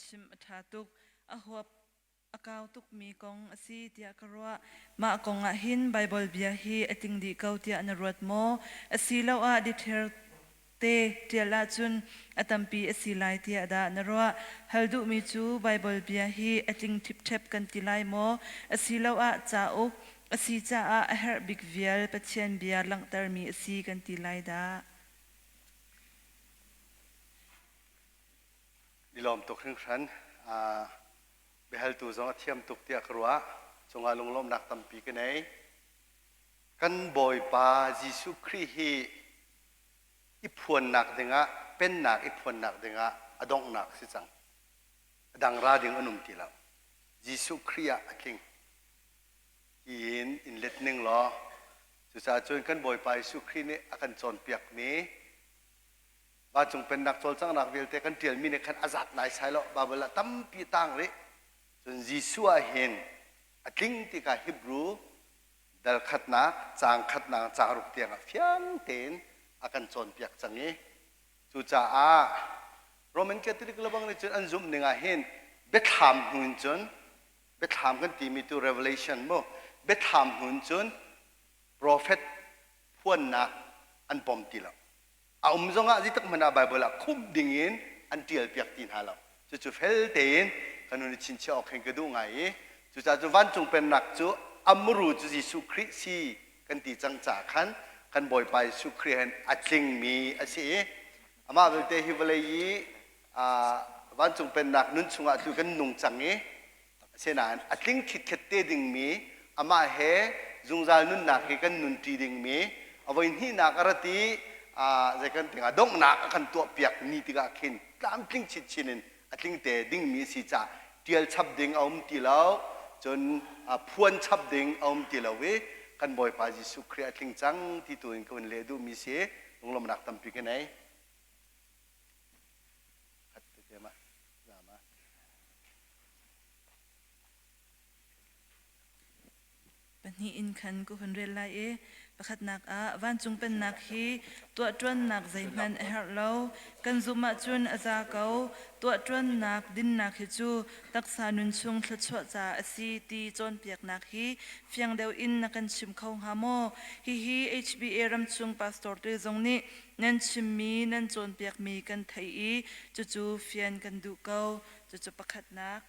chimh a ṭha tuk. A huap a kau tukmi kong a si tiah ka ruah. Mah kong ah hin Baibal bia hi a tling dih ko tiah na ruat maw? Asiloah detail te ṭial ahcun a tampi a si lai tiah dah na ruah? Hal duhmi cu Baibal bia hi a tling ṭhipṭhep kan ti lai maw? Asiloah cauk a si caah a herh bik vial Pathian bia langhtermi a si kan ti lai dah? I lawm tuk hringhran. Biahaltu zong a thiam tuk tiah ka ruah. Cungah lunglawmhnak tampi ka nei. Kan Bawipa Jesuh Khrih hi i phuannak dingah, pennak i phuannak dingah a donghnak si cang. A dang ra ding an um ti lo. Jesuh Khrih ah a tling. Tiin in let ning law, cucaah cun kan Bawipa Jesuh Khrih nih a kan cawnpiakmi vancung pennak cawlcanghnak vialte kan ṭialmi nih khan a zat naisai lo. Baibal ah tampi a tang rih. Cun Jesuh ah hin a tling ti kha Hebrew dal khatnak, caang khatnak, caang ruk tiang ah fiang tein a kan cawnpiak cang i cucaah Roman Catholic lebang nih cun an zumh ning ah hin biathlam hnu in cun biathlam kan timi tu Revelation mu biathlam hnu in cun prophet phuannak an pom ti lo. A um zongah zeitik hmanh ah Baibal ah khumh dingin an ṭialpiak ti hna lo. Cucu fel tein kan hun i chinchiah awk hin ka duh ngai i cucaah cu vancung pennak cu a muru cu Jesuh Khrih si kan ti cang caah khan kan Bawipa Jesuh Khrih hin a tlingmi a si i amah belte hi vawlei i vancung pennak nun chungah tu kan nung cang i Asinain a tling khitkhet te dingmi amah he zungzal nunnak hi kan nunṭi dingmi a voi hnihnak a rat i zei kan tingah donghnak a kan tuahpiak ni tikah khin tlamtling chinchin in a tling te dingmi a si caah ṭial chap ding a um ti lo cun phuan chap ding a um ti lo i kan Bawipa Jesuh Khrih a tling cang ti tu in ka vun leh duhmi si lunglawmhnak tampi ka nei. Khat te ma zama. Pahnih in khan ka hun rel lai i pakhatnak ah vancung pennak hi tuahṭuannak zeihmanh a herh lo. Kan zumh ahcun a za ko. Tuahṭuannak dinnak hi cu taksa nun chung thluachuah caah a si ti cawnpiaknak hi fiang deuh in na kan chim kho hnga maw? Hihi HBA ramchung pastor te zong nih nan chimmi nan cawnpiakmi kan theih i cucu fian kan duh ko. Cucu pakhatnak.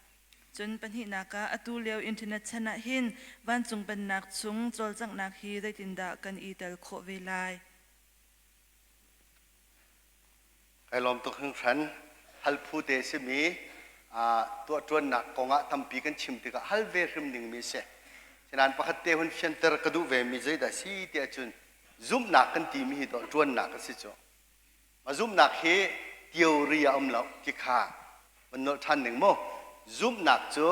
Cun pahnihnak ah atu lio internet chan ah hin vancung pennak chung cawlcanghnak hi zeitindah kan i tel khawh ve lai? Kai lawm tuk hringhran. Hal phu te simi tuahṭuannak kongah tampi kan chim tikah hal ve hrim dingmi a si. Sinain pakhat te hun fianter ka duh vemi zeidah si tiah cun zumhnak kan timi hi tuahṭuannak a si cu. A zumhnak hi theory a um lo ti kha van nolh ṭhan ning mu. Zumhnak cu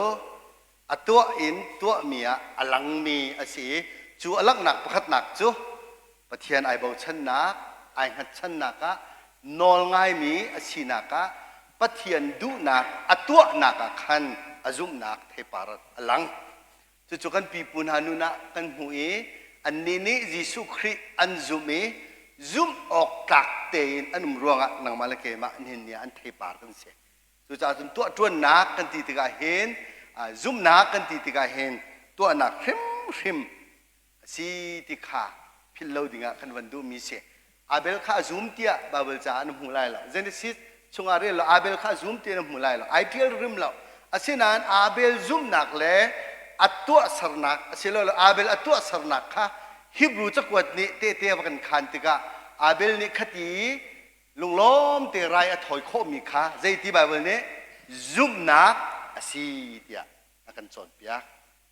a tuah in tuahmi ah a langmi a si i cu a langhnak pakhatnak cu Pathian ai bochannak, ai hngatchannak ah nawl ngaimi a sinak ah Pathian duhnak a tuahnak ah khan a zumhnak theipar a lang. Cucu kan pipu hna nun ah kan hmuh i annih nih Jesuh Khrih an zumh i zumh awk tlak tein an um ruangah nangmah le keimah nihin ni ah an theipar kan si. Cucaah cun tuahṭuannak kan ti tikah hin zumhnak kan ti tikah hin tuahnak hrimhrim a si ti kha philh lo dingah kan van duhmi si. Abel kha a zum tiah Baibal caah na hmu lai lo. Genesis chungah rel lo Abel kha a zum tiah na hmu lai lo. Ai ṭial rim lo. Asinain Abel zumhnak le a tuahsernak asilole Abel a tuahsernak kha Hebrew cakuat nih tehte a va kan khaan tikah Abel nih khati lunglawm te rai a thawi khawhmi kha zeiti Baibal nih zumhnak a si tiah a kan cawnpiak.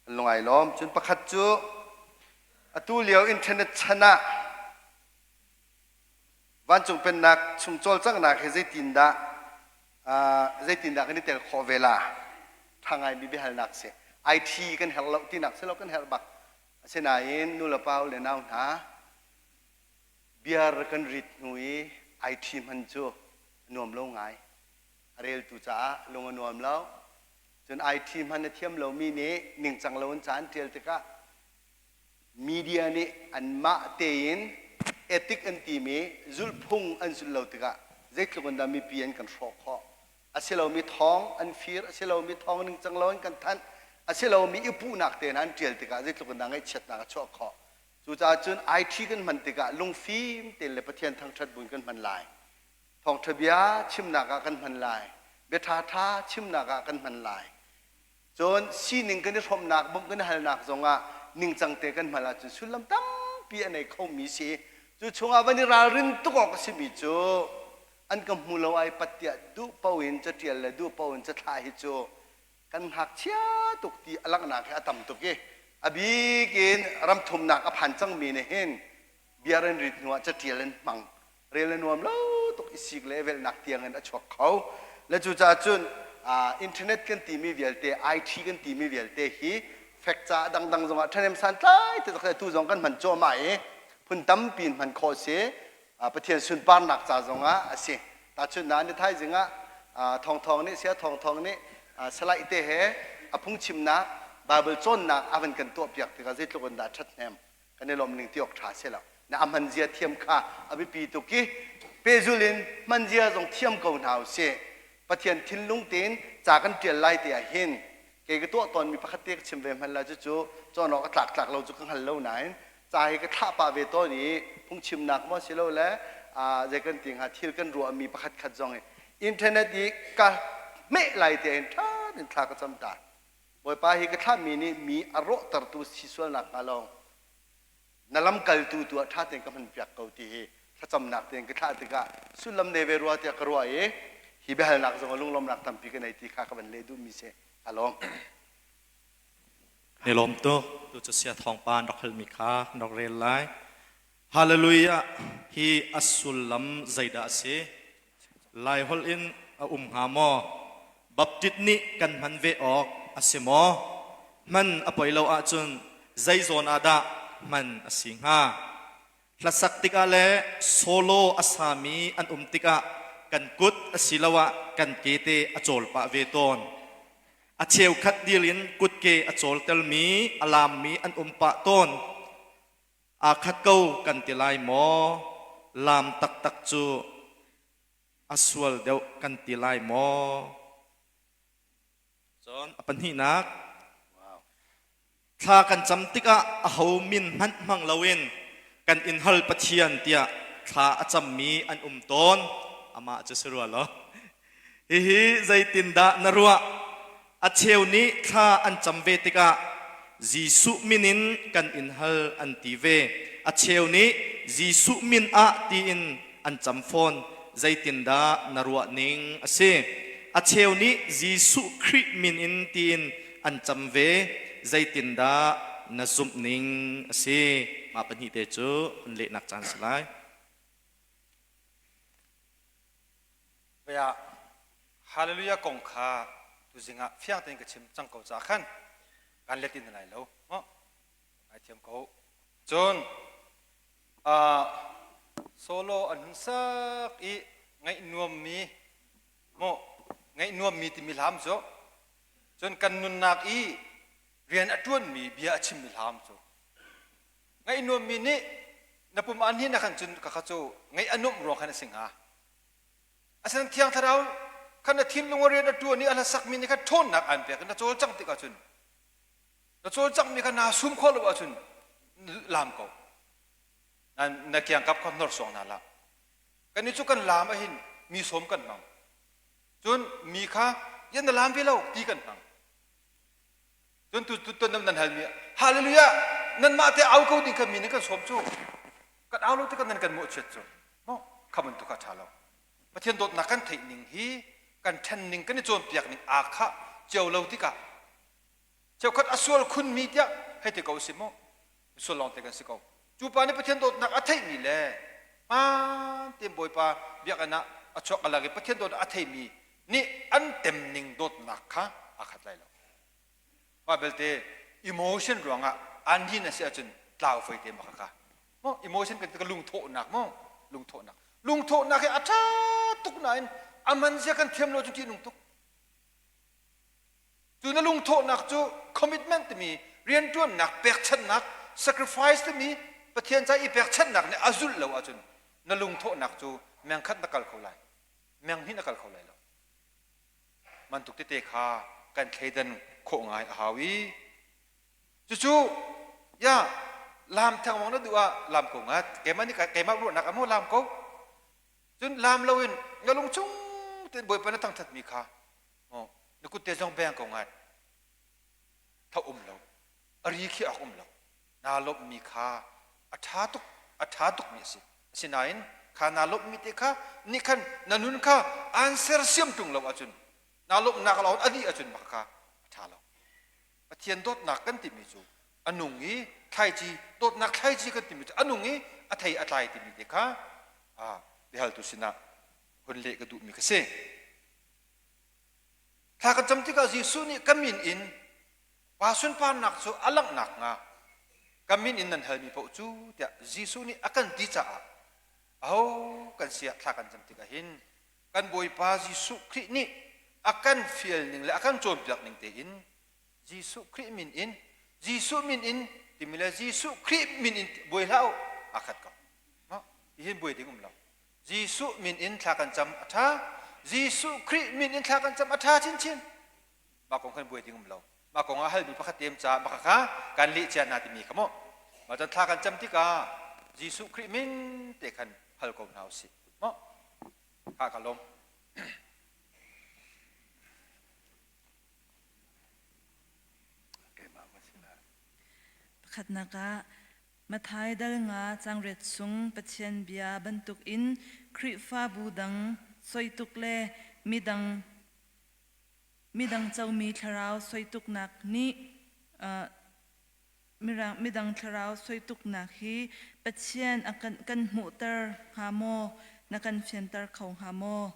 Kan lung ai lawm. Cun pakhat cu atu lio internet chan ah vancung pennak chung cawlcanghnak hi zeitindah zeitindah kan i tel khawh ve la? Ṭha ngaimi biahalnak si. IT kan herh lo tinak si lo kan herh bak. Asinain nulepa le nau hna beer kan rit hnu i IT hman cu a nuam lo ngai. A reltu caah lung a nuam lo. Cun IT hman a thiam lomi nih ningcang lo in ca an ṭial tikah media nih anmah tein ethic an timi zulhphung an zulh lo tikah zeitluk in dah mipi an kan hrawh khawh. A si lomi thawng an fir, a si lomi thawng ningcang lo in kan thanh, a si lomi i puhnak te hna an ṭial tikah zeitluk in dah ngaihchiatnak a chuah khawh. Cucaah cun IT kan hman tikah lungfim tein le Pathian thangṭhat buin kan hman lai. Thawngṭha bia chimnak ah kan hman lai. Bia ṭhaṭha chimnak ah kan hman lai. Cun sining kan i hrawmnak, bawmh kan i halnak zongah ningcang te kan hman ahcun sullam tampi a nei khomi si. Cu chungah van i ralrin tuk awk a simi cu an ka hmu lo ai pat tiah duh paoh in caṭial le duh paoh in cathlah hi cu kan ngakchia tuk ti a langhnak hi a tam tuk i a bik in ramthumnak a phan cangmi nih hin bia an rit hnuah caṭial an hmang rel a nuam lo tuk i sik le velhnak tiang in a chuak kho le cucaah cun internet kan timi vialte IT kan timi vialte hi fek ca dangdang zongah ṭhahnem santlai te tu zong kan hman cuahmah i phun tampi in hman khawh si Pathian sunparnak ca zongah a si tahchunhnak ni thaizing ah thawngthawng nih sia thawngthawng nih salaih te he a phungchimnak Bible cawnnak a van kan tuahpiak tikah zeitluk in dah ṭhathnem kan i lawm ning ti awk ṭha si lo na a hman zia thiam kha a biapi tuk i pehzul in hman zia zong thiam ko hna usih Pathian thinlung tein ca kan ṭial lai te ah hin kei ka tuah tawnmi pakhat te ka chim ve hmanh la cucu cawn awk a tlak tlak lo cu ka hngal lo nain ca hi ka thlah pah ve tawn i phungchimnak maw si lo le zei kan ti hnga thil kan ruahmi pakhat khat zong hi internet i ka hmeh lai te hin ṭha in thla ka cam ta Bawipa hi ka thlahmi nih mi a rawhtertu si sualnak hnga lo na lamkaltu tu ah ṭha tein ka hmanpiak ko ti hi thlacamnak tein ka thlah tikah sullam nei ve rua tiah ka ruah i hi biahalnak zong ah lunglawmnak tampi ka nei ti kha ka van leh duhmi si ka lawm. Ni lawm tuk tu cu sia thawngpa an rak halmi kha kan rak rel lai. Hallelujah hi a sullam zeidah a si? Laiholh in a um hnga maw? Baptist nih kan hman ve awk a si maw? Hman a poi lo ahcun zei zawn ah dah hman a si hnga? Hlasak tikah le solo a sami an um tikah kan kut asiloah kan ke te a cawl pah ve tawn. A cheukhat dil in kutke a cawltermi, a laammi an um pah tawn. Aa khat ko kan ti lai maw? Laam taktak cu a sual deuh kan ti lai maw? Cun a pahnihnak, thla kan cam tikah aho min hmanh hmang loin kan in hal Pathian tiah thla a cammi an um tawn. Amah cu si rua lo. Hihi zeitindah na ruah? A cheu nih thla an cam ve tikah Jesuh min in kan in hal an ti ve. A cheu nih Jesuh min ah tiin an cam fawn. Zeitindah na ruah ning a si? A cheu nih Jesuh Khrih min in tiin an cam ve. Zeitindah na zumh ning a si? Mah pahnihte cu an lehnak caan si lai. Vei ah Hallelujah kong kha tuzing ah fiang tein ka chim cang ko caah khan kan let in lai lo. Oh, ngai thiam ko. Cun uh, solo an hun sak i ngaih nuammi mo ngaih nuammi timi hlam cu cun kan nunnak i rian a ṭuanmi bia a chimmi hlam cu ngaih nuammi nih na pum an hin khan cun ka kha cu ngaih a nuamh ruang khan a si hnga asinain thiang thlarau khan na thinlung a rian a ṭuan i a hlasakmi nih khan ṭhawnnak aan pek i na cawlcangh tik ahcun na cawlcanghmi kha naa sum khawh lo ahcun laam ko na kiangkap kha hnorsuang hna hlah kannih cu kan laam ahhin mi sawm kan hmang cun mi kha yan na laam ve lo ti kan hmang Cun tu tu nan nan halmi hallelujah nanmah te au ko ding kha mi nih kan sawm cu kan au lo tikah nan kan mawhchiat cu maw kha bantuk kha ṭha lo Pathian dawtnak kan theih ning hi kan ṭhen ning kan i cawnpiak ning aa khah cio lo tikah cheukhat a sual khunmi tiah hei ti ko si maw sual lawng te kan si ko cu pa nih Pathian dawtnak a theihmi le hmaan tein Bawipa biakinn ah a chuak a lak i Pathian dawtnak a theimi nih an tem ning dawtnak kha aa khat lai lo Mah belte emotion ruangah an hin a si ahcun tlau fei te ma kha mo emotion kan ka lungthawhnak mo lungthawhnak lungthawhnak hi a ṭha tuk nain a man zia kan thiam lo cu ṭih nung tuk cu na lungthawhnak cu commitment timi rianṭuannak pekchanhnak sacrifice timi Pathian ca i pekchanhnak nih a zulh lo ahcun na lungthawhnak cu mengkhat na kal kho lai meng hnih na kal kho lai lo. Bantuk tete kha kan thleidan khawh ngai a hau i cucu ya lam thengmang na duh ah lam ko ngat. Keimah nih keimah ruahnak ah maw lam ko. Cun lam loin na lung chung tein Bawipa na thangthatmi kha na kut te zong beng ko ngat. Tho um lo. A ri khi ak um lo. Naa lawmhmi kha a ṭha tuk a ṭha tukmi a si. Asinain kha naa lawmhmi te kha nih khan na nun kha aan sersiam ṭung lo ahcun naa lawmhnak lawng a dih ahcun mah kha a ṭha lo. Pathian dawtnak kan timi cu a nung i thlaici dawtnak thlaici kan timi cu a nung i a thei a tlai timi te kha biahaltu sinah hun leh ka duhmi ka si. Thla kan cam tikah Jesuh nih ka min in Pa sunparnak cu a langh nakhnga ka min in nan halmi paoh cu tiah Jesuh nih a kan ti caah aho kan si ah thla kan cam tikah hin kan Bawipa Jesuh Khrih nih a kan fial ning le a kan cawnpiak ning tein Jesuh Khrih min in Jesuh min in timi le Jesuh Khrih min in buai hlah u aa khat ko. Hihin buai ding um lo. Jesuh min in thla kan cam a ṭha. Jesuh Khrih min in thla kan cam a ṭha chinchin. Mah kong khan buai ding um lo. Mah kong ah halmi pakhat tem ca mah kha kan leh cia hna timi kha mu. Mah cun thla kan cam tikah Jesuh Khrih min te khan hal ko hna usih. Mu. Kha ka lawm. Pakhatnak ah Matthai dal nga cangriat chung Pathian bia bantukin Khrihfabu dang soituk le midang midang comi thlarau soituknak nih midang thlarau soituknak hi Pathian a kan, kan hmuhter hnga maw? Na kan fianter kho hnga maw?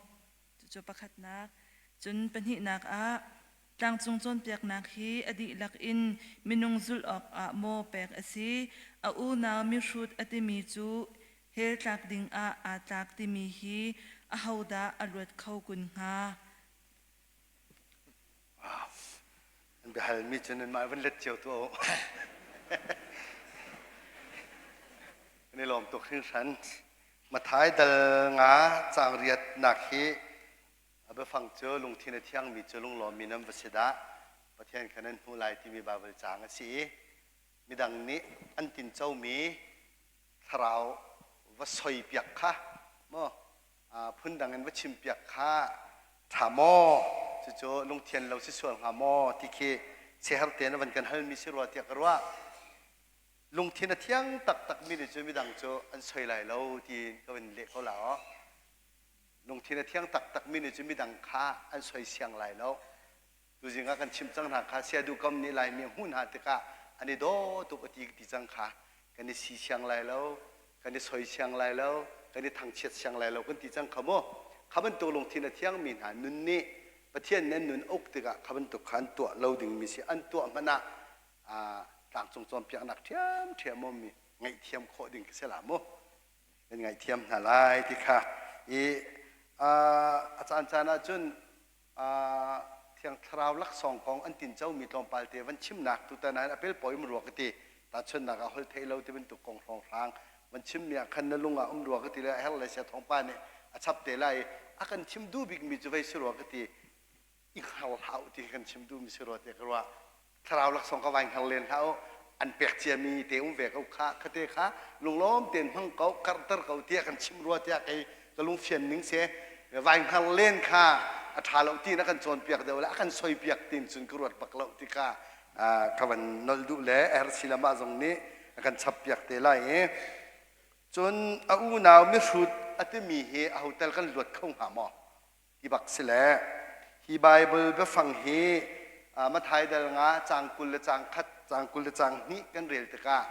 Cucu pakhatnak. Cun pahnihnak ah tlangcung cawnpiaknak hi a dihlak in minung zulh awk ah maw pek a si? A unau mihrut a timi cu hell tlak ding ah aa tlak timi hi ahodah a luat kho kun hnga? An biahalmi cu nanmah van let cio tuah u. Kan i lawm tuk hringhran. Mathai dal nga caang riatnak hi a biafang cu lungthin a thiangmi cu lunglawmmi nan va si dah Pathian kha nan hmuh lai timi Baibal caang a si i midang nih an tincomi thlarau va soipiak kha maw phundang in va chimpiak kha ṭha maw cucu lungthian lo si sual hnga maw ti khi siaherh tein a van kan halmi si rua tiah ka ruah. Lungthin a thiang taktakmi nih cun midang cu an soi lai lo tiin ka van leh ko la aw. Lungthin a thiang taktakmi nih cun midang kha an soi siang lai lo. Tuzing ah kan chim cang hna kha sia duhkam nih Laimi a hmuh hna tikah an i daw tuk a ti ti cang kha kan i si siang lai lo, kan i soi siang lai lo, kan i thangchiat siang lai lo kan ti cang kha mu. Kha bantuk lungthin a thiangmi hna nun nih Pathian nih an nun a uk tikah kha bantuk kha an tuah lo dingmi si an tuah hmanh ah tlangcung cawnpiaknak ṭhiamṭhiam um mi ngaihthiam khawh ding khi si la mu kan ngaihthiam hna lai ti kha i a caan caan ah cun thiang thlarau laksawng kong an tinco mi tlawmpal te van chimnak tutan ah a pelpawi um rua ka ti tahchunnak ah hol thei lo ti bantuk kong hrawnghrang van chim mi ah khan na lung ah um rua ka ti le a herh le sia thawngpa nih a chap te lai a kan chim duh bik mi cu vei si rua ka ti i hngar hlah u ti kan chim duhmi si rua tiah ka ruah. Thlarau laksawng ka vai hngar len hlah u. An pek ciami te um ve ko kha khate kha lunglawm tein hmang ko karhter ko tiah kan chim rua tiah kei ka lungfian ning si vai hngar len kha a ṭha lo ti na kan cawnpiak deuh le a kan soipiak tin cun ka ruat bak lo ti kha ka van nolh duh le RC lamah zong nih a kan chap piak te lai i cun a unau mihrut a timi hi a hotel kan luat kho hnga maw Ti bak si le hi Baibal biafang hi Matthai dal nga caang 20 le caang khat caang 20 le caang hnih kan rel tikah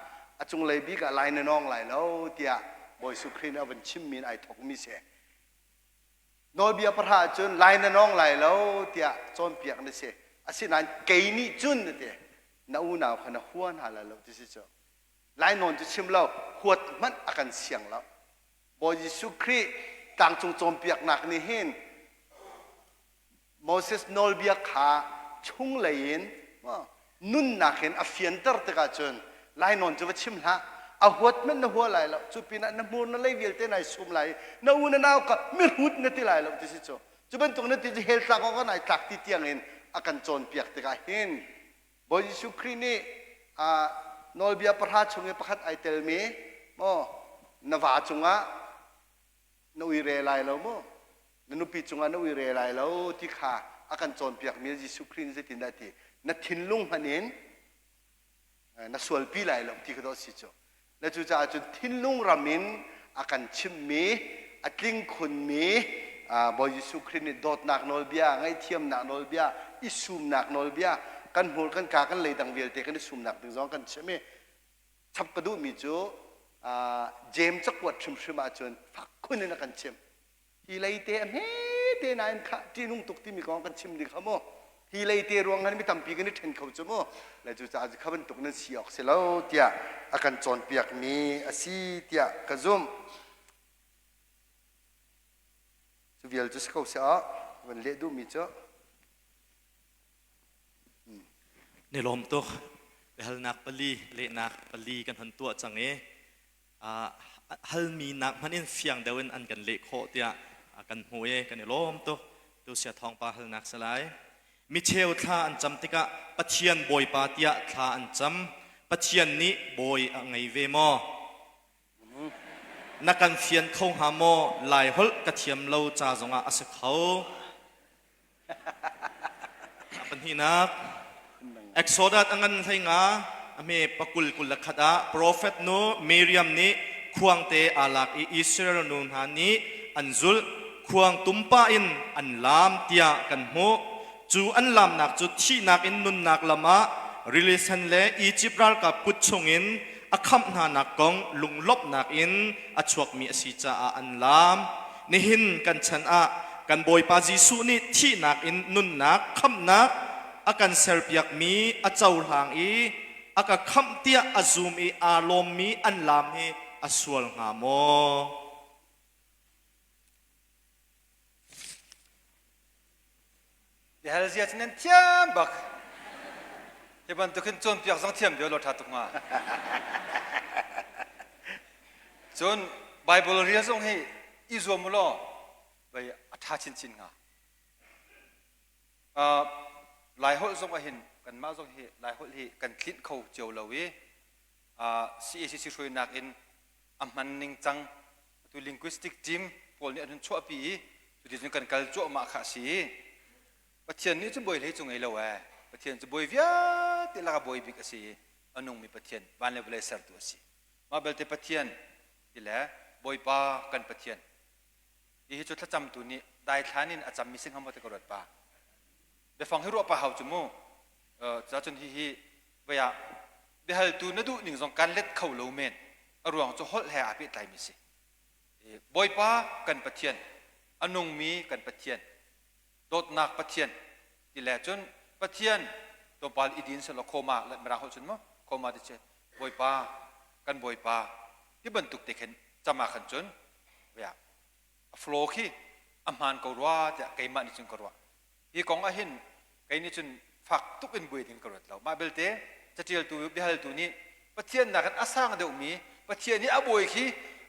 a cunglei bik ah lai na nawng lai lo tiah Bawi Jesuh Khrih nih a van chimmi in ai thawkmi si. Nawlbia pahra ahcun lai na nawng lai lo tiah cawnpiak na si. Asinain kei nih cun na ti na unau kha na hua hna lai lo ti si cu. Lainawn cu chim lo huat hmanh a kan siang lo. Bawi Jesuh Khrih tlangcung cawnpiaknak nih hin Moses nawlbia kha chunglei in nunnak in a fianter tikah cun lainawn cu va chim hlah a huat hmanh na hua lai lo cu pinah na hmur na lei vialte nai sum lai na u na nau kha mihrut na ti lai lo ti si cu. Cu bantuk na ti cu hell tlak awk ah nai tlak ti tiang in a kan cawnpiak tikah hin Bawi Jesuh Khrih nih nawlbia pahra chung i pakhat ai telmi maw na va cungah na uire lai lo mu na nupi cungah na uire lai lo ti kha a kan cawnpiakmi Jesuh Khrih nih zeitindah a ti na thinlung hmanh in na sualpi lai lo ti kha dawh si cu na cucaah cun thinlung ram in a kan chimhmi a tling khunmi Bawi Jesuh Khrih nih dawtnak nawlbia ngaihthiamnak nawlbia i sumnak nawlbia kan hmur kan ka kan leidang vialte kan i sumnak ding zong kan chim i chap ka duhmi cu James cakuat hrimhrim ahcun fak khun in a kan chimh hi leite a hmete nain khah ṭihnung tuk timi kong kan chim ding kha mu hi leite ruang han mi tampi kan i ṭhen kho cu mu le cucaah kha bantuk nan si awk si lo tiah a kan cawnpiakmi a si tiah ka zumh cu vial cu si ko seh van leh duhmi cu Ni lawm tuk. Biahalnak pali, lehnak pali kan hon tuah cang i halmi nak hmanh in fiang deuh in an kan leh khawh tiah kan hmuh i kan i lawm tuk. Tu sia thawngpa halnak si lai. Micheu thla an cam tikah Pathian Bawipa tiah thla an cam. Pathian nih bawi a ngei ve maw? Na kan fian kho hnga maw? Lai holh ka thiam lo ca zongah a si kho. A pahnihnak, Exodus a ngan hlei nga a hme pakul 21 ah profet nu Miriam nih khuangte aa lak i Israel nu hna nih an zulh khuang tumpa in an laam tiah kan hmuh. Cu an laamnak cu thihnak in nunnak lam ah rili sen le Izipt ralkap kut chungin a khamh hnanak kong lunglawmhnak in a chuakmi a si caah an laam. Nihin kan chan ah kan Bawipa Jesuh nih thihnak in nunnak khamhnak a kan serpiakmi a cohlang i a ka khamh tiah a zum i aa lawmmi an laam hi a sual hnga maw? Biahal zia cu nan thiam bak. Hi bantuk hin cawnpiak zong thiam deuh law ṭha tuk hnga. Cun Bible rel zong hi i zuam u law vei a ṭha chinchin hnga. Uh, Laiholh zong ah hin kanmah zong hi Laiholh hi kan tlinh kho cio lo i uh, CACC hruainak in a hman ning cang atu linguistic team pawl nih an hun chuahpi i cuticun kan kal cuahmah kha a si i Pathian nih cun bawi hlei cu ngei lo ee Pathian cu bawi vialte lakah bawi bik a si i a nungmi Pathian van le vawlei sertu a si mah belte Pathian ti le Bawipa kan Pathian hihi cu thlacamtu nih daithlan in a cammi si hnga maw ti ka ruat pa biafang hi ruah pa hau cu mu cacun hihi vei ah biahaltu na duh ning zong kan let kho lo men a ruang cu holh he aa pehtlaimi si Bawipa kan Pathian a nungmi kan Pathian dawtnak Pathian ti le cun Pathian tlawmpal i din selaw khoma mirang holh cun mu khoma ti che Bawipa kan Bawipa ti bantuk te khin cam ah khan cun vea a flow khi a hmaan ko rua tiah keimah nih cun ka ruah Hi kong ah hin kei nih cun fak tuk in buai ding ka ruat lo. Mah belte catialtu biahaltu nih Pathian nakin a sang deuhmi Pathian i a bawi khi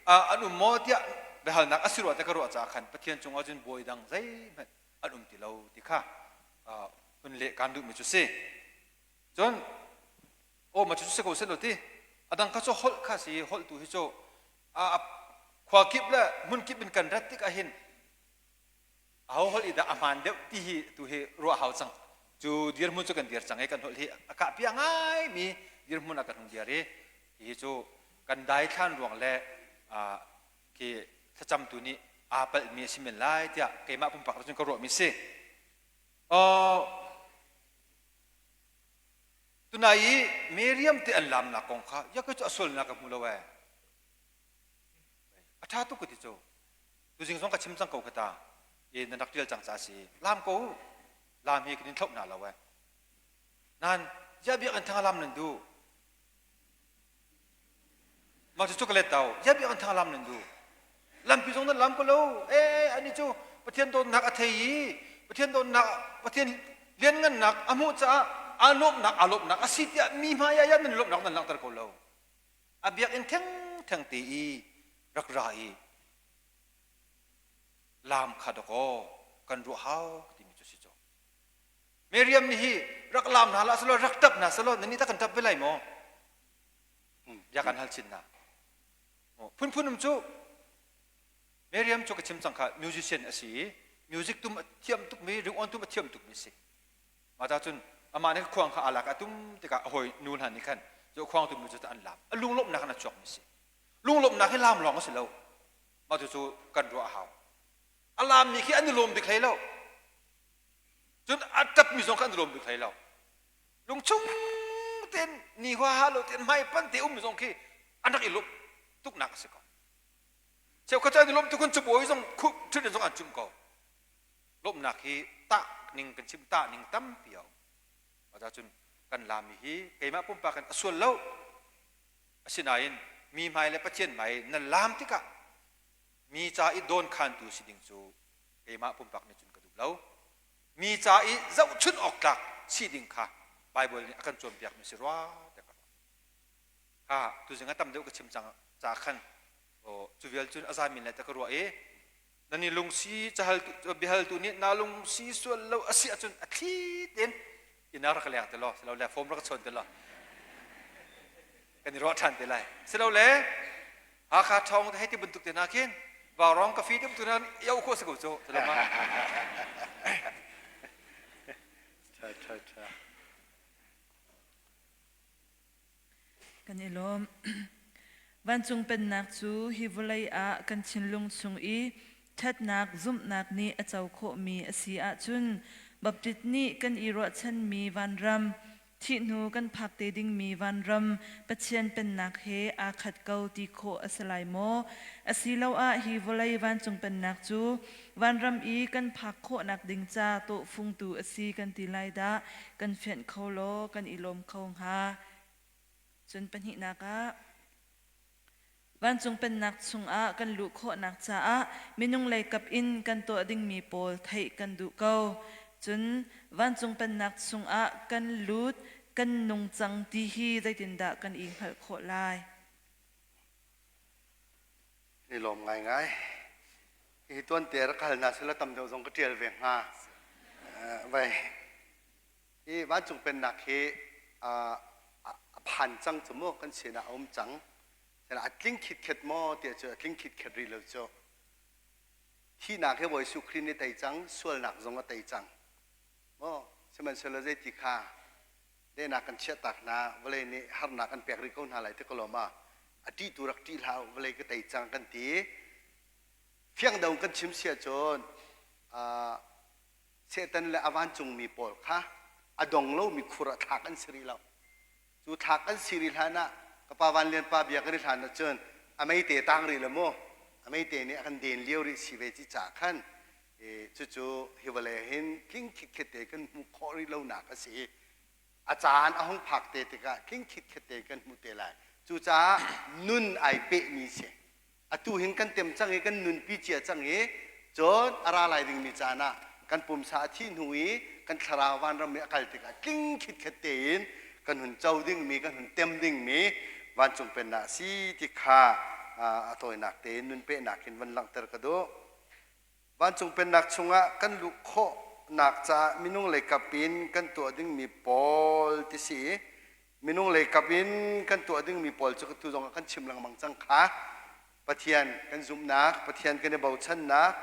an um maw tiah biahalnak a si rua te ka ruah caah khan Pathian cungah cun bawi dang zeihmanh an um ti lo ti kha hun leh kaan duhmi cu si. Cun aw ma cu si ko seh lo ti a dang kha cu holh kha si holh tu hi cu khua kip le hmun kip in kan rat tik ah hin aho holh i dah a hmaan deuh ti hi tu hi ruah hau cang cu dirhmun cu kan dir cang i kan holh hi a kah pia ngaimi dirhmun ah kan hung dir i hi cu kan daithlan ruang le khi thlacamtu nih aa palhmi a si men lai tiah keimah pumpak cun ka ruahmi si. Tunai i Miriam te an lamnak kong kha ya cu a sualnak ka hmu lo ee. A ṭha tuk ka ti cu. Tuzing zong ka chim cang ko kha ta. E nan rak ṭial cang ca si. Lam ko u. Lam hi kan in thloh hna lo eh. Nan ya biakinn thang lam nan duh. Mah cu ka let tau. Ya biakinn thang lam nan duh. Lampi zong nan lam ko lo. Eh ani cu Pathian dawtnak a thei i Pathian dawtnak Pathian lianngannak a hmuh caah aa lawmhnak aa lawmhnak a si tiah mi hmai ah ya nan lawmhnak nan langhter ko lo. A biakinn thengtheng te i rak ra i laam kha dakaw. Kan ruah hau timi cu si cu. Miriam nih hi rak laam hna hlah selaw rak ṭap hna selaw nan nih tah kan ṭap ve lai maw? Bia kan hal chin hna. Phunphun um cu Miriam cu ka chim cang kha musician a si i music tum a thiam tukmi ringawn tum a thiam tukmi a si. Mah ta cun amah nih khuang kha aa lak a tum tikah a hawi nu hna nih khan cu khuang tummi cu an laam. A lunglawmhnak in a chuakmi a si. Lunglawmhnak hi laam lawng a si lo. Mah cu kan ruah a hau. A laammi khi an i lawm bik hlei lo. Cun a ṭapmi zong kha an i lawm bik hlei lo. Lungchung tein ni huaha lo tein hmai pan te ummi zong khi an rak i lawmh tuknak a si ko. Cheukhat cu an i lawmh tuk in cabuai zong khuh ṭhut in zong an cumh ko. Lawmhnak hi tah ning kan chim tah ning tampi a um. Mah cun kan laammi hi keimah pumpak in a sual lo. Asinain mi hmai le Pathian hmai na laam tikah mi ca i dawnkhantu si ding cu keimah pumpak nih cun ka duh lo. Mi ca i zohchunh awk tlak si ding kha Baibal nih a kan cawnpiakmi si rua tiah ka ruah. Ha tuzing a tam deuh ka chim cang ca khan cu vial cun a zamin lai tiah ka ruah i nan i lungsi cahaltu biahaltu nih na lungsi sual lo a si ahcun a thli tein inn ah rak leng te law silole form rak chawn te law kan i ruah ṭhan te lai silole Hakha ṭhawng te hei ti bantuk te hna khin Vaurawng ka fi ti bantuk hna iau khawh si ko cu silo ma Ṭha ṭha ṭha. Kan i lawm. Vancung Pennak cu hi vawlei ah kan thinlung chung i ṭhatnak zumhnak nih a co khawhmi a si ahcun Baptist nih kan i ruahchanmi vanram, thih hnu kan phak te dingmi vanram Pathian Pennak he aa khat ko ti khawh a si lai maw? Asiloah hi vawlei vancung Pennak cu vanram i kan phak khawhnak ding ca tawhfungtu a si kan ti lai dah? Kan fianh kho law kan i lawm kho hnga. Cun pahnihnak ah, vancung pennak chungah kan luh khawhnak caah minung lei kap in kan tuah dingmi pawl theih kan duh ko. Cun vancung pennak chungah kan lut, kan nung cang ti hi zeitindah kan i hngalh khawh lai? I lawm ngaingai. Hi tuante rak hal hna sila tam deuh zong ka ṭial ve hnga. Vai. Hi vancung pennak hi a phan cang cu mu kan sinah a um cang. A tling khitkhet maw tiah cu a tling khitkhet rih lo cu. Thihnak hi Bawi Jesuh Khrih nih tei cang, sualnak zong a tei cang. Maw sihmanhsehlaw zeiti kha dehnak kan chiahtak hna, vawlei nih harnak an pek rih ko hna lai ti ka lawm ah a ṭihtu rak ṭih hlah u, vawlei ka tei cang kan ti. Fiang deuh kan chim si ahcun Satan le a vancungmi pawl kha a dong lomi khur ah thlak an si rih lo. Cu thlak an si rih hlan ah ka pa Van Lian pa bia kan i hlan ahcun a meite tang rih lo mu. A meite nih a kan den lio rih si ve ci caah khan cucu hi vawlei hin tling khitkhet te kan hmuh khawh rih lonak a si i a caan a hung phak te tikah tling khitkhet te kan hmuh te lai. Cucaah nun ai pehmi si. Atu hin kan tem cang i kan nunpi cia cang i cun a ra lai dingmi caan ah kan pumsa a thih hnu i kan thlarau vanram i a kal tikah tling khitkhet tein kan hun co dingmi kan hun tem dingmi vancung pennak a si ti kha a tawinak tein nun pehnak in van langhter ka duh. Vancung pennak chungah kan luh khawhnak caah minung lei kap in kan tuah dingmi pawl ti si i minung lei kap in kan tuah dingmi pawl cu tu zong ah kan chim lengmang cang kha. Pathian kan zumhnak, Pathian kan i bochannak,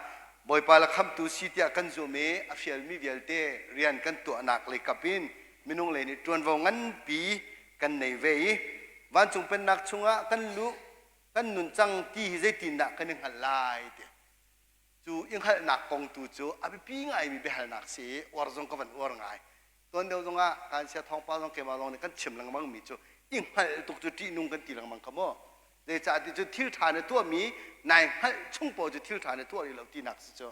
Bawipa le khamtu si tiah kan zum i a fialmi vialte rian kan tuahnak lei kap in minung lei nih ṭuanvo nganpi kan nei ve i vancung pennak chungah kan luh kan nun cang ti hi zeitindah kan i hngalh lai ti cu i hngalhnak kong tu cu a biapi ngaimi biahalnak si i uar zong ka van uar ngai. Tuan deuh zongah kan sia thawngpa zong keimah zong nih kan chim lengmang mi cu i hngalh tuk cu ṭihnung kan ti lengmang kha mu. Zeicah ti cu thil ṭha na tuahmi nai hngalh chung paoh cu thil ṭha na tuah rih lo tinak si cu.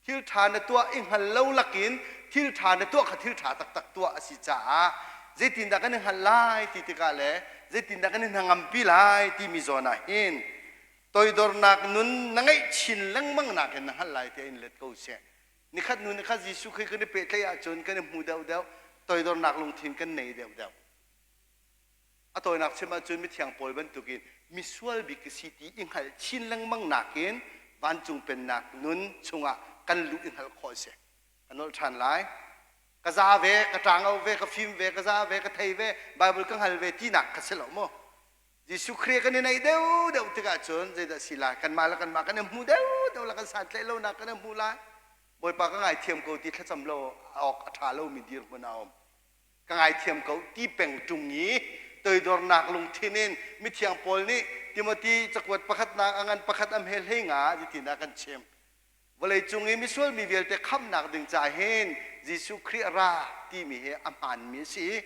Thil ṭha na tuah i hngal lo lakin thil ṭha na tuah kha thil ṭha taktak tuah a si caah zeitindah kan i hngalh lai ti tikah le zeitindah kan i hnangampi lai timi zawn ah hin toidornak nun na ngeih chin lengmang nakin na hngalh lai tiah in let ko seh. Nikhat hnu nikhat Jesuh Khrih kan i pehtlaih ahcun kan i hmu deuhdeuh, toidornak lungthin kan nei deuhdeuh. A tawinak chim ahcun mithiang Paul bantukin misual bik ka si ti i hngalh chin lengmang nakin vancung pennak nun chungah kan luh i hngalh khawh a si. Ka nolh ṭhan lai. Ka za ve, ka ṭang ve, ka fim ve, ka za ve, ka thei ve, Bible ka hngal ve tinak kha si lo mu. Jesuh Khrih kan i naih deuhdeuh tikah cun zeidah si lai? Kanmah le kanmah kan i hmu deuhdeuh la kan santlaih lonak kan i hmu lai. Bawipa ka ngaithiam ko ti thlacam lo awk a ṭha lomi dirhmun a um. Ka ngaithiam ko ti peng ṭung i toidornak lungthin in mithiang Paul nih Timothy cakuat pakhatnak a ngan pakhat a hme hlei nga ti a kan chim. Vawleicung i misual mi vialte khamhnak ding caah hin Jesuh Khrih a ra timi hi a hmaanmi a si i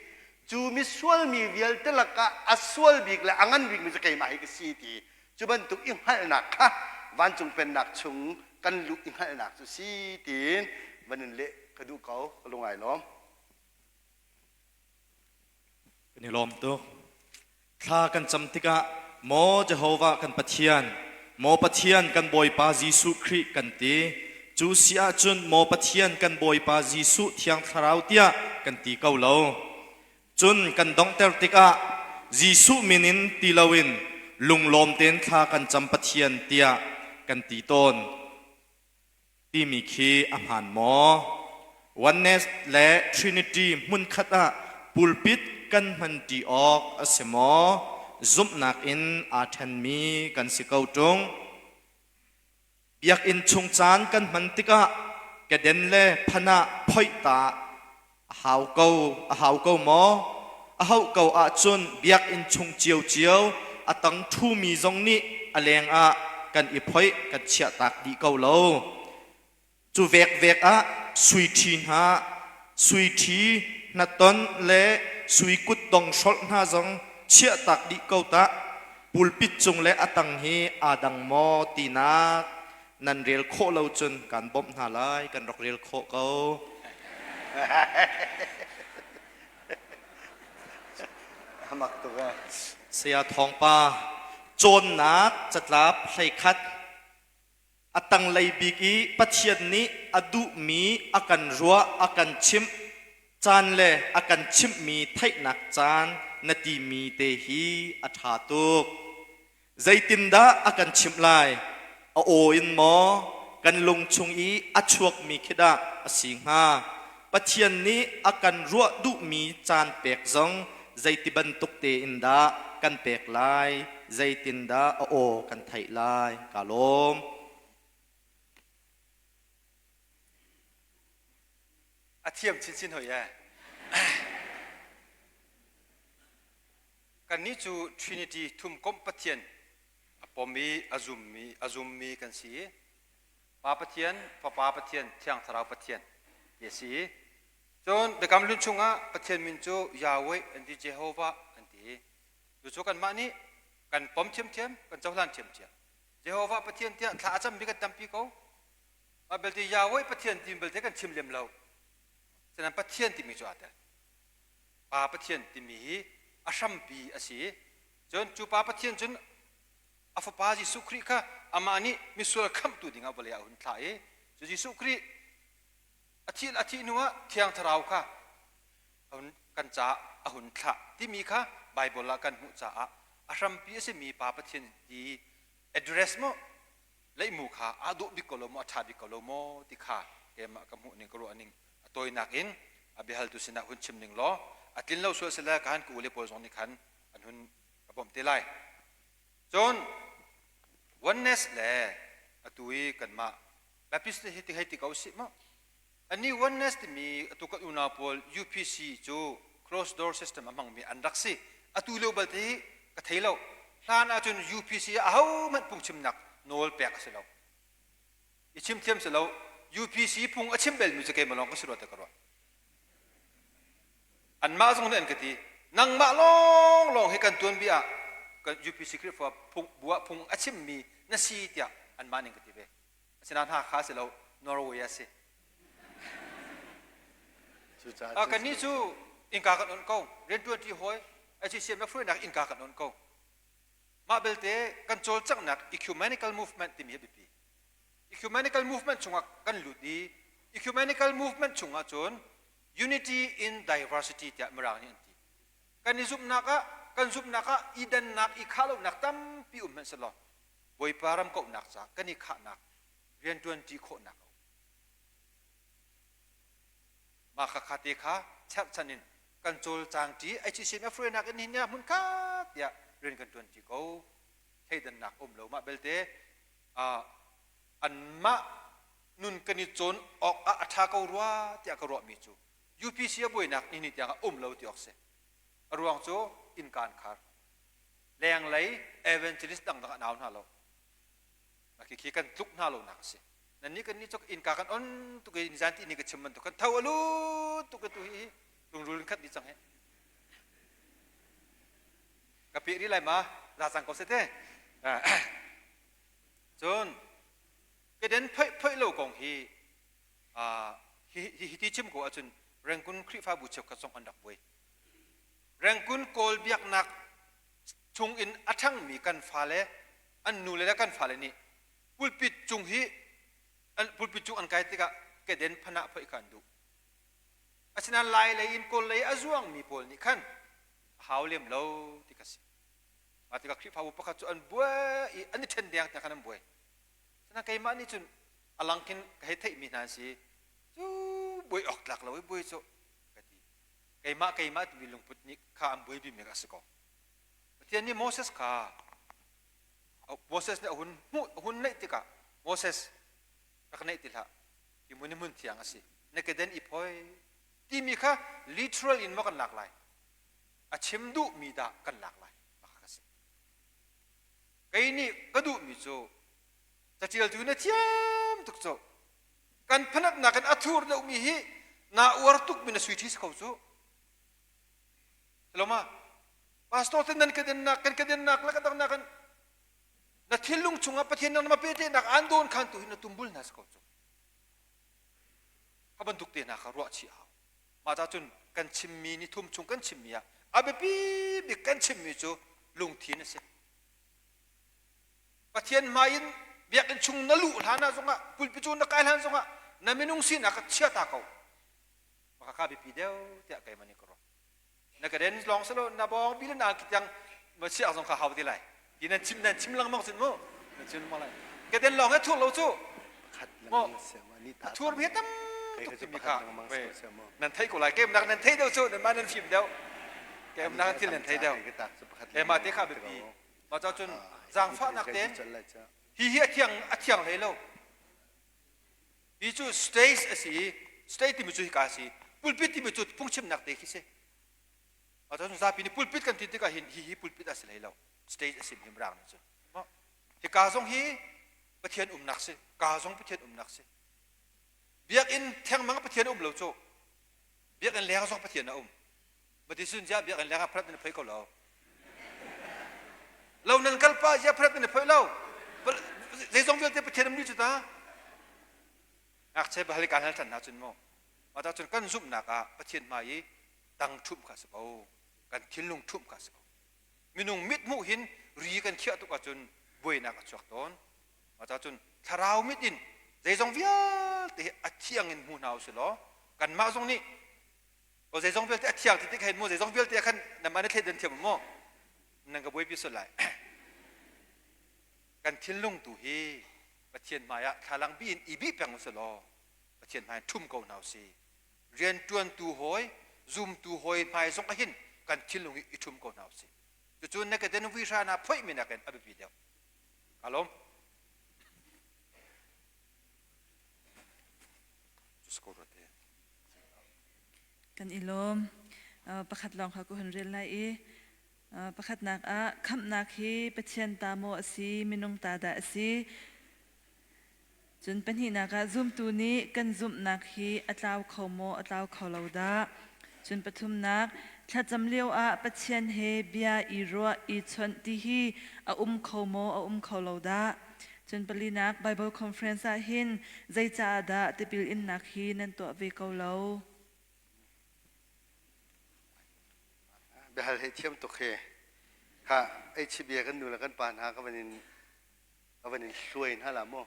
cu misual mi vialte lakah a sual bik le a ngan bikmi cu keimah hi ka si ti cu bantuk i hngalhnak kha vancung pennak chung kan luh i hngalhnak cu si tiin van in leh ka duh ko ka lung ai lawm. Kan i lawm tuk. Thla kan cam tikah maw Jehovah kan Pathian, maw Pathian kan Bawipa Jesuh Khrih kan ti. Cu si ahcun maw Pathian kan Bawipa Jesuh Thiang Thlarau tiah kan ti ko lo. Cun kan donghter tikah Jesuh min in ti loin lunglawm tein thla kan cam Pathian tiah kan ti tawn. Timi khi a hmaan maw? Oneness le Trinity hmunkhat ah pulpit kan hmanṭi awk a si maw? Zumhnak in aa ṭhenmi kan si ko ṭung. Biakinn chung caan kan hman tikah keden le phanah phoih ta A hau ko, a hau ko maw? A hauh ko ahcun biakinn chung ciocio a tang ṭhumi zong nih a leng ah kan i phoih kan chiahtak dih ko lo. Cu vekvek ah sui ṭhi hna, sui ṭhi hnaton le sui kutdong hrolh hna zong chiahtak dih ko tah. Pulpit cung le a tang hi aa dang maw tinak nan rel khawh lo cun kan bawmh hna lai kan rak rel khawh ko. Mak tuk eh. Saya Thawngpa cawnnak catlap 11 a tanglei bik i Pathian nih a duhmi a kan ruah a kan chimh caan le a kan chimhmi theihnak caan na timi te hi a ṭha tuk. Zeitindah a kan chimh lai? A aw in maw kan lung chung i a chuakmi khi dah a si hnga? Pathian nih a kan ruah duhmi caan pek zong zeiti bantuk tein dah kan pek lai? Zeitindah a aw kan theih lai? Kaa lawm. A thiam chinchin hoi ee. Kannih cu Trinity thumkomh Pathian a pom i a zummi a zummi kan si i Pa Pathian, Fapa Pathian, Thiang Thlarau Pathian ti a si i cun Biakam Hlun chungah Pathian min cu Yahweh an ti Jehovah an ti. Cucu kanmah nih kan pom ṭhiamṭhiam, kan cohlan ṭhiamṭhiam. Jehovah Pathian tiah thla a cammi kan tampi ko. Mah belte Yahweh Pathian ti belte kan chim lem lo. Sinain Pathian timi cu aa tel. Pa Pathian timi hi a hrampi a si. Cun cu Pa Pathian cun a fapa Jesuh Khrih kha amah nih misual khamhtu dingah vawlei ah a hun thlah i cu Jesuh Khrih a thih a thih hnuah Thiang Thlarau kha kan caah a hun thlah timi kha Baibal ah kan hmuh caah a hrampi a simi Pa Pathian ti address maw leihmu kha aa dawh bik ko lo maw a ṭha bik ko lo maw ti kha keimah ka hmuh ning ka ruah ning a tawinak in a biahaltu sinah hun chim ning law a tlin lo sual sile ka han ka ule pawl zong nih khan an hun ka bawmh te lai. Cun oneness le atu i kanmah Baptist hi ti hei ti ko sih maw ani oneness timi atu kan unau pawl UPC cu closed door system a hmangmi an rak si atu lio balte hi ka thei lo hlan ahcun UPC ah ahohmanh phungchimnak nawl pek a si lo i chim thiam si lo UPC phung a chim belmi cu keimah lawng ka si rua te ka ruah anmah zong nih an ka ti nangmah lawng lawng hi kan tuanbia ah kan UPC Khrihfa phung bu ah phung a chimmi na si tiah anmah ning ka ti ve asinain Hakha si lo Norway a si Cucaah kannih cu innka kan on ko riantuan ṭi hawi ICCM le hruainak innka kan on ko mah belte kan cawlcanghnak ecumenical movement timi hi a biapi Ecumenical movement chungah kan lut i ecumenical movement chungah cun unity in diversity tiah Mirang nih an ti. Kan i zumhnak ah kan zumhnak ah i dannak i khah lonak tampi um hmanh selaw Bawipa ram kauhnak ca kan i khahnak rianṭuan ṭi khawhnak a um. Mah kha kha te kha cherhchan in kan cawlcang ṭi HCMF hruainak in hin hmun khat tiah rian kan ṭuan ṭi ko. Thleidannak um lo. Mah belte anmah nun kan i cawn awk ah a ṭha ko rua tiah ka ruahmi cu UPC a buainak ni ni tiang ah um lo ti awk si. A ruang cu innka an khar. Lenglei evangelist dangdang an au hna lo. Khi khi kan tluk hna lonak a si. Nannih kan nih cu innka kan on tuk i nizan ti ni ka chim bantuk kan tho a lut tuk i tu hi rungrul in khat dih cang hi. Ka peh rih lai ma? Za cang ko se te. Cun keden phoih phoih lo kong hi hi hi ti chim ko ahcun Rangoon Khrihfabu cheukhat zong an rak buai. Rangoon Kawl biaknak chung in a ṭhangmi kan fale an nule le kan fale nih pulpit cung hi an pulpit cung an kai tikah keden phanah phoih kha an duh. Asinain Lai lei in Kawl lei a zuangmi pawl nih khan a hau lem lo ti kha si. Mah tikah Khrihfabu pakhat cu an buai i an i ṭhen deng tiang khan an buai. Sinain keimah nih cun a lang khin ka hei theihmi hna an si. Cu buai awk tlak lo i buai cu ka ti. Keimah keimah timi lungput nih kha an buai bimi a si ko. Pathian nih Moses kha Moses nih a hun hmuh a hun neih tikah Moses rak neih ti hlah hi hmun hi hmun thiang a si na keden i phoi timi kha literal in maw kan lak lai a chim duhmi dah kan lak lai mah kha si kei nih ka duhmi cu catialtu na thiam tuk cu kan phanatnak in a thur deuhmi hi naa uar tukmi na sui ṭhi si ko cu Loma pastor te nan kadennak kan kadennak la kadangnak kan na thinlung chungah Pathian nang ma pehtlaihnak aan dawn khan tu hi na tumbul hna si ko cu kha bantuk te hna kha ruah chih hau mah ca cun kan chimmi ni thum chung kan chimmi ah a biapi bik kan chimmi cu lungthin a si Pathian hmai in biakinn chung na luh hlan ah zongah pulpi cu na kai hlan zongah na minung sinak kha chia ta ko maka kha biapi deuh tiah keimah nih ka ruah na ka den lawng selo na bawng bil na ki tiang ma chiak zong kha hau ti lai ti nan chim nan chim lengmang sin mu nan chim lengmang lai ka den lawng he thur lo cu mo thur mi tam tuk timi kha nan thei ko lai kem nak nan thei deuh cu nan mah nan fim deuh kem nak thil nan thei deuh e ma te kha biapi ma cha cun zaangfahnak te hi hi a thiang a thiang hlei lo Hi cu stage a si i stage timi cu hika a si. Pulpit timi cu phungchimnak te khi si. Cun zapi nih pulpit kan ti tikah hin hi hi pulpit a si hlei lo. Stage a si him rang nih cun. Hika zong hi Pathian umnak si. Ka zong Pathian umnak si. Biakinn thengmang Pathian um lo cu. Biakinn leng zong Pathian a um. Mati sun ziah biakinn leng ah pharat nan phoi ko lo. Lo nan kal pa ziah pharat nan phoi lo. Zeizong vialte Pathian um ni cu ta. Ngakchia bahal kan hal than hna cun mu. Mah cun kan zumhnak ah Pathian hmai i tang ṭhumh kha si ko. Kan thinlung ṭhumh kha si ko. Minung mit hmuh hin ri kan khiah tuk ahcun buainak a chuak tawn. Mah cun thlarau mit in zeizong vialte hi a thiang in hmu hna u si law kanmah zong nih O zeizong vialte a thiang ti tik hein mu zeizong vialte khan namah na thleidan thiam maw nan ka buaipi sual lai kan thinlung tu hi Pathian hmai ah thlalang bi in i bih peng usih law Pathian hmai ṭhum ko hna usih rianṭuantu hawi zumtu hawi hmai zong ah hin kan thinlung hi i ṭhum ko hna usih cucu na keden vuihra na phoih mi nakin a biapi deuh ka lawm Kan i lawm. Pakhat lawng kha ka hun rel lai i pakhatnak ah khamhnak hi Pathian ta maw a si, minung ta dah a si? Cun pahnihnak ah zumtu nih kan zumhnak hi a tlau kho maw, a tlau kho lo dah? Cun pathumnak, thlacam lio ah Pathian he bia i ruah, i chawnh ti hi a um kho maw, a um kho lo dah? Cun palinak Bible conference ah hin zeicaah dah tipil innak hi nan tuah ve ko lo? Biahal hei thiam tuk hi. Kha HBA kan nu le kan pa hna ka van in ka van in hluai hna la mu.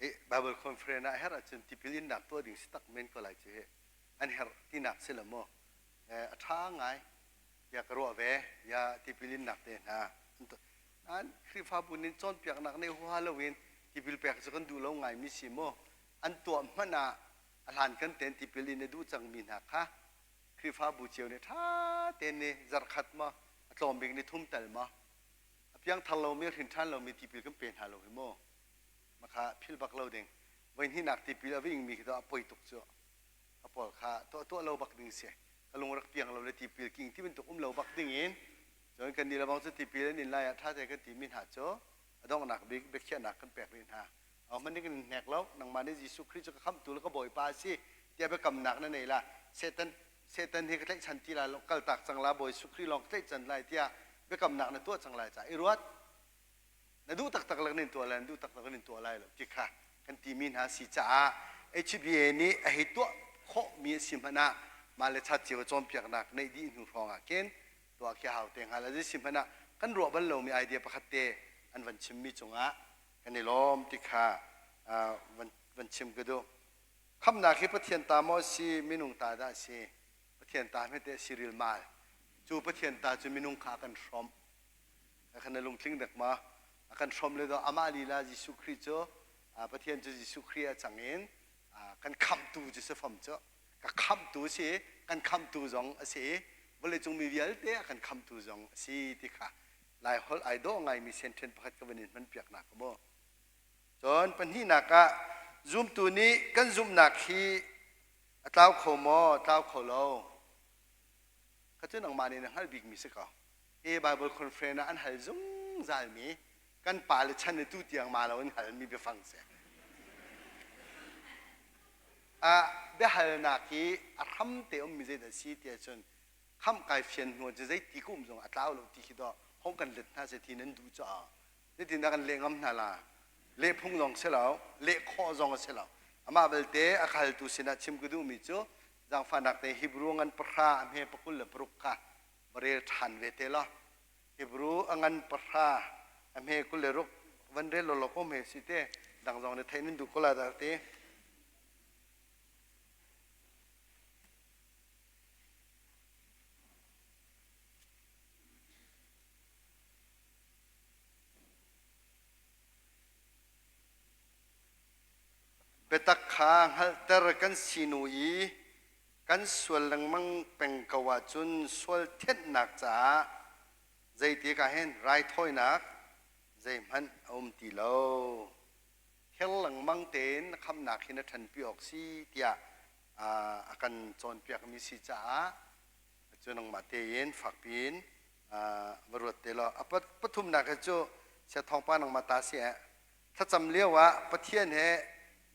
Hi Bible conference ah herh ahcun tipil innak tuah ding si tak men ko lai cu hi. An herh tinak si lo mu. A ṭha ngai. Ya ka ruah ve. Ya tipil innak te hna. Nain Khrihfabu nih cawnpiaknak nih huaha loin tipil pek cu kan duh lo ngaimi si mu. An tuah hmanh ah. A hlan kan ten tipil in a duh cangmi hna kha Khrihfabu cio nih ṭha tein nih zarhkhat maw a tlawm bik ni thum tal maw a piangthar lomi a hrin ṭhan lomi tipil kan pe hna lo hi mu. Makha philh bak lo ding. Voihnihnak tipil a va ingmi khi a poi tuk cu. A pawl kha tuah tuah lo bak ding si. Ka lung rak piang lo le tipil king ti bantuk um lo bak ding in cun kan nih lebang cu tipil an in lai ah ṭha tein kan timi hna cu a donghnak bik biakhiahnak kan pek rih hna. Ahohmanh nih kan in hnek lo. Nangmah nih Jesuh Khrih cu ka khamhtu le ka Bawipa a si tiah biakamnak na nei la. Satan Satan hi ka tlaihchan ti lai lo, kaltak cang la, Bawi Jesuh Khrih lawng ka tlaihchan lai tiah biakamnak na tuah cang lai caah i ruat. Na duh taktak le kan in tuah lai, na duh taktak kan in tuah lai lo ti kha kan timi hna si caah HBA nih a hei tuah khawhmi a si hmanh ah mah le chat cio cawnpiaknak neih dih hnu hrawng ah khin tuah khi hau te hnga la. Si hmanh ah kan ruah bal lomi idea pakhat te an van chimmi cungah kan i lawm ti kha van, van chim ka duh. Khamnak hi Pathian ta maw si, minung ta dah si? Pathian ta hmete si rilmal. Cu Pathian ta cu minung kha a kan hrawmh. A kan lungtling dek ma? A kan hrawmh le do amah lila Jesuh Khrih cu Pathian cu Jesuh Khrih a cang in kan khamhtu cu si fam cu. Ka khamhtu si, kan khamhtu zong a si i vawleicung mi vialte a kan khamhtu zong a si ti kha Laiholh ai dawh ngaimi senthen pakhat ka van in hmanpiaknak ka mu. Cun pahnihnak ah zumtu nih kan zumhnak hi a tlau kho maw, tlau kho lo? Kha cu nangmah nih na hngalh bikmi si ko. Hi Bible conference ah an hal zungzalmi kan pale chan i tu tiang ma lo in halmi biafang si. Ah biahalnak hi a hram te ummi zeidah si ti ahcun khamh kai fian hnu cu zeiti ka um zong a tlau lo ti khi dawh hong kan let hna seh ti nan duh caah zeitindah kan leh ngam hna la leh phung zong si lo leh khawh zong a si lo amah belte a khaltu sinah chim ka duhmi cu zaangfahnak te Hebrew ngan pahra a hme pakul le paruk kha va rel ṭhan ve te law Hebrew a ngan pahra a hme 26 van rel law law ko hme si te dang zong na theih nan duh ko la dah ti Biatak kha hngalhter kan si hnu i kan sual lengmang peng ko ahcun sual thenhnak caah zeiti ka hen raithawinak zeihmanh a um ti lo. Thil lengmang tein khamnak hi na ṭhanpi awk si tiah a kan cawnpiakmi si caah cu nangmah tein fakpi in va ruat te law a pathumnak hi cu sia thawngpa nangmah ta si eh thlacam lio ah Pathian he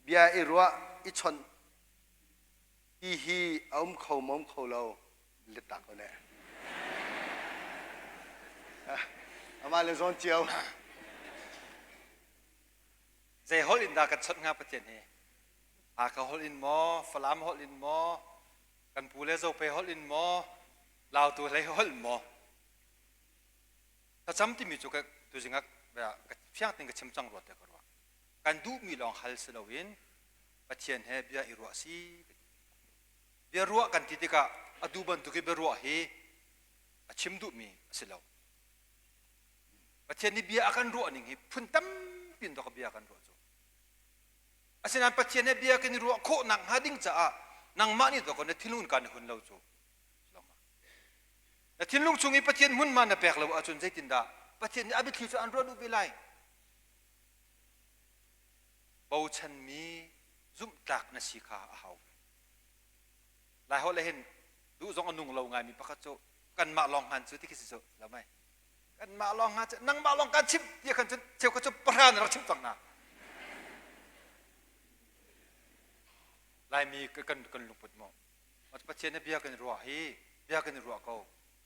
bia i ruah i chawnh ti hi a um kho maw um kho lo let ta ko ne amah le zawn cio Zei holh in dah kan chawnh hnga Pathian hi? Hakha holh in maw, Falam holh in maw, kan pu le Zophei holh in maw, Lautu hlei holh in maw? Thlacam timi cu ka tuzing ah ka fiang tein ka chim cang rua tiah ka ruah. Kan duhmi lawng hal si loin Pathian he bia i ruah si. Bia ruah kan ti tikah a duh bantuk i bia ruah hi a chim duhmi a si lo. Pathian nih bia a kan ruah ning hi phun tampi in bia kan ruah cu. Asinain Pathian he bia kan i ruah khawh nak hnga ding caah nangmah nih dawkaw na thinlung kan hun lo cu. Na thinlung chung i Pathian hmunhma na pek lo ahcun zeitindah Pathian nih a biathli cu an ruah duh ve lai? Bochanmi zumhtlak na si kha a hau ve. Lai holh hin duh zong a nung lo ngaimi pakhat cu kanmah lawng hngan cu ti khi si cu lo mai kanmah lawng hngan cu nangmah lawng kan chimh ti khan cun cheu kha cu pahra na rak chimh cang hna Laimi kan kan lungput maw Pathian nih bia kan ruah hi bia kan i ruah ko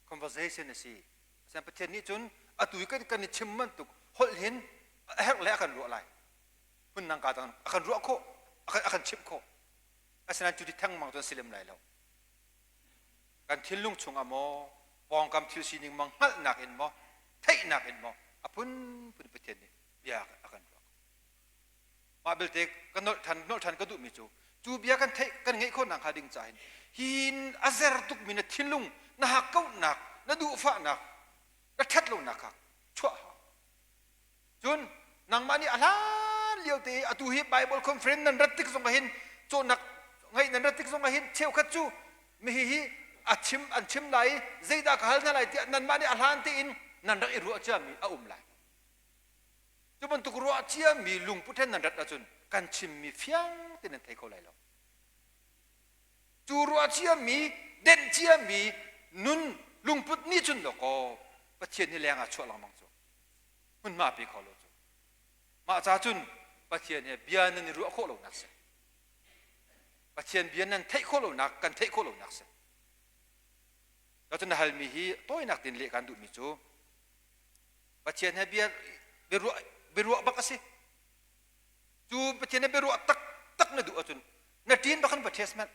conversation a si Asian Pathian nih cun atu i kan kan i chim bantuk holh hin a herh le a kan ruah lai phun nang ka dang a kan ruah khawh a kan chimh khawh asinain cu ti thengmang cu an si lem lai lo kan thinlung chungah maw pawngkam thil sining maw hngalhnak in maw theihnak in maw a phunphun Pathian nih bia a kan ruah mah belte ka nolh than nolh than ka duhmi cu cu bia kan theih kan ngeih khawhnak hnga ding caah hin hin a zer tukmi na thinlung na hakkauhnak na duhfahnak na ṭhatlonak kha chuah hau Cun nangmah nih a hlan lio te atu hi Bible conference nan rat tik zong ah hin cawnnak Ngaih nan rat tik zong ah hin cheukhat cu mihi hi a chim an chim lai i zeidah ka hal hna lai tiah nanmah nih a hlan tein nan rak i ruah ciami a um lai. Cu bantuk ruah ciami lungput he nan rat ahcun kan chimmi fiang tein nan thei kho lai lo. Cu ruah ciami, denh ciami nun lungput nih cun dawkaw Pathian hi leng ah chuah lengmang cu hmunhma pe kho lo cu. Mah ca cun Pathian he bia nan i ruah khawh lonak si. Pathian bia nan theih khawh lonak kan theih khawh lonak si. Cun na halmi hi tawinak tein leh kan duhmi cu Pathian he bia biaruah biaruah bak a si. Cu Pathian he biaruah taktak na duh ahcun na ṭin bak in va ṭhes manh.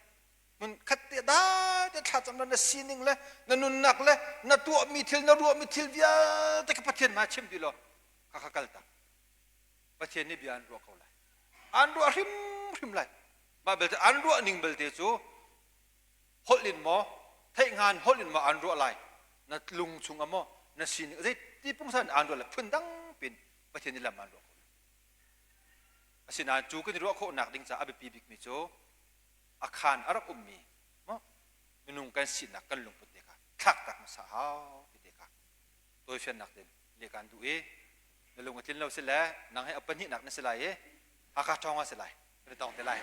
Hmun khat te dai te thlacam na sining le na nunnak le na tuahmi thil na ruahmi thil vialte kha Pathian hmai chim dih law kha kha kal tak. Pathian nih bia an ruah ko lai. An ruah hrimhrim lai. Mah belte an ruah ning belte cu holh in maw theih-hngan holh in maw an ruah lai na lung chungah maw na sining zeiti pungsan an ruah lai phundang pin Pathian nih lam an ruah khawh asinain cu kan i ruah khawhnak ding caah a biapi bikmi cu a khaan a rak ummi maw minung kan sinak kan lungput te kha thlak tak hmasa hau ti te kha tawifiannak din le kan duh i na lung a tlin lo si le nang he a pahnihnak na si lai i Hakha ṭhawng a si lai kan i tong te lai.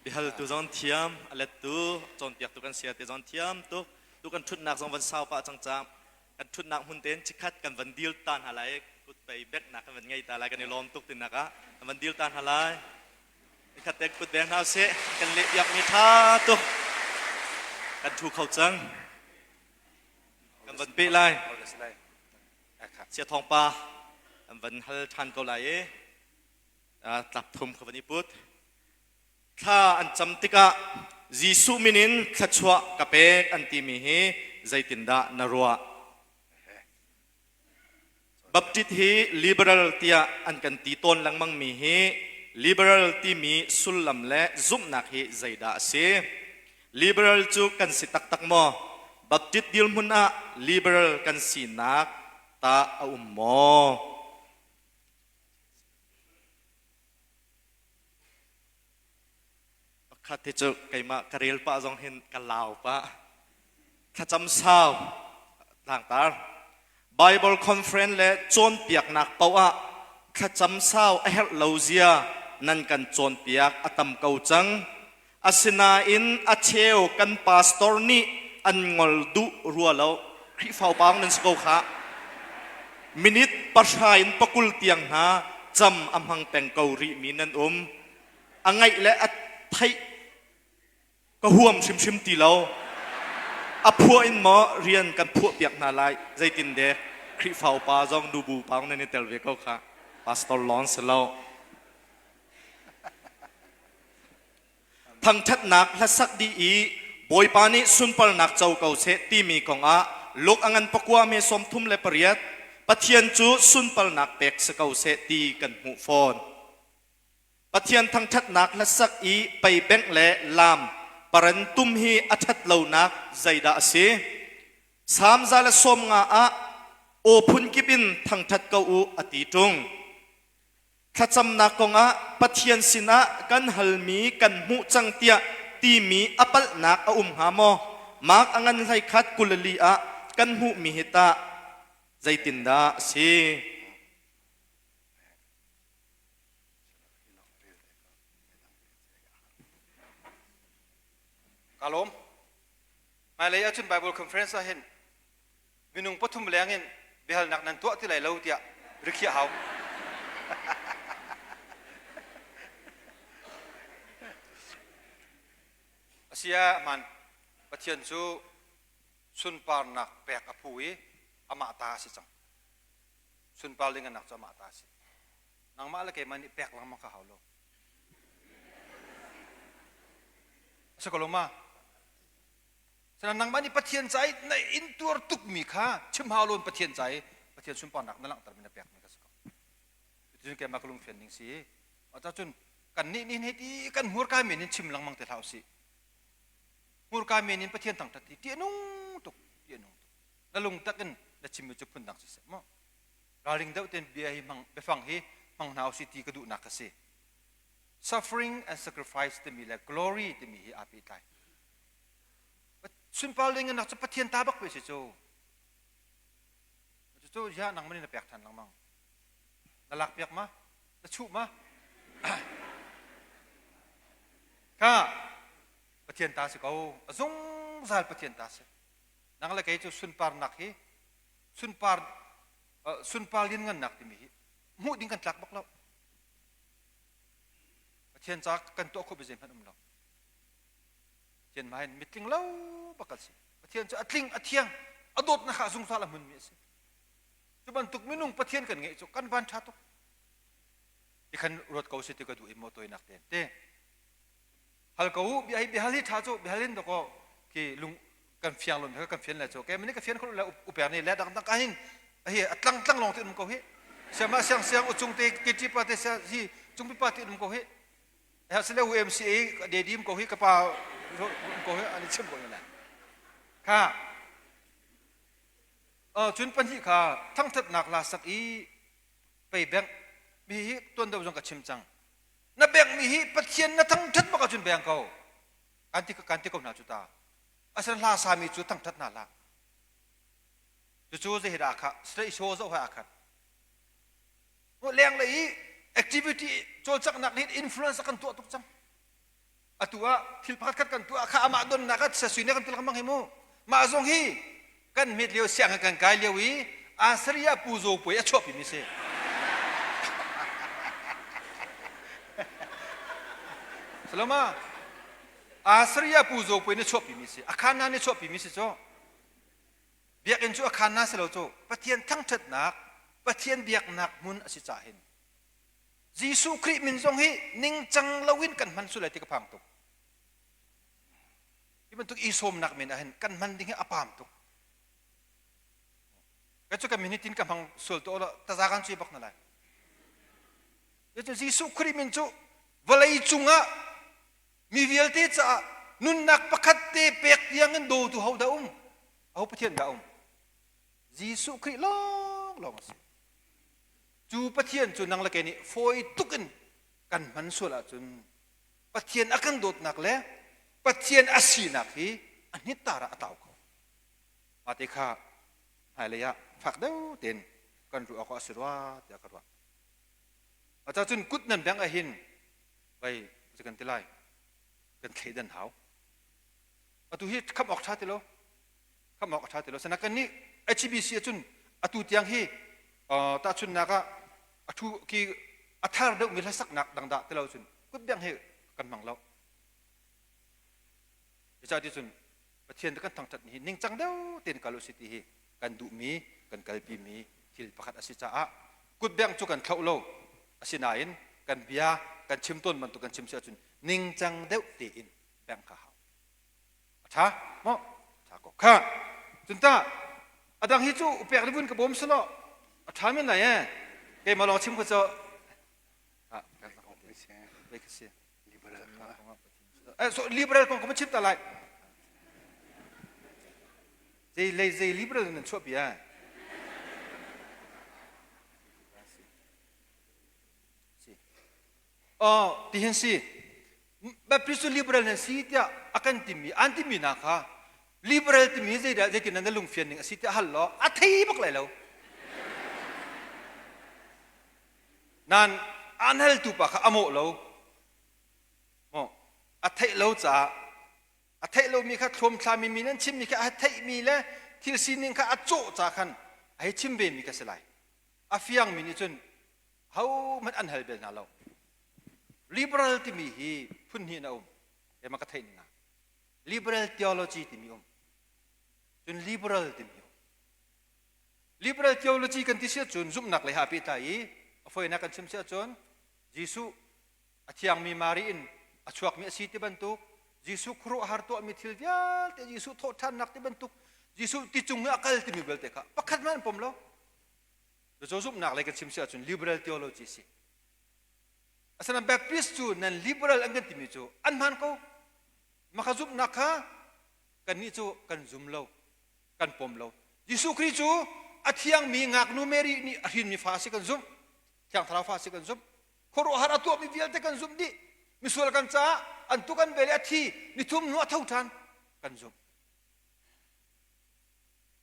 Biahaltu zong thiam, a lettu, cawnpiaktu kan sia te zong thiam tuk. Tu kan ṭhutnak zong van sau pah cang cang. Kan ṭhutnak hmun tein chikkhat kan van dil ta hna lai. Kut pei beknak kan van ngei ta lai. Kan i lawm tuk tinak ah kan van dil ta hna lai. Nikhat te kut beng hna usih. Kan leh piakmi ṭha tuk. Kan ṭhu kho cang. Kan van peh lai. Sia Thawng pa an van hal ṭhan ko lai i tlap thum kha van i put. Thla an cam tikah Jesuh min in thluachuah ka pek an timi hi zeitindah na ruah? Baptist hi liberal tiah an kan ti tawn lengmangmi hi liberal timi sullam le zumhnak hi zeidah a si? Liberal cu kan si taktak maw? Baptist dirhmun ah liberal kan sinak tah a um maw? Pakhat hi cu keimah ka rel pah zong hin ka lau pah. Thlacam sau tlangtar. Bible conference le cawnpiaknak paoh ah thlacam sau a herh lo zia nan kan cawnpiak a tam ko cang. Asinain a cheu kan pastor nih an ngol duh rua lo. Khrihfa upa nan si ko khah. Minute pahra in pakul tiang hna cam a hmang peng ko rihmi nan um. A ngaih le a theih ka huam hrimhrim ti lo. A phuah in maw rian kan phuah piak hna lai zeitin dek Khrihfa upa zong nubu pa nan i tel ve ko kha pastor lawng si lo. Thangṭhatnak hlasak dih i Bawipa nih sunparnak co ko seh timi kongah Luke a ngan pakua me 38 Pathian cu sunparnak pek si ko seh ti kan hmuh fawn. Pathian thangṭhatnak hlasak i peibengh le laam paren tum hi a ṭhat lonak zeidah a si? Salm 150 ah aw phunkip in thangṭhat ko u a ti ṭung. Thlacamnak kongah Pathian sinah kan halmi kan hmuh cang tiah timi a palhnak a um hnga maw? Mark a ngan hlei khat 24 ah kan hmuhmi hi tah zeitindah a si? Ka lawm. Hmailei ahcun Bible Conference ah hin minung pathum leng in biahalnak nan tuah ti lai lo tiah rikhiah hau. Asia man Pathian cu sunparnak pek a phu i amah ta a si cang. Sunpar linganak cu amah ta a si. Nangmah le keimah nih pek lengmang kha hau lo. A si ko lo ma? Sana nangmah nih Pathian ca i na intuar tukmi kha chim hau loin Pathian ca i Pathian sunparnak na langhtermi na pekmi kha si ko. Cuticun keimah ka lungfian ning si. Cun kannih nih hei ti kan hmurka men in chim lengmang te hlah usih. Hmurka men in Pathian thangṭhat hi ṭih a nung tuk, ṭih a nung tuk. Na lungtak in na chimmi cu phundang siseh maw? Ralring deuh tein bia hi hmang, biafang hi hmang hna usih ti ka duhnak a si. Suffering and sacrifice timi le glory timi hi aa pehtlai. Sunpar lengannak cu Pathian ta bak pe si cu. Cucu ya nangmah nih na pek ṭhan lengmang. Na lak piak ma? Na chuh ma? Kha Pathian ta si ko. A zungzal Pathian ta si. Nang le kei cu sunparnak hi sunpar sunpar lianngannak timi hi hmuh ding kan tlak bak lo. Pathian ca kan tuah khawh zeihmanh um lo. Pathian mah hin mitling lo bak kan si. Pathian cu a tling a thiang a dawtnak kha zungzal a hmunmi a si. Cu bantuk minung Pathian kan ngeih cu kan van ṭha tuk. Ti khan ruat ko si ti ka duh i maw toinak te te. Hal ko u bia hi biahal hi ṭha cu biahal in dakaw ki lung kan fiang lo kan fian le cu ke mani ka fian khol le uper ni le dang dang ka hin hi a tlang tlang long te um ko hi siama siang siang uchung te kiti pa te sia hi chungpi pa te um ko hi ha sile UMCA de dim ko hi ka pa um ko hi ani chim ko na kha cun pahnih kha thangthatnak la sak i pei bengh mi hi tuan deuh zong ka chim cang na bengh mi hi pathian na thangthat bak ahcun beng ko kan ti kan ti ko hna cu ta asan hla sami cu thangthat hna hlah cucu zei dah kha straight show zoh hai akhat leng lei i activity cawlcanghnak nih influence kan tuah tuk cang atu ah thil pakhat khat kan tuah kha amah donnak ah sasui ne kan til lengmang hi mu mah zong hi kan hmet lio siang kan kai lio i Asaria pu zo puai a chuahpi mi si Saloma Asaria pu zo puai na chuahpi mi si akhana na chuahpi mi si cu biakinn cu akhana si lo cu Pathian thangthatnak Pathian biaknak hmun a si ca hin Jesuh Khrih min zong hi ningcang loin kan hman sulai ti ka phang tuk. Hi bantuk i sawmnak men ah hin kan hman ding hi a pam tuk. Ka cu ka min hi tin ka hmang sual to lo taza kan cui bak na lai. Cu Jesuh Khrih min cu vawlei cungah mi vialte caah nunnak pakhat te pek tiang in dawtu ho dah um? Aho Pathian dah um? Jesuh Khrih lawng lawng a si. Cu Pathian cu nang le kei nih fawi tuk in kan hman sual ahcun Pathian a kan dawtnak le Pathian a sinak hi a hnittar ah a tlau kho. Mah te kha hmailei ah fak deuh tein kan ruah awk a si rua tiah ka ruah. Cun kut nan bengh ahhin vai kan ti lai kan thleidan hau. Atu hi khamh awk ṭha ti lo. Khamh awk a ṭha ti lo. Sana kan nih HBC ahcun atu tiang hi tahchunhnak ah a thu ki a thar deuhmi hlasaknak dang dah ti lo cun kutbeng hi kan hmang lo. Cucaah ti cun Pathian kan thangṭhat ni hi ningcang deuh tein kal usih ti hi kan duhmi kan kalpimi thil pakhat a si caah kutbeng cu kan thloh lo. Asinain kan bia kan chim tawn bantuk kan chim si ahcun ningcang deuh tein bengh kha hau. A ṭha maw? Ṭha ko. Kha cun ta a dang hi cu upek le vun ka bawm selaw a ṭha men lai ee. Keimah lawng chim kha cu ah si. Eh, so liberal kong ka chim ta lai. Zei lei zei liberal nan chuah pi eh. Oh, ti hin si. Baptist cu liberal nan si tiah a kan timi an timi hna kha liberal timi zeidah zeitin na lungfian ning a si tiah hal law a thei bak lai lo. Nan an haltu pa kha a mawh lo. Maw a theih lo caah a theih lomi kha thluamthlami mi nan chimmi kha a theihmi le thil sining kha a cawh ca khan a hei chim ve mi kha si lai. A fiangmi nih cun hohmanh an hal bel hna lo. Liberal timi hi phun hnih in a um. Keimah ka theih ning ah. Liberal theology timi um. Cun liberal timi um. Liberal theology kan ti si ahcun zumhnak lei ha pehtlai i a fawinak kan chim si ahcun Jesuh a thiangmi Mari in a chuakmi a si ti bantuk Jesuh khuaruahhar tuahmi thil vialte Jesuh thawhṭhannak ti bantuk Jesuh ti cung i a kal timi vialte kha pakhat hmanh an pom lo. Cucu zumhnak lei kan chim si ahcun liberal theology si. Asinain Baptist cu nan liberal an kan timi cu an hmaan ko. Maka zumhnak kha kannih cu kan zum lo, kan pom lo. Jesuh Khrih cu a thiangmi ngaknu Mary nih a hrinmi fa a si kan zumh. Thiang Thlarau fa si kan zumh. Khuaruahhar a tuahmi vialte kan zumh dih. Misual kan caah an tuk an vel i a thi nithum hnu a tho ṭhan kan zumh.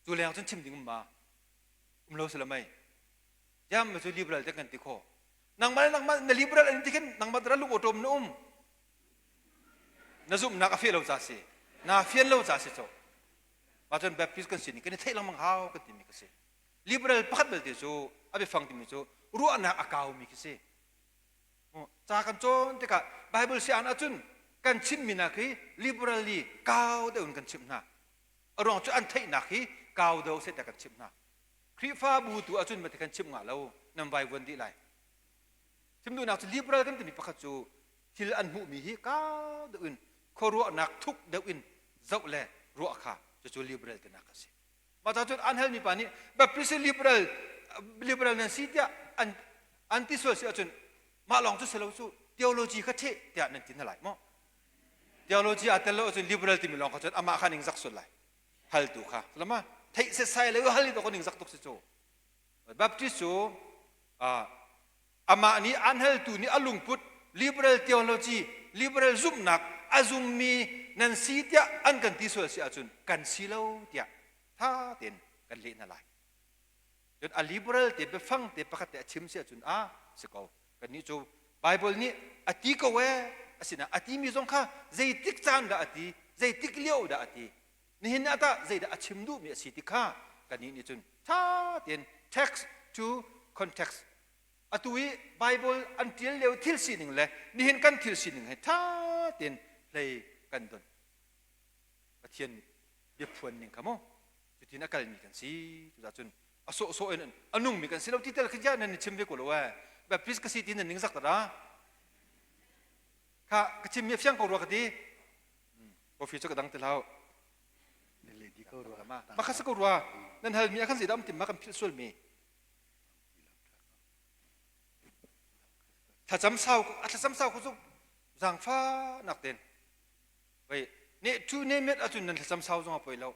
Cu leng cun chim ding um ma? Um lo si lo mei. Jam cu liberal te kan ti kho. Nangmah le nangmah na liberal an ti khin nangmah dara lung awṭawm na um. Na zumhnak a feh lo ca si. Na fian lo ca si co. Mah cun Baptist kan si ni kan i theih lengmang hau kan timi ka si. Liberal pakhat belte cu a biafang timi cu ruahnak a kaumi khi si. Ca kan cawn tikah Bible si an ahcun kan chimmi nak hi liberally kau deuh in kan chimh hna. A ruang cu an theihnak hi kau deuh seh tiah kan chimh hna. Khrihfabu tu ahcun mati kan chimh ngah lo nan vaivuan dih lai. Chim duhnak cu liberal kan timi pakhat cu thil an hmuhmi hi kau deuh in khuaruahnak thuk deuh in zoh le ruah kha cucu liberal tinak a si. Mah cun an halmi pa nih Baptist liberal liberal nan si tiah an an ti sual si ahcun mah lawng cu si lo cu theology kha theh tiah nan ti hna lai maw? Theology aa tel lo ahcun liberal timi lawng kha cun amah kha ning zak sual lai. Haltu kha. Lama theih setsai le hal i ning zak tuk si cu. Baptist cu amah nih an haltu nih a lungput liberal theology liberal zumhnak a zummi nan si tiah an kan ti sual si ahcun kan si lo tiah tha tein kan leh hna lai cun a liberal te biafang te pakhat te a chim si ahcun a si ko kannih cu Bible nih a ti ko ee asina a timi zong kha zeitik caan dah a ti zeitik lio dah a ti nihin ah tah zeidah a chim duhmi a si ti kha kannih nih cun ṭha tein text to context atu i Bible an ṭial lio thil sining le nihin kan thil sining he ṭha tein hlei kan don Pathian biaphuan ning kha mu cutin a kalmi kan si cucaah cun a sawhsawh in a nungmi kan si lo ti tel khi nan ni chim ve ko lo ee Baptist ka si ti nan ning zak ta kha ka chimmi a fiang ko rua ka ti Coffee cu ka dang ti hlah. Mah kha si ko rua. Nan halmi ah khan zeidah um tim ma kan philh sualmi. Thlacam sau a thlacam sau khu cu zaangfa nak ten. Wei ne thu ne met ahcun nan thlacam sau zong a poi lo.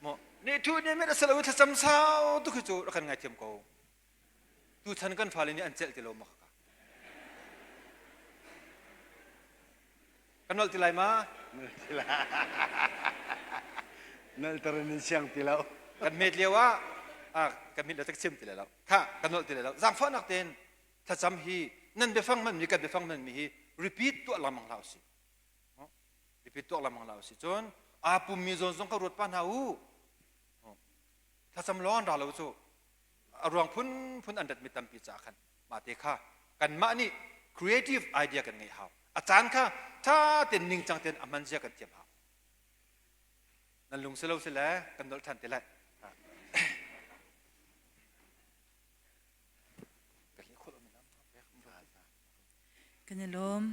Mo ne thu ne met a salo thlacam sau tu khi cu rak kan ngaithiam ko. Tuchan kan fale nih an celh ti lo ma ka. Kan nolh ti lai ma? Nolh ti lai. Nolh in siang ti lo. Kan met lio ah ah kan mit le tak chim ti lai lo. Kha kan nolh ti lai lo. Zaangfahnak tein thlacam hi nan biafang hmanmi kan biafang hmanmi hi repeat tuah lengmang hlah usih. Repeat tuah lengmang hlah usih. Cun aa pummi zawn zong ka ruat pa hna u. Thlacam lawng an ra lo cu. A ruang phunphun an ratmi tampi caah khan mah te kha kanmah nih creative idea kan ngeih hau. A caan kha ṭha tein ningcang tein a hman zia kan thiam hau. Nan lung si lo si le kan nolh ṭhan te lai. Kan i lawm.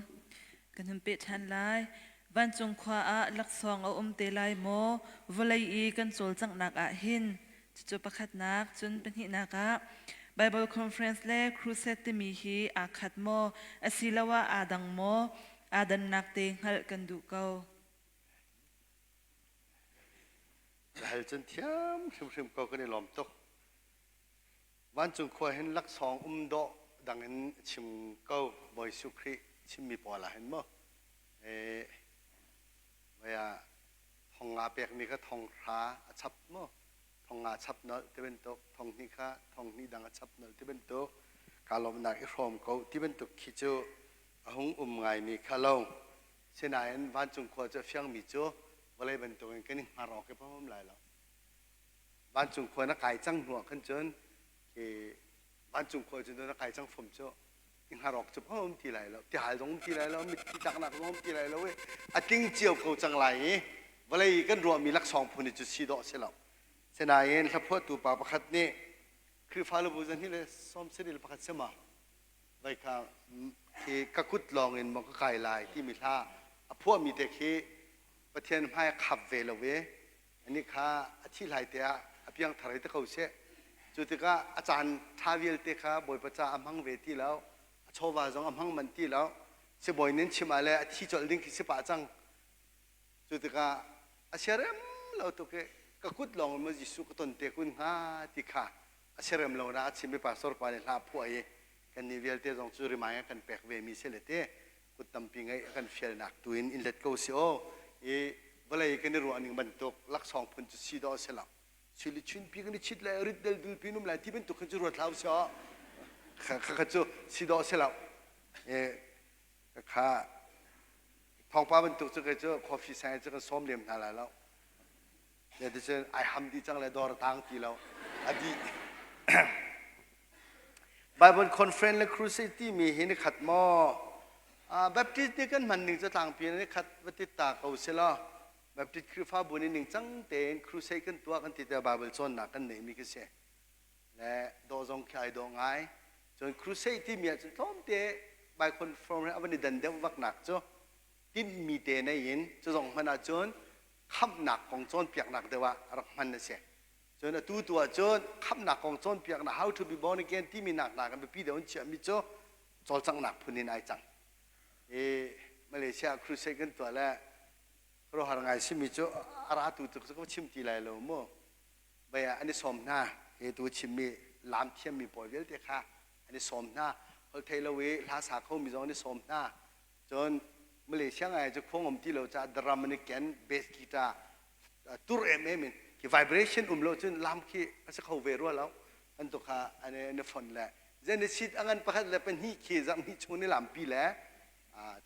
Kan hun peh ṭhan lai. Vancung khua ah laksawng a um te lai maw? Vawlei i kan cawlcanghnak ah hin cucu pakhatnak, cun pahnihnak ah Bible Conference le Crusade timi hi aa khat maw asiloah aa dang maw? Aa dannak te hngalh kan duh ko. Ka hal cun thiam hrimhrim ko kan i lawm tuk. Vancung khua hin laksawng um dawh dang in chim ko Bawi Jesuh Khrih chimmi pawl ah hin mu. Eh, vaya thong nga pekmi kha thong hra a chap mu. Thong nga chap nolh ti bantuk, thong hnih kha thong hnih dang a chap nolh ti bantuk, kaa lawmhnak i hrawm ko ti bantuk khi cu a hung um ngaimi kha lo. Sinain vancung khua cu a fiangmi cu vawlei bantukin kan i hngar awk i pom lai lo. Vancung khua na kai cang hnu ah khan cun khi vancung khua cu na kai cang fom cu i hngar awk cu um ti lai lo tihal zong um ti lai lo mitthli tlaknak zong um ti lai lo i a tling cio ko cang lai i vawlei kan ruahmi laksawng phun cu si dawh si lo sinain hlaphuahtu pa pakhat nih Khrihfa lubu zahnih le sawm sarih le pakhat si ma vai kha khi ka kut lawng in maw ka kai lai timi hla a phuahmi te khi Pathian hmai khap ve lo i Anih kha a thih lai te ah a piangthar hei ti ko seh. Cu tikah a caan ṭha vialte kha Bawipa caah a hmang ve ti lo. A chawva zong a hmang manh ti lo. Sibawi nih an chimh ah le a thi colh ding khi si pah cang. Cu tikah a siarem lo tuk i ka kut lawng in maw Jesuh ka ton te kun hnga ti kha a siarem lo na a chim i pastor pa nih hla a phuah i. Kannih vialte zong cu rimai a kan pek ve mi si le te kut tampi ngeih a kan fialnak tu in in let ko si aw. I vawlei kan i ruah ning bantuk laksawng phun cu si dawh a si lo. Sui chunpi kan i chit le rit del dul pi num lai ti bantuk khin cu ruat hlah usih aw. Kha kha cu si dawh a si lo. E kha thawngpa bantuk cu kei cu coffee sang cu kan sawm lem hna lai lo. Zeticun ai ham dih cang le dawr a tang ti lo. A dih. Bible Conference le Crusade timi hi ni khat maw? Baptist nih kan hman ning cu tlangpi ni khat va tit ta ko si law Baptist Khrihfabu nih ningcang tein crusade kan tuah kan ti te Bible cawnnak kan neihmi khi si. Le dawh zong khi ai dawh ngai. Cun crusade timi ahcun tlawmte Bible Conference a van i dan deuh vaknak cu tinhmi te nei in cu zong hmanh ahcun khamhnak kong cawnpiaknak deuh ah rak hman a si. Cun atu tu ahcun khamhnak kong cawnpiaknak how to be born again timi nak hna kan biapi deuh in chiahmi cu cawlcanghnak phun in ai cang. I Malaysia crusade kan tuah le khuaruahhar ngai simi cu a ra tu cu ka chim ti lai lo mu. Bai ah an i sawm hna. Hi tu chimmi laam thiammi pawl vialte kha an i sawm hna. Holh thei lo i hla sa khomi zong an i sawm hna. Cun Malaysia ngai cu khuang um ti lo caah drum an i ken, bass guitar tur emem in khi vibration um lo cun lam khi a si kho ve rua lo an tu kha an i fon le Genesis a ngan pakhat le pahnih khi zarh hnih chung ni lampi le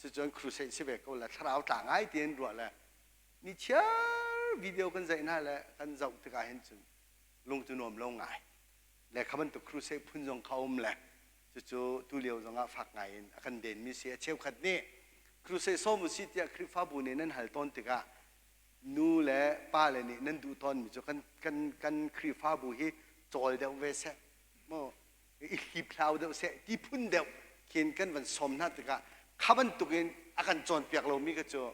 cucun crusade si ve ko le thlarau tla ngai tiin ruah le ni chiar video kan zaih hna le kan zoh tikah hin cun lung cu nuam lo ngai le kha bantuk crusade phun zong kha um le cucu tulio zongah fak ngai in a kan denmi si a cheukhat nih crusade sawm usih tiah Khrihfabu nih nan hal tawn tikah nu le pa le nih nan duh tawnmi cu kan kan kan Khrihfabu hi cawl deuh ve seh mu i hliphlau deuh seh ti phun deuh khin kan van sawm hna tikah kha bantukin a kan cawnpiak lomi kha cu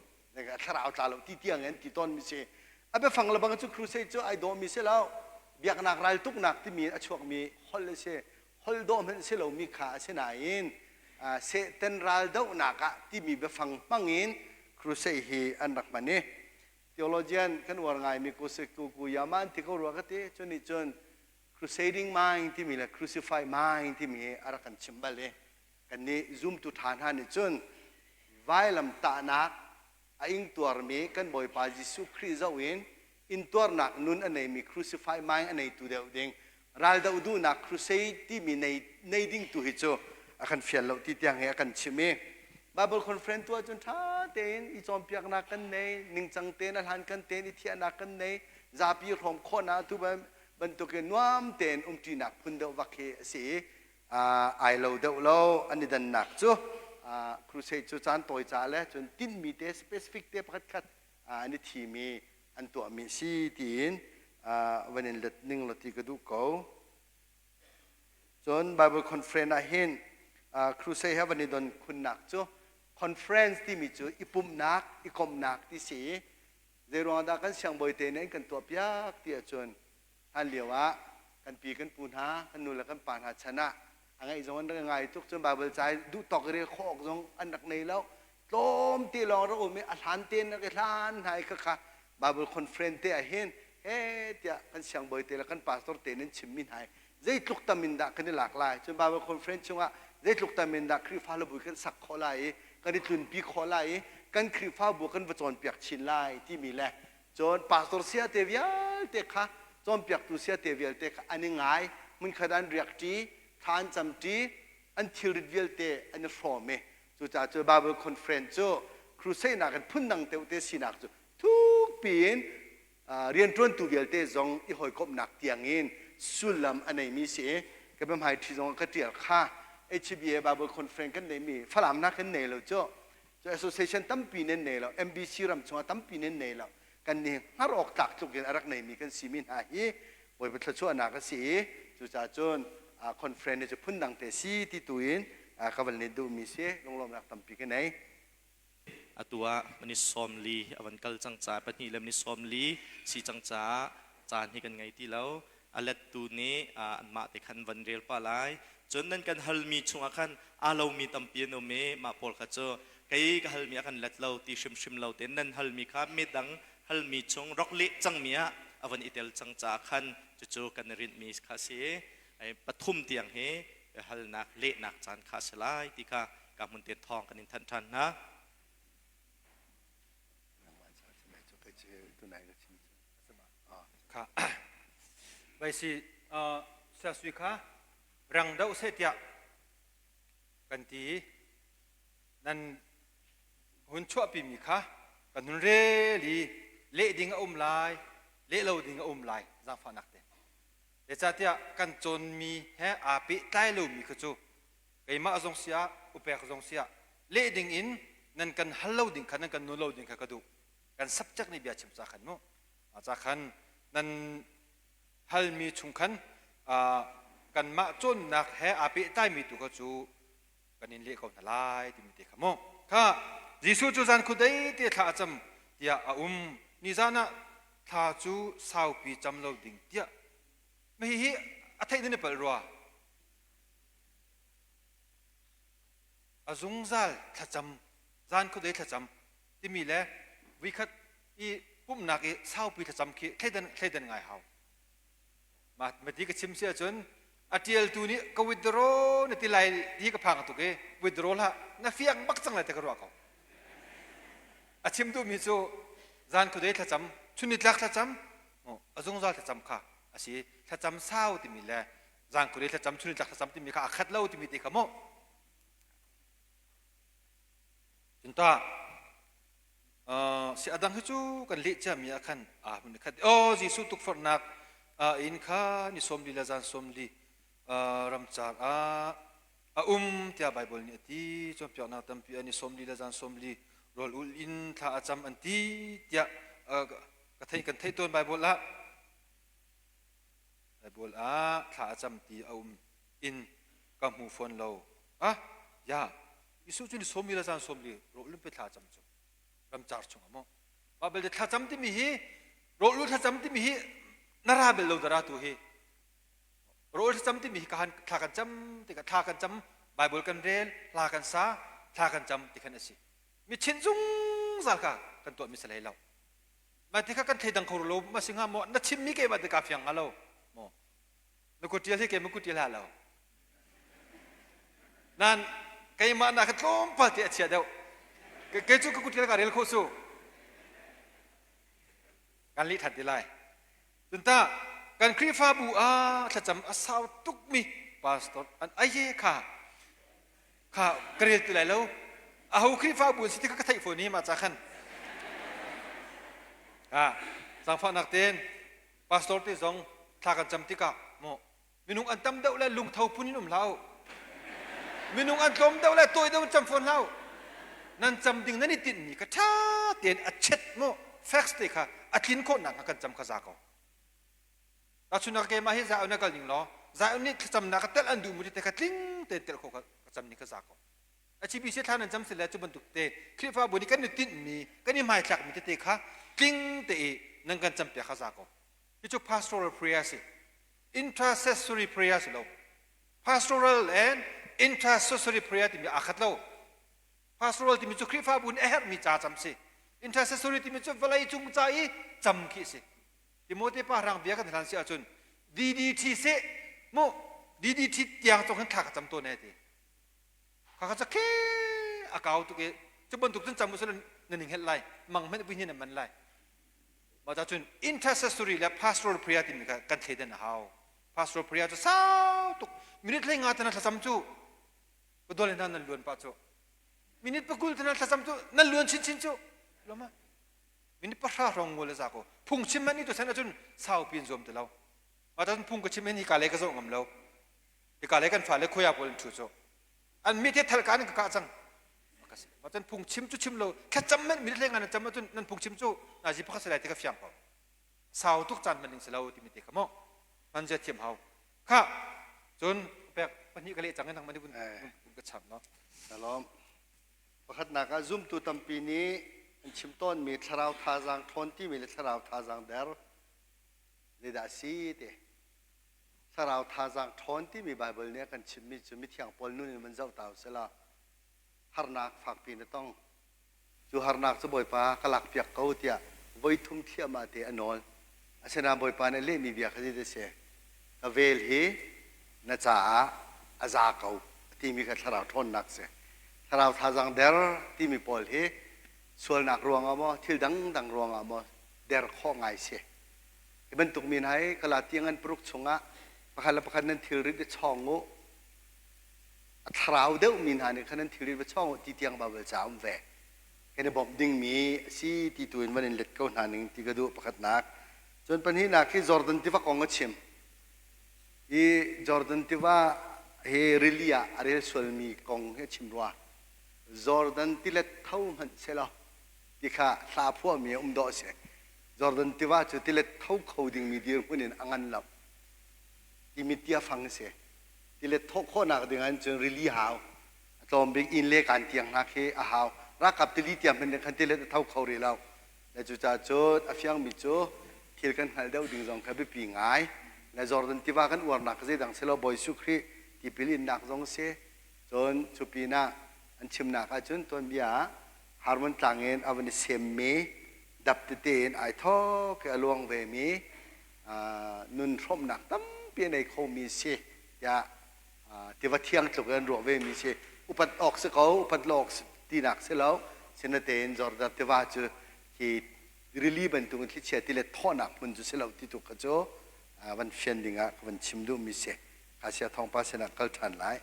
thlarau tla lo ti tiang in ti tawnmi si a biafang lebang cu crusade cu ai dawhmi si lo biaknak raltuknak timi a chuakmi holh a si holh dawh hmanh si lomi kha a si nain Satan ral dohnak ah timi biafang hmangin crusade hi an rak hman i theologian kan uar ngaimi Kuyama an ti ko rua ka ti cu nih cun crusading mind timi le crucify mind timi hi a rak kan chimh bal i kannih zumtu ṭha hna nih cun vailam tahnak a ingtuarmi kan Bawipa Jesuh Khrih zoh in intuarnak nun a neimi crucify mind a neitu deuh ding raldoh duhnak crusade timi nei, nei ding tu hi cu a kan fial lo ti tiang hi a kan chim i Bible conference tuah cun ṭha tein i cawnpiaknak kan nei ningcang tein a hlan kan tein i thiahnak kan nei zapi hrawm khawhnak tu bantukin nuam tein umṭinak phun deuh vak hi a si i ai lo deuh lo an i dannak cu crusade cu caan tawi ca le cun tinhmi te specific te pakhat khat an i thimi an tuahmi si tiin van in let ning law ti ka duh ko. Cun Bible conference ah hin crusade he van i don khunnak cu conference timi cu i pumhnak i komhnak ti si i zeiruang dah kan siangbawi te nih an kan tuahpiak ti ahcun hlan lio ah kan pi kan pu hna kan nu le kan pa hna chan ah a ngaih zong an rak ngai tuk cun Bible ca duh tawk rel khawh awk zong an rak nei lo tlawm te lawng rak um i a hlan tein rak i hlan hna i khakha Bible conference te ah hin he tiah kan siangbawi te le kan pastor te nan chimmi hna hi zeitluk tam in dah kan i lak lai cun Bible conference chungah zeitluk tam in dah Khrihfa labui kan sak khawh lai i kan i tlunpi khawh lai i kan Khrihfabu kan va cawnpiak chin lai timi le Cun pastor sia te vialte kha cawnpiaktu sia te vialte kha an i ngai hmunkhat an riak ṭi thla an cam ṭi an thilrit vialte an i hrawm i cucaah cu Bible conference cu crusade nakin phundang deuh te sinak cu thukpi in rianṭuantu vialte zong i hawikomhnak tiangin sullam a neimi si i ka biahmai ṭhi zong ka ṭial kha HBA Bible conference kan neimi Falam nak kan nei lo cu cu association tampi nan nei lo MBC ram chungah tampi nan nei lo kan nih hngar awk tlak tluk in a rak neimi kan simi hna hi Bawipa thluachuahnak a si i cucaah cun conference cu phundang te si ti tu in ka van nih duhmi si lunglawmnak tampi ka nei atu ah mani 40 a van kal cang ca pahnih le mani 40 si cang caah caan hi kan ngei ti lo a lettu nih anmah te khan van rel pah lai cun nan kan halmi chungah khan aa lomi tampi an um i mah pawl kha cu kei ka halmi a kan let lo ti hrimhrim lo tein nan halmi kha midang halmi chung rak leh cangmi ah a van i tel cang caah khan cucu kan i rinhmi kha si i pathum tiang hi. biahalnak lehnak caan kha a si lai ti kha ka hmun te thawng kan in thanh ṭhan hna. Kha vai si sui kha rang deuh seh tiah kan ti nan hun chuahpimi kha kan hun rel i leh ding a um lai leh lo ding a um lai zaangfahnak te zeicahtiah kan cawnmi he aa pehtlai lomi kha cu keimah zong siah upek zong siah leh ding in nan kan hal lo ding kha nan kan nu lo ding kha ka duh kan subject nih bia chim ca khan mu ca khan nan halmi chung khan kanmah cawnnak he aa pehtlaimi tu kha cu kan in leh ko hna lai timi te kha mu kha Jesuh cu zan khudei te thla a cam tiah a um ni zan ah thla cu saupi cam lo ding tiah ma hihi a theih nan i palh rua a zungzal thlacam zan khudei thlacam timi le vuikhat i pumhnak i saupi thlacam khi thleidan thleidan ngai hau Ma mati ka chim si ahcun a ṭialtu nih ka withdraw na ti lai ti ka phang tuk i withdraw hlah na fiang bak cang lai ti ka ruah ko. A chim duhmi cu zan khuadei thlacam chun nitlak thlacam a zungzal thlacam kha a si thlacam sau timi le zan khuadei thlacam chun nitlak thlacam timi kha a khat lo timi te kha mu. Cun ta si a dang hi cu kan leh ciami ah khan aa hun khat oh Jesuh tukforhnak in kha ni sawmli le zan sawmli ramcar ah a um tiah Baibal nih a ti cawnpiaknak tampi ah ni sawmli le zan sawmli rawl ul in thla a cam an ti tiah ka theih kan theih tawn Baibal ah Baibal ah thla a cam ti a um in ka hmu fawn lo ah ya Jesuh cu ni sawmli le zan sawmli rawl ul pe thla cam cu ramcar chungah maw mah belte thlacam timi hi rawl ul thlacam timi hi na ra bel lo dara tu hi rawl thlacam timi hi ka thla kan cam tikah thla kan cam Bible kan rel hla kan sa thla kan cam ti khan a si mi chin zungzal ka kan tuah mi si hlei lo mah ti kha kan thleidang kho lo ma si hnga maw na chimmi keimah ti ka fiang hnga lo maw na kut ṭial hi keimah kut ṭial hlah lo nan keimah nak tlawmpal te a chia deuh kei cu ka kut ṭial ka rel khawh su kan lih ṭhan ti lai cun ta kan Khrihfabu ah thlacam a sau tukmi pastor an aye kha kha ka rel ti lai lo aho Khrihfabu an si ti kha ka theih fawn hi mah ca khan ah zaangfahnak tein pastor te zong thla kan cam tikah maw minung an tam deuh le lungtho phun in um hlah u minung an tlawm deuh le tawi deuh in cam fawn hlah u nan cam ding nan i tinhmi kha ṭha tein a chet maw facts te kha a tlin khawh nak kan cam kha za ko Tahchunhnak keimah hi Zion na kal ning law Zion nih thlacamnak ka telh an duh mu te kha tling tein telh khawh ka cam ning kha za ko HBC thla nan cam si le cu bantuk te Khrihfabu nih kan i tinhmi kan i hmaithlakmi tete kha tling te i nan kan campiak kha za ko hi cu pastoral prayer si intercessory prayer si lo pastoral and intercessory prayer timi aa khat lo pastoral timi cu Khrihfabu nih a herhmi ca cam si intercessory timi cu vawlei cung ca i cam khi si Timote pa hrang bia kan hlan si ahcun DDT seh mu DDT tiang cong hin thla ka cam tawn e ti Khakha ca khe a kau tuk i cu bantuk cun cam usih na ning helh lai mang hmanh vui na man lai mah ca cun intercessory le pastoral prayer timi kha kan thleidan a hau pastoral prayer cu sau tuk minute hlei nga tana thlacam cu ka dole hna nan luan pah cu minute pakul tana thlacam cu nan luan chinchin cu loma minute pahra hrawng ngol za ko phungchim man ni to san ahcun saupi in zuam ti lo mah ta phung ka chim hin hi ka le ka zoh ngam lo Hika le kan fale khuaya pawl an ṭhu cu an mit he thalka in ka kah cang. Macun phungchim cu chim lo thlacam men mi hleng nan cam ahcun nan phungchim cu nazi pakhat si lai ti ka fiang ko. Sau tuk caan hman ding si lo timi te kha maw hman zia thiam hau. Kha cun pek pahnih ka leh cang in nang mani vun ka cham no. Shalom. Pakhatnak ah zumtu tampi nih an chim tawnmi thlarau thazaang ṭhawn timi le thlarau thazaang der zeidah a si ti. Thlarau thazaang ṭhawn timi Baibal nih a kan chimhmi cu mithiang Paul nun in van zoh ta u sila harnak fakpi in a tong. Cu harnak cu Bawipa ka lakpiak ko tiah voi thum thliahmah te a nawl. Asinain Bawipa nih a lehmi bia kha zeidah a si? Ka vel hi na caah a za ko timi kha thlarau ṭhawnnak si. Thlarau thazaang der timi pawl hi sualnak ruangah maw thil dangdang ruangah maw der khawh ngai si. Hi bantuk mi hna hi Galati ngan paruk chungah pakhat le pakhat nan thilrit i chawng u. A thlarau deuhmi hna nih khan nan thilrit va chawng u ti tiang Baibal ca um ve. Kan i bawmh dingmi a si ti tu in van in let ko hna ning ti ka duh pakhatnak. Cun pahnihnak hi Jordan tiva kong a chim. Hi Jordan tiva hi rili ah a rel sualmi kong hi a chim rua. Jordan tilet tho hmanh selaw ti kha hla phuahmi a um dawh a si. Jordan tiva cu tilet tho kho dingmi dirhmun in a ngan lo timi tia fang a si. Tilet thawh khawhnak ding ah cun rili hau. A tlawm bik inn le kaan tiang hna khi a hau. Ralkap tili tiang hmanh khan tilet a tho kho rih lo. Le cucaah cun a fiangmi cu thil kan hngalh deuh ding zong kha biapi ngai. Le Jordan tiva kan uarnak kha zeidang si lo Bawi Jesuh Khrih tipil innak zong a si. Cun cu pinah an chimnak ahcun tuanbia ah Harmon tlang in a van i semmi dap tete in ai thawk i a luang vemi nun hrawmhnak tampi a nei khomi si tiah tiva thiang tluk in an ruah vemi si. Upat awk si ko, upat lo awk tinak si lo. Sinatein Jordan tiva cu hi rili bantukin thlichia tilet thawhnak hmun cu si lo ti tu kha cu van fian dingah ka van chim duhmi si. Kha thawngpa sinah kal ṭhan lai.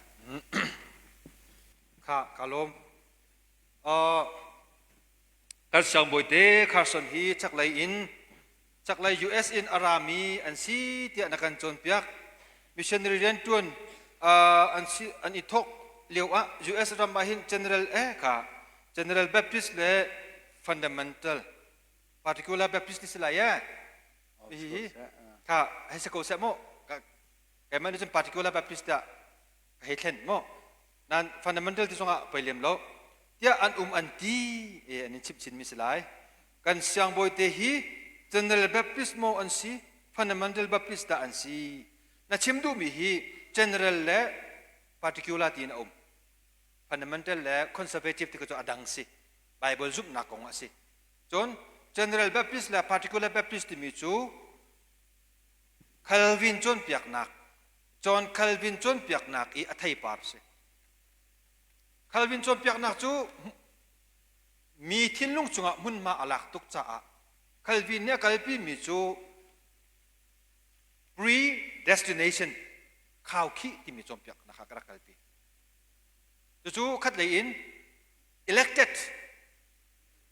Kha ka lawm. Uh, kan siangbawi te Carson hi chaklei in chaklei US in a rami an si tiah na kan cawnpiak. Missionary rianṭuan uh, an si an i thawk lio ah US ram ah hin General eh kha General Baptist le Fundamental Particular Baptist ti si lai eh. Hihi kha hei si ko seh mu. Keimah nih cun Particular Baptist tiah ka hei thlen mu. Nan fundamental ti zongah poi lem lo. Tiah an um an ti e an in chimh chinmi si lai. Kan siangbawi te hi General Baptist maw an si, Fundamental Baptist dah an si. Na chim duhmi hi General le Particular tiin a um. Fundamental le Conservative ti cu a dang si. Bible zumhnak kong a si. Cun General Baptist le Particular Baptist timi cu Calvin cawnpiaknak John Calvin cawnpiaknak i a theipar a si. Calvin cawnpiaknak cu mi thinlung cungah hmunhma a lak tuk caah Calvin nih a kalpimi cu predestination khaukhih timi cawnpiaknak kha ka rak kalpi. Cucu khatlei in elected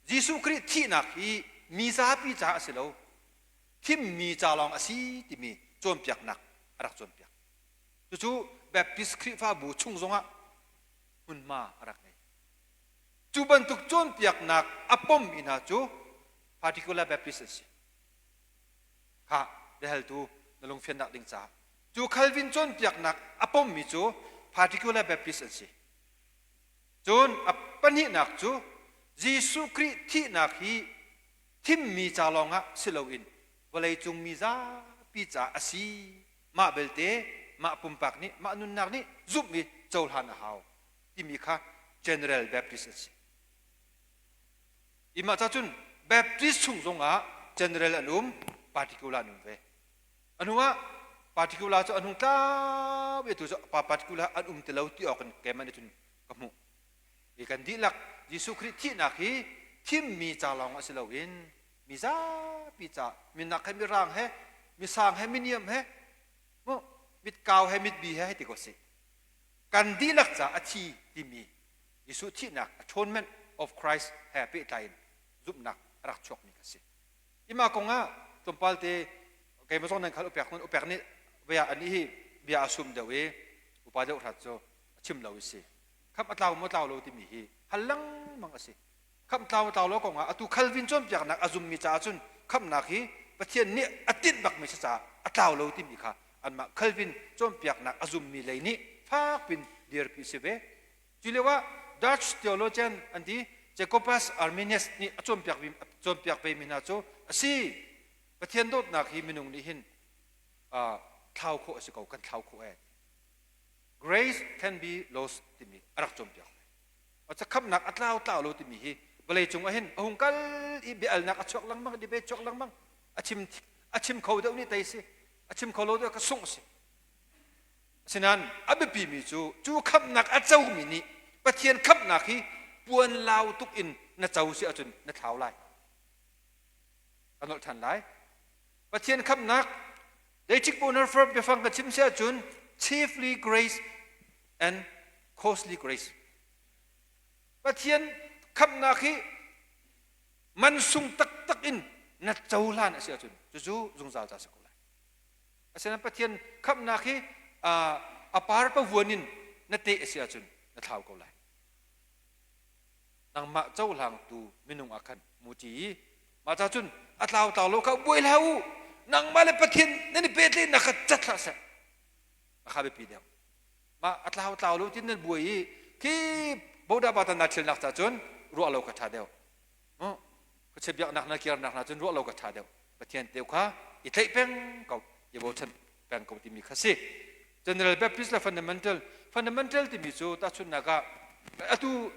Jesuh Khrih thihnak hi mi zapi caah a si lo, thimmi ca lawng a si timi cawnpiaknak a rak cawnpiak. Cucu Baptist Khrihfabu chung zongah hmunhma a rak ngei. Cu bantuk cawnpiaknak a pommi hna cu Particular Baptist an si. Kha biahaltu na lungfiannak ding caah. Cu Calvin cawnpiaknak a pommi cu Particular Baptist an si. Cun a pahnihnak cu Jesuh Khrih thihnak hi thimmi ca lawngah si loin vawleicung mi zapi ca a si. Mah belte mah pumpak nih mah nunnak nih zumh i cohlan a hau timi kha General Baptist an si. I mah ca cun Baptist chung zongah General an um, particular an um ve. A hnu ah particular cu an hung tlau i atu cu pa particular an um ti lo ti awk in keimah nih cun ka hmuh. Hi kan dihlak Jesuh Khrih thihnak hi thimmi ca lawng ah si loin mi zapi ca minak he mirang he misang he miniam he mu mitkau he mitbi he hei ti ko si kan dihlak ca a thi timi Jesuh thihnak atonement of Christ he pehtlai in zumhnak a rak chuakmi ka si. Ima kong ah tlawmpal te keimah zong nan khal upek nun upek nih bia ani hi bia a sum deuh i upa deuh hrat cu a chim lo i si khamh a tlau maw tlau lo timi hi hal lengmang a si khamh tlau tlau lo kong ah atu Calvin cawnpiaknak a zummi caah cun khamhnak hi Pathian nih a tinh bakmi si caah a tlau lo timi kha anmah Calvin cawnpiaknak a zummi lei nih fakpin dirpi si ve Cu lio ah Dutch theologian an ti Jacobus Arminius nih a cawnpiak cawnpiak ve mi hna cu a si Pathian dawtnak hi minung nih hin uh, thlau khawh a si ko kan thlau khawh ee Grace can be lost timi a rak cawnpiak ve. A khamnak a tlau tlau lo timi hi vawlei cung ah hin a hung kal i biaalnak a chuak lengmang debate chuak lengmang a chim a chim kho deuh nih tei si a chim kho lo deuh ka sungh si. Asinain a biapimi cu cu khamhnak a comi nih Pathian khamhnak hi puanlau tuk in na co si ahcun na thlau lai. Ka nolh ṭhan lai. Pathian khamhnak Dietrich Bonhoeffer biafang ka chim si ahcun chiefly grace and costly grace. Pathian khamhnak hi mansung taktak in na cohlan a si ahcun cucu zungzal ca si ko lai. Asinain Pathian khamhnak hi a par pavuan in na teh a si ahcun na thlau ko lai. Nangmah cohlangtu minung ah khan muci i mah ca cun a tlau tlau lo kha buai hlah u nangmah le Pathian nan i pehtlaihnak kha cat hlah seh a kha biapi deuh mah a tlau tlau lo tin nan buai i khi boda bata na thilnak ca cun ruah lo ka ṭha deuh khuachia biaknak na kirnak hna cun ruah lo ka ṭha deuh Pathian teu kha i tlaih peng ko i bochan peng ko timi kha si General Baptist le fundamental fundamental timi cu tahchunhnak ah atu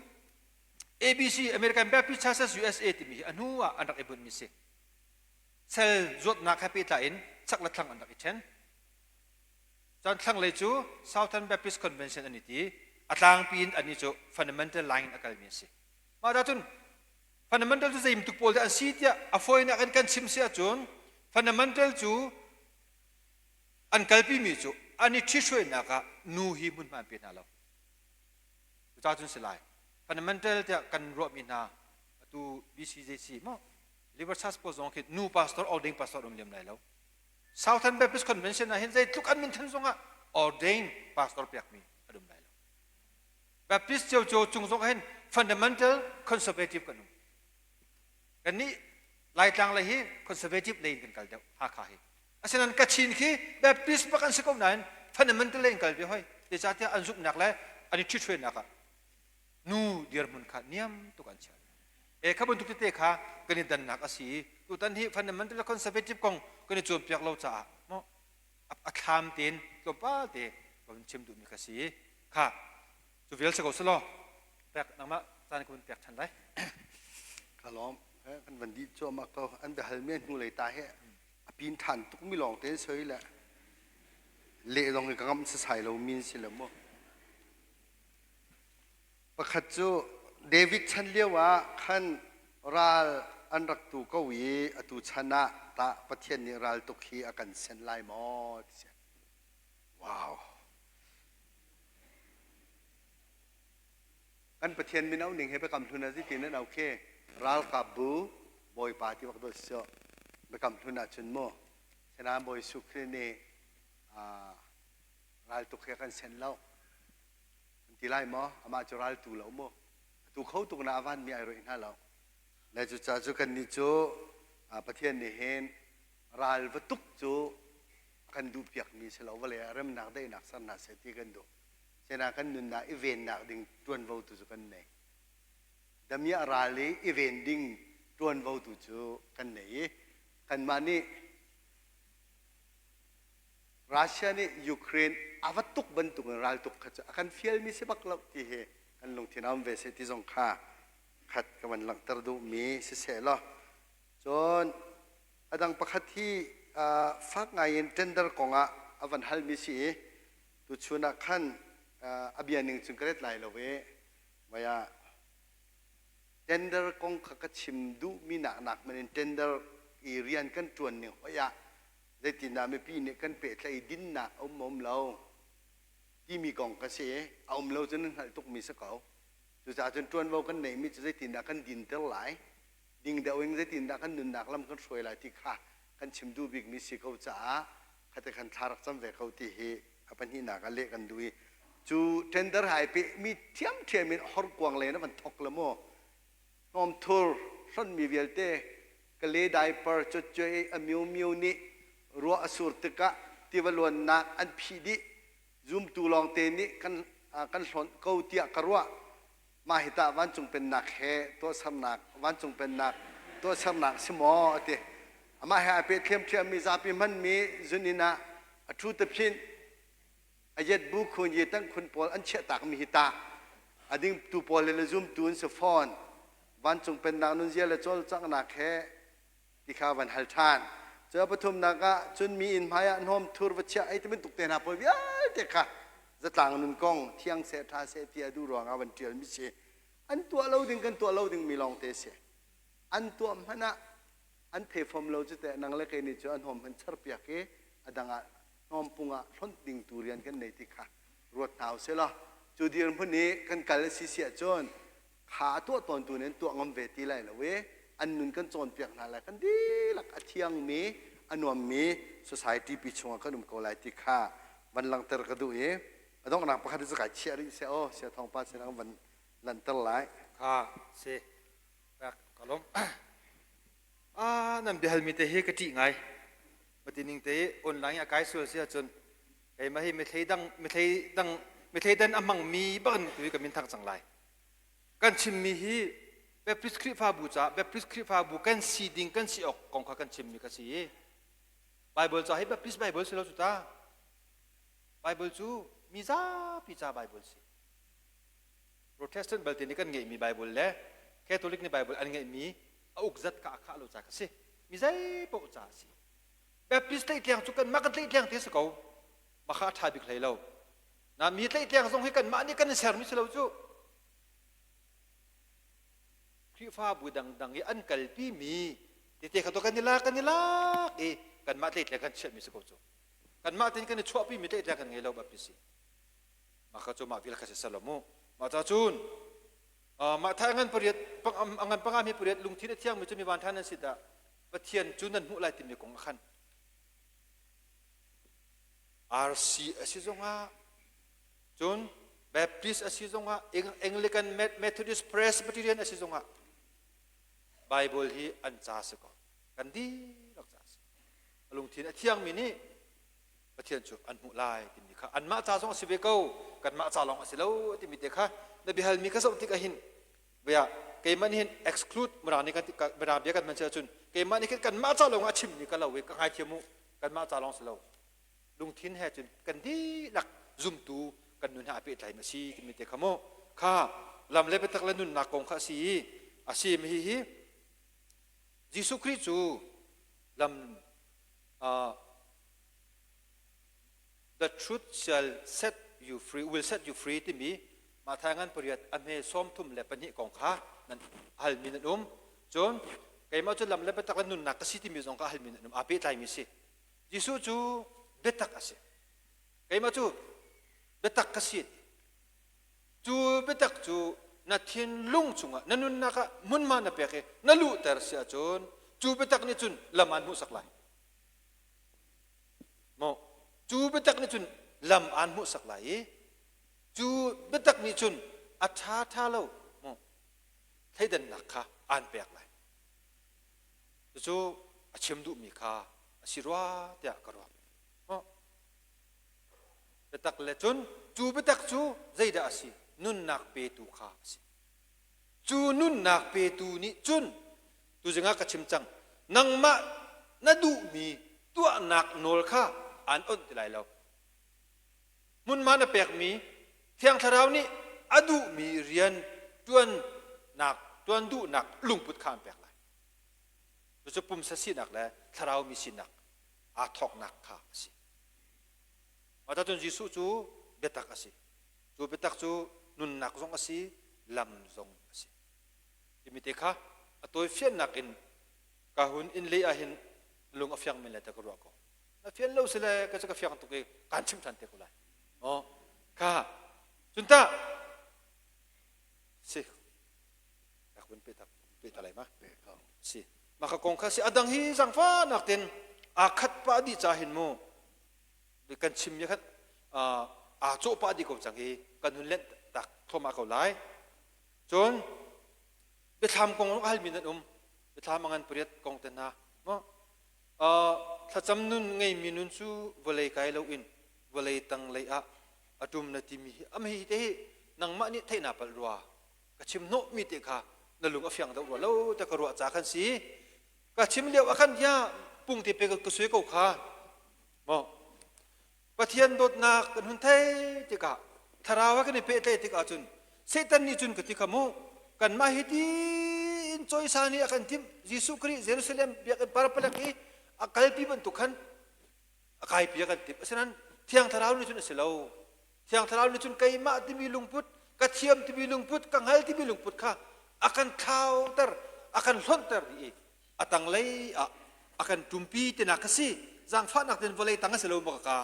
ABC American Baptist Churches USA timi hi a hnu ah an rak i bunhmi si sel zuatnak he pehtlai in chak le thlang an rak i ṭhen cun thlanglei cu Southern Baptist Convention an i ti a tlangpi in annih cu fundamental line a kalmi an si mah dah cun fundamental cu zei tuk pawl dah an si tiah a fawinak in kan chim si ahcun fundamental cu an kalpimi cu an i ṭhithruainak ah nu hi hmunhma an pe hna lo cucaah cun si lai fundamental tiah kan ruahmi hna atu BCJC maw Liver Church pawl zong khi nu pastor ordained pastor um lem lai lo Southern Baptist Convention ah hin zeitluk an min than zongah ordained pastor pekmi an um lai lo Baptist ciocio cung zong hin fundamental conservative kan um. Kannih Laitlang lei hi conservative lei in kan kal deuh Hakha hi. Asinain Kachin khi Baptist bak an si ko nain fundamental lei in kal ve hoi. Zeicahtiah an zumhnak le an i ṭhithruainak ah nu dirhmun kha niam tuk an chia. E kha bantuk tete kha kan i dannak a si i tutan hi fundamental le conservative kong kan i cawnpiak lo caah maw a thlam tein tlawmpal te ka hun chim duhmi kha si kha cu vial si ko selaw pek nangmah caan ka hun pek ṭhan lai ka lawm kan van dih cuahmah ko an biahal mi hnu lei ta he a pin ṭhan tuk mi lawng te soi le leh zong hi ka ngamh sasai lo mi si le mu Pakhat cu David chan lio ah khan ral an rak tu ko i atu chan ah tah Pathian nih ral tuk hi a kan senh lai maw ti si. Wow. Kan Pathian min auh ning he biakam hlun ah zeitin an auh khi ralkap bu Bawipa ti bak dawt si biakam hlun ah cun mu Sinain Bawi Jesuh Khrih nih ral tuk hi a kan senh lo. An ti lai maw? Amah cu raltu lo mu. Atu kho tuk na a vanmi ai roih hna lo. Le cucaah cu kannih cu Pathian nih hin ral va tuk cu a kan duhpiakmi si lo vawlei ah remnak daihnak ser hna seh ti kan duh. Sena kan nunnak i vennak ding ṭuanvo tu cu kan nei. Damiah ral i i ven ding ṭuanvo tu cu kan nei i kanmah nih Russia nih Ukraine a va tuk bantuk in raltuk kha cu a kan fialmi si bak lo ti hi kan lungthin a um ve seh ti zong kha khat ka van langhter duhmi siseh law cun a dang pakhat hi fak ngai in tender kongah a van halmi si i tuchun ah khan a bia ning cun ka ret lai lo i mei ah tender kong kha ka chim duhmi nak nak man in tender i rian kan ṭuan ning hoi ah zeitindah mipi nih kan pehtlaih dinnak a um um lo timi kong ka si a um lo cu nan hngalh tukmi si ko cucaah cun ṭuanvo kan neihmi cu zeitindah kan dinter lai ding deuh in zeitindah kan nunnak lam kan hruai lai ti kha kan chim duh bikmi si ko caah khate khan thla rak cam ve ko ti hi a pahnihnak ah leh kan duh i cu tender hai pe mi ṭhiamṭhiam in horkuang le na van thok le mu hnawmthur hlonhmi vialte Kale diaper cuai a Myo Myo nih ruah a sur tikah tiva luannak an phih dih. Zumtu lawngte nih kan, kan hlawnh ko tiah ka ruah. Mah hi tah vancung pennak he tuahsernak vancung pennak tuahsernak si maw a ti. Amah he ai peh ṭhiamṭhiammi zapi hmanmi zuninn ah a ṭhu taphinh a yet bu khun ye tang khun pawl an chiahtakmi hi tah a dingtu pawl le zumtu an si fawn. Vancung pennak nunzia le cawlcanghnak he ti kha van hal ṭhan. Cu a pathumnak ah cun mi inn hmai ah hnawm thur va chiah ei ti bantuk te hna pawl vialte. vialte kha zatlang nun kong thiang seh ṭha seh ti a duh ruangah van ṭialmi si. An tuah lo ding kan tuah lo dingmi lawngte si. An tuah hmanh ah an thei fom lo cu teh nang le kei nih cu an hnawm hmanh charpiak i a dang ah hnawmpung ah hlonh ding tu rian kan nei ti kha ruat hna usih law cu dirhmun i kan kal a si si ahcun kha a tuah tawntu nih an tuah ngam ve ti lai lo i an nun kan cawnpiak hna lai kan dihlak a thiangmi a nuammi society pi chungah kan um ko lai ti kha van langhter ka duh i a donghnak pakhat cu kai chiah rih seh aw sia thawngpa sinah van lanhter lai. Kha si ka lawm. Ah nan biahalmi te hi ka ṭih ngai. Matining te online a kai sual si ahcun keimah hi mithlei dang mithlei dang mithlei dan a hmangmi bak in tu hi ka min thang cang lai. Kan chimmi hi Baptist Khrihfabu caah Baptist Khrihfabu kan si ding kan si awk kong kha kan chimmi ka si i Bible ca hi Baptist Bible si lo cu ta. Bible cu mi zapi ca Bible si. Protestant balte nih kan ngeihmi Bible le Catholic nih Bible an ngeihmi a uk zat ka a khah lo ca ka si. Mi zei paoh ca a si. Baptist tleihtleng cu kanmah kan tleihtleng te si ko. Mah kha a ṭha bik hlei lo. Na mi tleihtleng zong hi kanmah nih kan i sermi si lo cu. Khrihfabu dangdang i an kalpi mi tete kha to kan i lak kan i lak i kanmah tleihtleng kan chiahmi si ko cu. Kanmah tein kan i chuahpi mi tleihtleng kan ngei lo Baptist si. Mah kha cu mah vial kha si selo mu. Mah ca cun mah thai ngan pariat ngan panga mi pariat lungthin a thiangmi cu mi van ṭha nan si dah Pathian cu nan hmuh lai timi kong a khan. RC a si zongah cun Baptist a si zongah Anglican Methodist Presbyterian a si zongah Bible hi an ca si ko. Kan dihlak ca si. A lungthin a thiangmi nih Pathian cu an hmuh lai timi kha anmah ca zong a si ve ko kanmah ca lawng a si lo timi te kha na biahalmi ka zoh tik ahhin bia keimah nih hin exclude mirang nih kan mirang bia kan hman si ahcun keimah nih khin kanmah ca lawng a chimmi ka lo i ka ngaithiam u kanmah ca lawng si lo lungthin he cun kan dihlak zumtu kan nun he aa pehtlai ma si timi te kha mu kha lam le biatak le nunnak kong kha a si i a si mi hi hi Jesuh Khrih cu lam The truth shall set you free, will set you free timi Matthai ngan pariat a hme 32 kong kha nan halmi nan um. Cun keimah cu lam le biatak le nunnak ka si timi zong kha halmi nan um. Aa pehtlaimi si. Jesuh cu biatak a si. Keimah cu biatak ka si. Cu biatak cu na thinlung chungah na nunnak ah hmunhma na pek i na luhter si ahcun cu biatak nih cun lam aan hmuhsak lai. Maw cu biatak nih cun lam aan hmuhsak lai i cu biatak nih cun a ṭha ṭha lo maw thleidannak kha aan pek lai. Cucu a chim duhmi kha a si rua tiah ka ruah. Maw biatak le cun cu biatak cu zeidah a si? Nunnak petu kha a si. Cu nunnak petu nih cun tuzing ah ka chim cang nangmah na duhmi tuahnak nawl kha aan onh ti lai lo. Hmunhma na pekmi Thiang Thlarau nih a duhmi rian ṭuannak ṭuan duhnak lungput kha an pek lai. Cucu pumsa sinak le thlarau mi sinak aa thawknak kha a si. Mah cun Jesuh cu biatak a si. Cu biatak cu nunnak zong a si, lam zong a si. Timi te kha a tawifiannak in ka hun in lei ah hin lung a fiang men le te ka ruah ko. Na fian lo si le ka cu ka fiang tuk i kaan chimh ṭhan te ko lai. Oh, kha cun tah si rak vun pe tak pe ta lai ma si mah ka kong kha si adang hi zangfahnak ten aa khat pah dih ca hin mu kan chim mi khan aa cawh pah dih ko cang hi kan hun lenh tak thluahmah ko lai cun biathlam kong a halmi nan um biathlam a ngan pariat kong te hna maw thlacam nun ngeimi nun cu vawlei kai loin vawlei tang lei ah a ṭum na timi hi am hi te hi nangmah nih theih naa palh rua ka chim hnawhmi te kha na lung a fiang deuh rua lo te ka ruah ca khan si ka chim lio ah khan ya pung te pe ka sui ko kha maw Pathian dawtnak kan hun thei tikah thlarau ah kan i pehtlaih tikah cun Satan nih cun ka ti kha mu kanmah hi tiin cawisan i a kan timh Jesuh Khrih Jerusalem biakinn parpalek i a kalpi bantuk khan a kaipi a kan timh asinain. Thiang Thlarau nih cun a si lo. Thiang Thlarau nih cun keimah timi lungput, ka thiam timi lungput, ka hngal timi lungput kha a kan thlauter, a kan hlonhter dih i a tanglei ah a kan ṭumpi tinak a si. Zaangfahnak tein vawlei tang a si lo maw ka ka?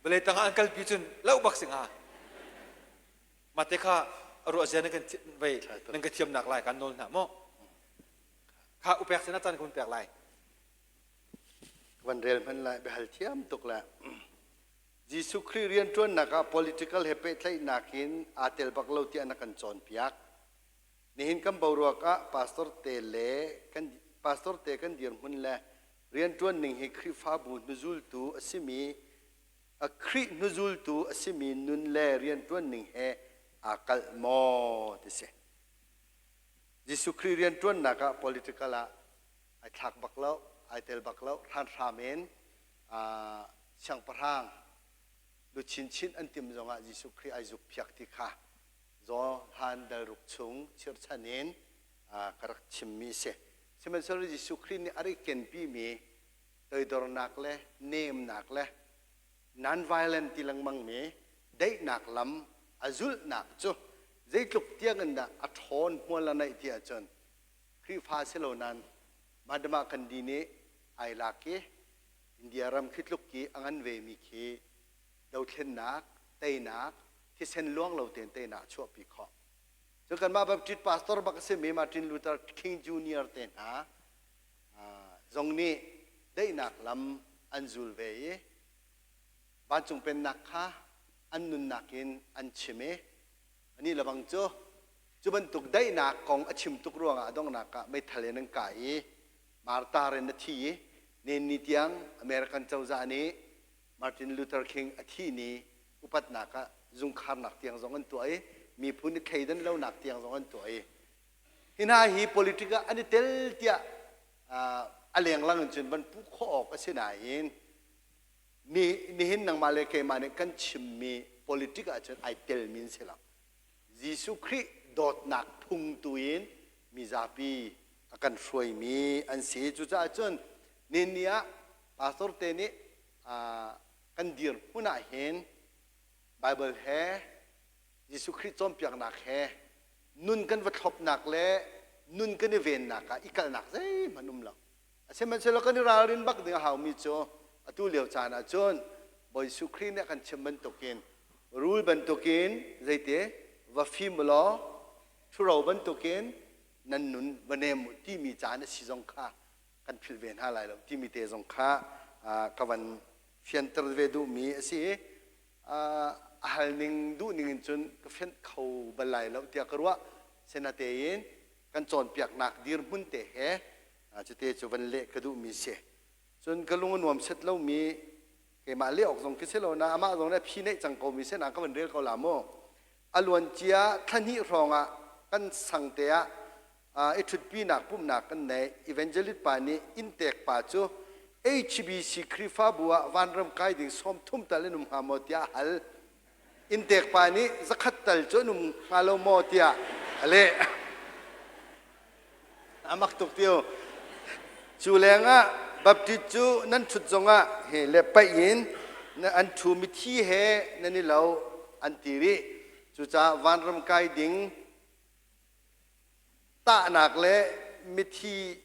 Vawlei tang ah an kalpi cun loh bak si hnga. Mah te kha a ruah zia nan kan vei nan ka thiamnak lai kan nawl hna maw? Kha upek sin ah caan ka hun pek lai. Van rel hman lai biahal thiam tuk le Jesuh Khrih rianṭuannak ah political he pehtlaihnak in aa tel bak lo tiah na kan cawnpiak. Nihin kan boruak ah pastor te le kan pastor te kan dirhmun le rianṭuan ning hi Khrihfabu hnuzultu a simi a Khrih hnuzultu a simi nun le rianṭuan ning he aa kalh maw ti si. Jesuh Khrih rianṭuannak ah political ah ai thlak bak lo, ai tel bak lo, hranhram in siangpahrang lu chinchin an tim zongah Jesuh Khrih ai zukphiak ti kha Johan dalruk chung chirchan in ka rak chimmi a si. Sihmanhsehlaw Jesuh Khrih nih a rak kenpimi toidornak le nemnak le non-violent ti lengmangmi daihnak lam a zulhnak cu zeitluk tiang in dah a ṭhawn hmual a neih ti ahcun Khrihfa si lo nain Mahatma Gandhi nih ai lak i India ram khi tluk i a ngan vemi khi dothlennak, teinak, thisen luang lo tein teinak a chuahpi khawh. Cu kanmah Baptist pastor bak a simi Martin Luther King Jr. te hna zong nih daihnak lam an zul ve i vancung pennak kha an nunnak in an chim i anih lebang cu Cu bantuk daihnak kong a chim tuk ruangah a donghnak ah meithal in an kah i martar in a thi i nen ni tiang American cozah nih Martin Luther King a thih ni upatnak ah zungkharnak tiang zong an tuah i miphun i thleidan lonak tiang zong an tuah i hi hna hi politic ah an i tel tiah a lenglang in cun van puh khawh awk a si nain ni nihin nangmah le keimah nih kan chimmi politic ah cun ai telmi an si lo. Jesuh Khrih dawtnak phung tu in mizapi a kan hruaimi an si. Cucaah cun nini ah pastor te nih kan dirhmun ah hin Bible he Jesuh Khrih cawnpiaknak he nun kan va thlopnak le nun kan i vennak ah i kalhnak zeihmanh um lo. Sihmanhsehlaw kan i ralrin bak ding a haumi cu atu lio caan ah cun Bawi Jesuh Khrih nih a kan chimh bantukin rul bantukin zeite va fim u law ṭhuro bantukin nan nun va nem u timi caan a si zong kha kan philh ve hna lai lo timi te zong kha ka van fianter ve duhmi a si i a hal ning duh ning in cun ka fianh kho bal lai lo tiah ka ruah. Sinatein kan cawnpiaknak dirhmun te he Cute cu van leh ka duhmi si. Cun ka lung a nuam set lomi keimah leh awk zong khi si lo na amah zong nih a phi neih cang komi si na ka van rel ko la mu. A luan cia thla hnih hrawng ah kan sang te ah i ṭhutpinak pumhnak kan nei. Evangelist pa nih inntek pa cu HBC Khrihfabu ah vanram kai ding 30 tal in um hnga maw tiah a hal. Inntek pa nih zakhat tal cu an um hnga lo maw tiah a leh. A mak tuk tiu. Cu lengah Baptist cu nan ṭhut zongah he le paih in an ṭhu mithi he nan i lo an ti rih. Cucaah vanram kai ding tahnak le mithi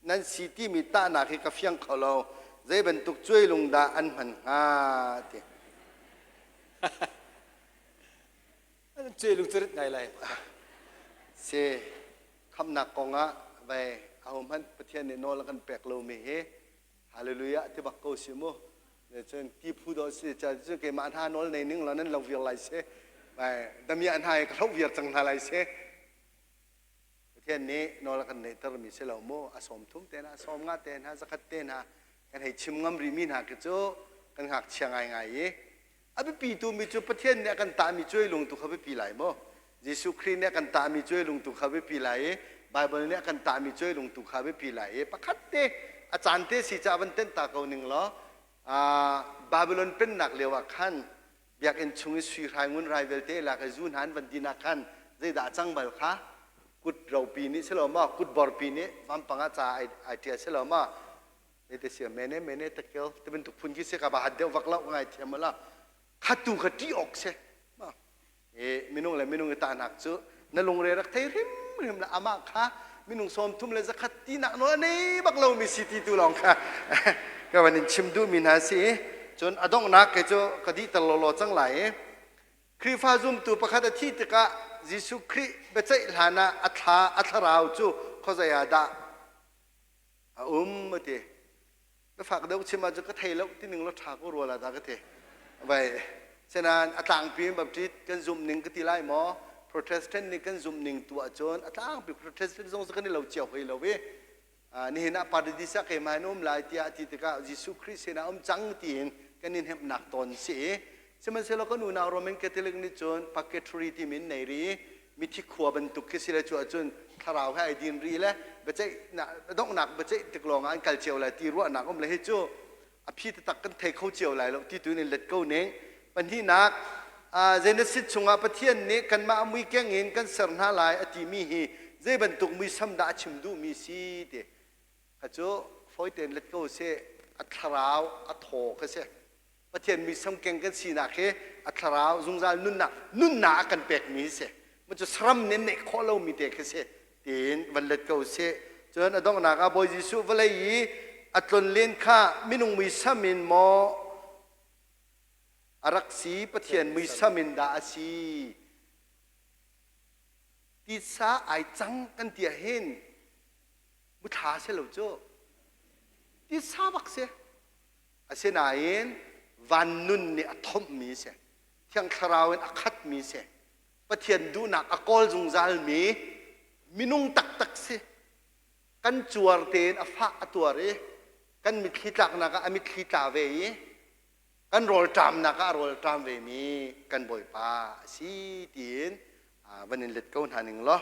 nan si timi tahnak hi ka fiang kho lo. Zei bantuk cuailung dah an hman hnga ti. An cuailung cu rit ngai lai. Si khamnak kongah vai ahohmanh Pathian nih nawl a kan pek lomi hi hallelujah ti bak ko si mu. Cun ti phu dawh si ca cun keimah hna nawl nei ning law nan lo viar lai si. Vai damiah hna hi ka hloh viar cang hna lai si. Pathian nih nawl a kan neihtermi si lo mu. A sawm thum te hna, sawm nga te hna, zakhat te hna kan hei chim ngam rihmi hna khi cu kan ngakchia ngaingai i A biapi tumi cu Pathian nih a kan tahmi cuailung tu kha biapi lai maw? Jesuh Khrih nih a kan tahmi cuailung tu kha biapi lai i Baibal nih a kan tahmi cuailung tu kha biapi lai i pakhat te a caan te si caah van tenh ta ko ning law Babylon pennak lio ah khan biakinn chung i sui hrai ngun rai vialte lak i zu hna an van din ah khan zeidah a cang bal kha kut ropi nih si lo maw kut borpi nih vampang ah ca ai ṭial si lo maw? Te sia mene mene tekel te bantuk phun khi se ka ba hat deuh vak lo ngai thiam la khatu kha ṭih awk si. E minung le minung i tahnak cu na lungre rak thei hrimhrim la amah kha minung 31 tinak nawl a nei bak lomi si ti tu lawng kha ka van in chim duhmi hna si. Cun a donghnak kei cu ka dihter lawlaw cang lai i Khrihfa zumtu pakhat a thih tikah Jesuh Khrih biaceih hlan ah a thla a thlarau cu khuazei ah dah a um a ti. Biafak deuh chim ahcun ka thei lo ti ning law ṭha ko rua la dah ka ti. Vai senain a tlangpi in Baptist kan zumh ning ka ti lai maw? Protestant nih kan zumh ning tu ahcun a tlangpi Protestant zong cu kan i lo cio hoi lo i nihin ah paradis ah keimah in um lai tiah a ti tikah Jesuh Khrih sinah um cang tiin kan in hnemhnak tawn si i sihmanhsehlaw kan unau Roman Catholic nih cun purgatory timi in nei rih i mithi khua bantuk khi si le cu ahcun thlarau he ai din rih le biaceih donghnak biaceih tik lawng ah an kal cio lai ti ruahnak um le hi cu a phi taktak kan thei kho cio lai lo ti tu in let ko ning. Pahnihnak, Genesis chungah Pathian nih kanmah mui keng in kan ser hna lai a timi hi zei bantuk muisam dah a chim duhmi si ti kha cu fawi tein let ko sih. A thlarau a thaw kha si. Pathian muisam keng kan sinak hi a thlarau zungzal nunnak nunnak a kan pekmi si. Mu cu saram nih neih khawh lomi te khi si tiin van let ko sih. Cun a donghnak ah Bawi Jesuh vawlei i a tlonlen kha minung muisam in maw a rak si Pathian muisam in dah a si titsa ai cang kan ti ah hin muthla si lo cu titsa bak si. Asinain van nun nih a thomhmi si, Thiang Thlarau in a khatmi si, Pathian duhnak a kawl zungzalmi minung taktak si. Kan cuar tein a fah a tuar i kan mitthli tlaknak ah a mitthli tla ve i kan rawlṭamnak ah a rawlṭam vemi kan Bawipa a si tiin van in let ko hna ning law.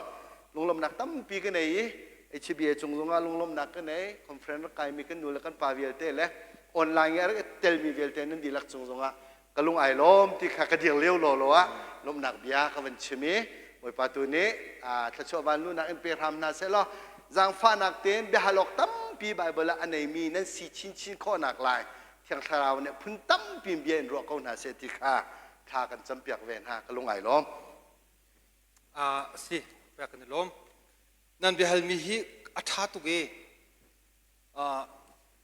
Lunglawmhnak tampi ka nei i HBA cung zongah lunglawmhnak ka nei. Conference rak kaimi kan nu le kan pa vialte le online i a rak telmi vialte nan dihlak cung zongah ka lung ai lawm ti kha ka dir lio law law ah lawmhnak bia ka van chim i Bawipa tu nih thluachuah van luhnak in pe hram hna seh law zaangfahnak tein biahalawk tampi Baibal ah a neimi nan si chinchin khawhnak lai Thiang Thlarau nih phun tampi bia in ruah ko hna seh ti kha thla kan campiak ve hna. Ka lung ai lawm. Si pek kan i lawm. Nan biahalmi hi a ṭha tuk i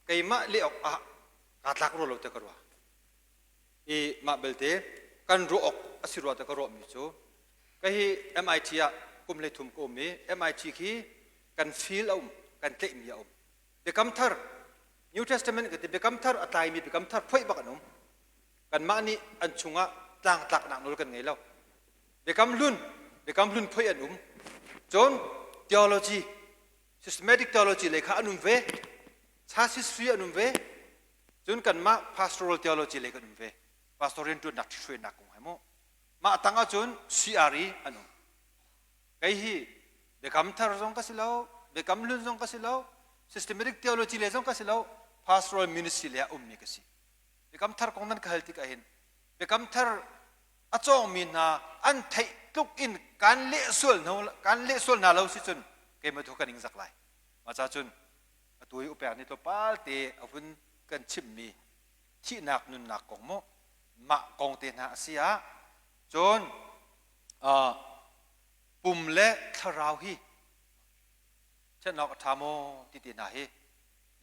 keimah leh awk ah kaa tlak rua lo te ka ruah. I mah belte kan ruah awk a si rua te ka ruahmi cu ka hi MIT ah kum 13 ka um i MIT khi kan field a um, kan tlaihmi a um. Biakam Thar, New Testament ka ti, Biakam Thar a tlaimi Biakam Thar phoih bak an um. Kanmah nih an chungah tlangtlaknak nawl kan ngei lo. Biakam Hlun, Biakam Hlun phoih an um. Cun theology, systematic theology lei kha an um ve. Church history an um ve. Cun kanmah pastoral theology lei kan um ve. Pastor rianṭuannak ṭhihruainak kong he mu. Mah tang ahcun CRE an um. Kei hi Biakam Thar zong ka si lo, Biakam Hlun zong ka si lo, systematic theology lei zong ka si lo, pastoral ministry lei ah ummi ka si. Biakam Thar kong nan ka hal tikah hin Biakam Thar a cawngmi hna an theih tluk in kan leh sual hna kan leh sual hna lo si cun keimah tu kan ing zak lai. Mah ca cun atu i upek ni tlawmpal te a hun kan chimmi thihnak nunnak kong mu mah kong te hna a si ah cun pum le thlarau hi ṭhen awk a ṭha maw ti te hna hi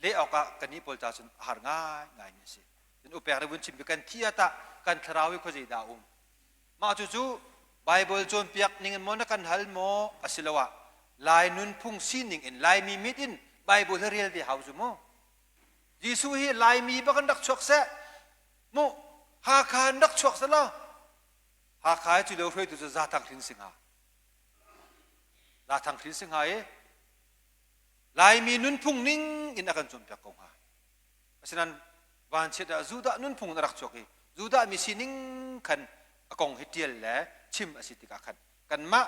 leh awkah kannih pawl ca cun a har ngaingaimi a si. Cun upek le vun chim kan thi ah tah kan thlarau hi khuazei dah a um? Mah cucu Baibal cawnpiak ning in maw na kan hal maw asiloah Lai nunphung sining in Laimi mit in Baibal hi rel ve hau zu mu. Jesuh hi Laimi bak in rak chuak seh mu Hakha in rak chuak seh law Hakha hi cu lio hruaitu cu Zathang Hrin si hnga. Zathang Hrin si hnga i Laimi nunphung ning in a kan cawnpiak ko hnga. Asinain vanchiat ah Judah nunphung in a rak chuak i Judah mi sining khan a kong hi ṭial le chim a si tikah khan kanmah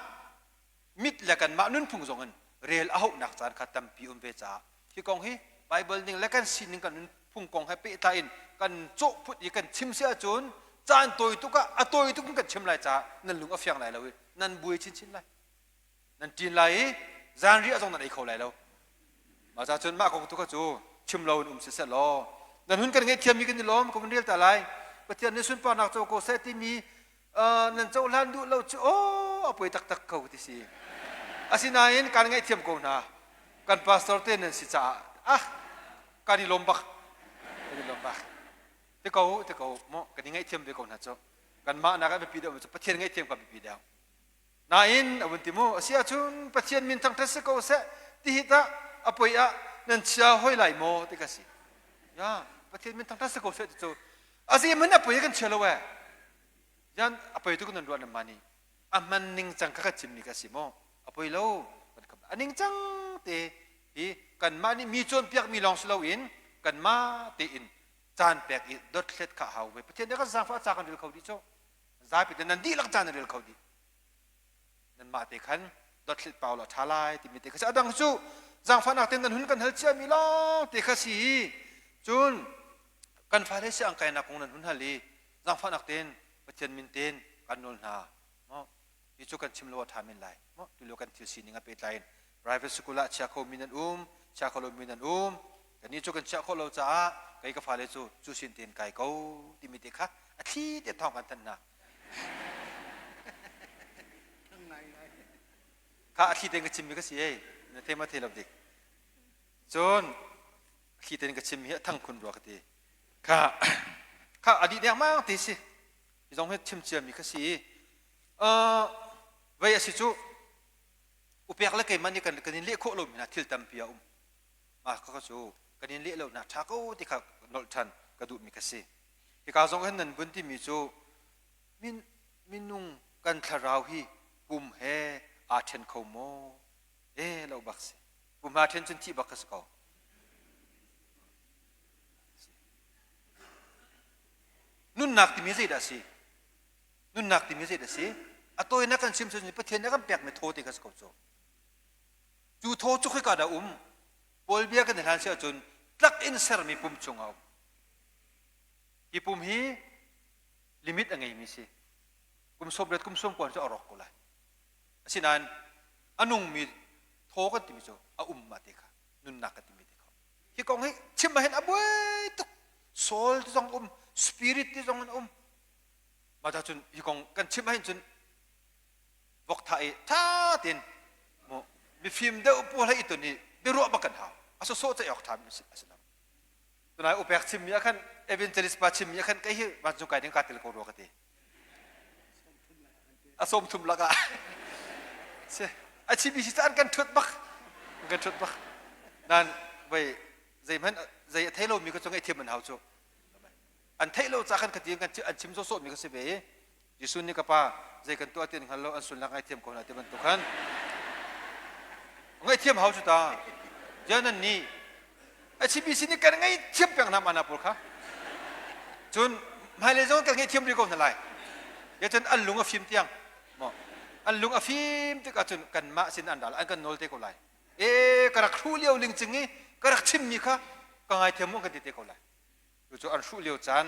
mit le kanmah nunphung zong in rel a hauhnak caan kha tampi um ve caah hi kong hi Bible ning le kan sining kan nunphung kong he pehtlai in kan cawhphut i kan chim si ahcun caan tawi tuk ah a tawi tuk in kan chim lai caah nan lung a fiang lai lo i nan buai chinchin lai. Nan ṭin lai i zanriah zong nan ei kho lai lo. Mah ca cun mah kong tu kha cu Chim lo in um siseh law nan hun kan ngaihthiammi kan i lawm ka vun rel ta lai. Pathian nih sunparnak co ko seh timi nan cohlan duh lo cu aw a poi taktak ko ti si. Asinain kan ngaihthiam ko hna. Kan pastor te nan si caah ah kan i lawm bak. Kan i lawm bak. Te ko te ko mo kan i ngaihthiam ve ko hna cu. Kanmah nak a biapi deuh cu Pathian ngaihthiam ka biapi deuh. Nain a vun ti mu, a si ahcun Pathian min thangṭhat si ko seh ti hi tah a poi ah nan chia hoi lai maw ti ka si. Ya, Pathian min thangṭhat si ko seh ti cu a si hmanh a poi kan chia lo eh. Yan a poi tuk nan ruah nan mah nih a hman ning cang kha ka chimmi ka si maw? A poi lo. A ning cang te hi kanmah nih mi cawnpiakmi lawng si loin kanmah tein caan pek i dothlet kha hau ve. Pathian nih kan zaangfah ca kan rel kho dih cu. Zapi te nan dihlak caan nan rel kho dih. Nanmah te khan dothlet pau la ṭha lai timi te kha si. A dang cu zaangfahnak tein nan hun kan hal ciami lawng te kha si. Cun kan fale si ang kainak kong nan hun hal i zaangfahnak tein Pathian min tein kan nawl hna. Hi cu kan chim lo a ṭha men lai. Tulio kan thil sining a pehtlai in private school ah chia khomi nan um, chia kho lomi nan um. Kannih cu kan chiah khawh lo caah kei ka fale cu cu sin tein kai ko timi te kha a thli te thawng kan thanh hna. Kha a thli tein ka chimmi ka si ei. Na thei ma thei lo dik. Cun a thli tein ka chimmi hi a thang khun rua ka ti. Kha kha a dih dengmang ti si. Hi zong hi chim ciami ka si i vei a si cu upek le keimah nih kan kan in leh khawh lomi hna thil tampi a um. Mah kha cu kan in leh lo hna ṭha ko ti kha nolh ṭhan ka duhmi ka si. Hika zong hin nan vun timi cu min minung kan thlarau hi pum he aa ṭhen kho maw? Eh lo bak si. Pum aa ṭhen cun thih bak ka si ko. Nunnak timi zeidah a si? Nunnak timi zeidah a si? A tawinak kan chim cun Pathian nih a kan pekmi thaw ti kha si ko cu. Cu thaw cu khika dah um? Paul bia kan i hlan si ahcun tlak in sermi pum chungah a um. Hi pum hi limit a ngeimi si. Kum sawmriat kum sawmkua cu a rawk ko lai. Asinain a nungmi thaw kan timi cu a um mah te kha nunnak kan timi te kha. Hi kong hi chim ah hin a buai tuk. Soul ti zong um, spirit ti zong an um. Mah ta cun hi kong kan chim ahhin cun vok tha i tha tein mu mifim deuh pawl he i ton i biaruah bak kan hau. A sawsawh ceih awk ṭha mi a si lo. Tunai upek chimmi ah khan evangelist pa chimmi ah khan kei hi vancung kai ding kaa tel ko rua ka ti. A sawm thum lakah si a chimmi si an kan ṭhut bak an kan ṭhut bak nan vei zeihmanh zei a thei lomi ka cu ngaihthiam an hau cu an theih lo ca khan ka ti kan an chim sawsawh mi ka si ve i Jesuh nih ka pa zei kan tuah ti an hngal lo an sulnak ngaihthiam ko hna ti bantuk khan ngaihthiam hau cu ta ja nan nih HBC nih kan ngaihthiam peng hna mana pawl kha cun hmailei zong kan ngaihthiam rih ko hna lai ya cun an lung a fim tiang maw an lung a fim tikah cun kanmah sin an ral an kan nawl te ko lai e ka rak hruh lio ling cing i ka rak chimmi kha ka ngaithiam mu kan ti te ko lai Cucu an hruh lio caan,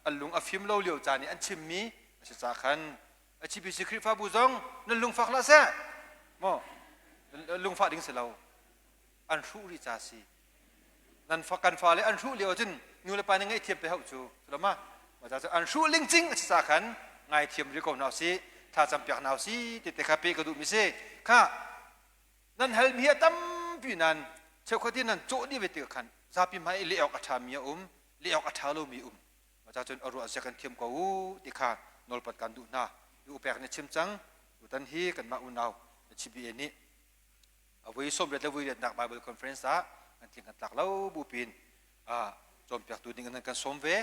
an lung a fim lo lio caan i an chimmi a si ca khan HBC Khrihfabu zong nan lungfak hlah seh. Maw lungfah ding si lo. An hruh rih ca si. Nan fa kan fale an hruh lio ahcun nu le pa nih ngaihthiam pe hauh cu. Culama mah ca cu an hruh lingcing a si ca khan ngaithiam rih ko hna usih, thlacam piak hna usih ti te kha pe ka duhmi si. Kha nan halmi hi a tampi nan cheukhat in nan cawh dih ve tikah khan zapi hmai i leh awk a ṭhami a um leh awk a ṭha lomi um mah cun a ruah zia kan thiam ko u ti kha nawlpat kan duh hna i upek nih chim cang tutan hi kanmah unau CBA nih a voi sawmriat le voiriatnak Bible conference ah an tling kan tlak lo bu pin cawnpiaktu ding in nan kan sawm ve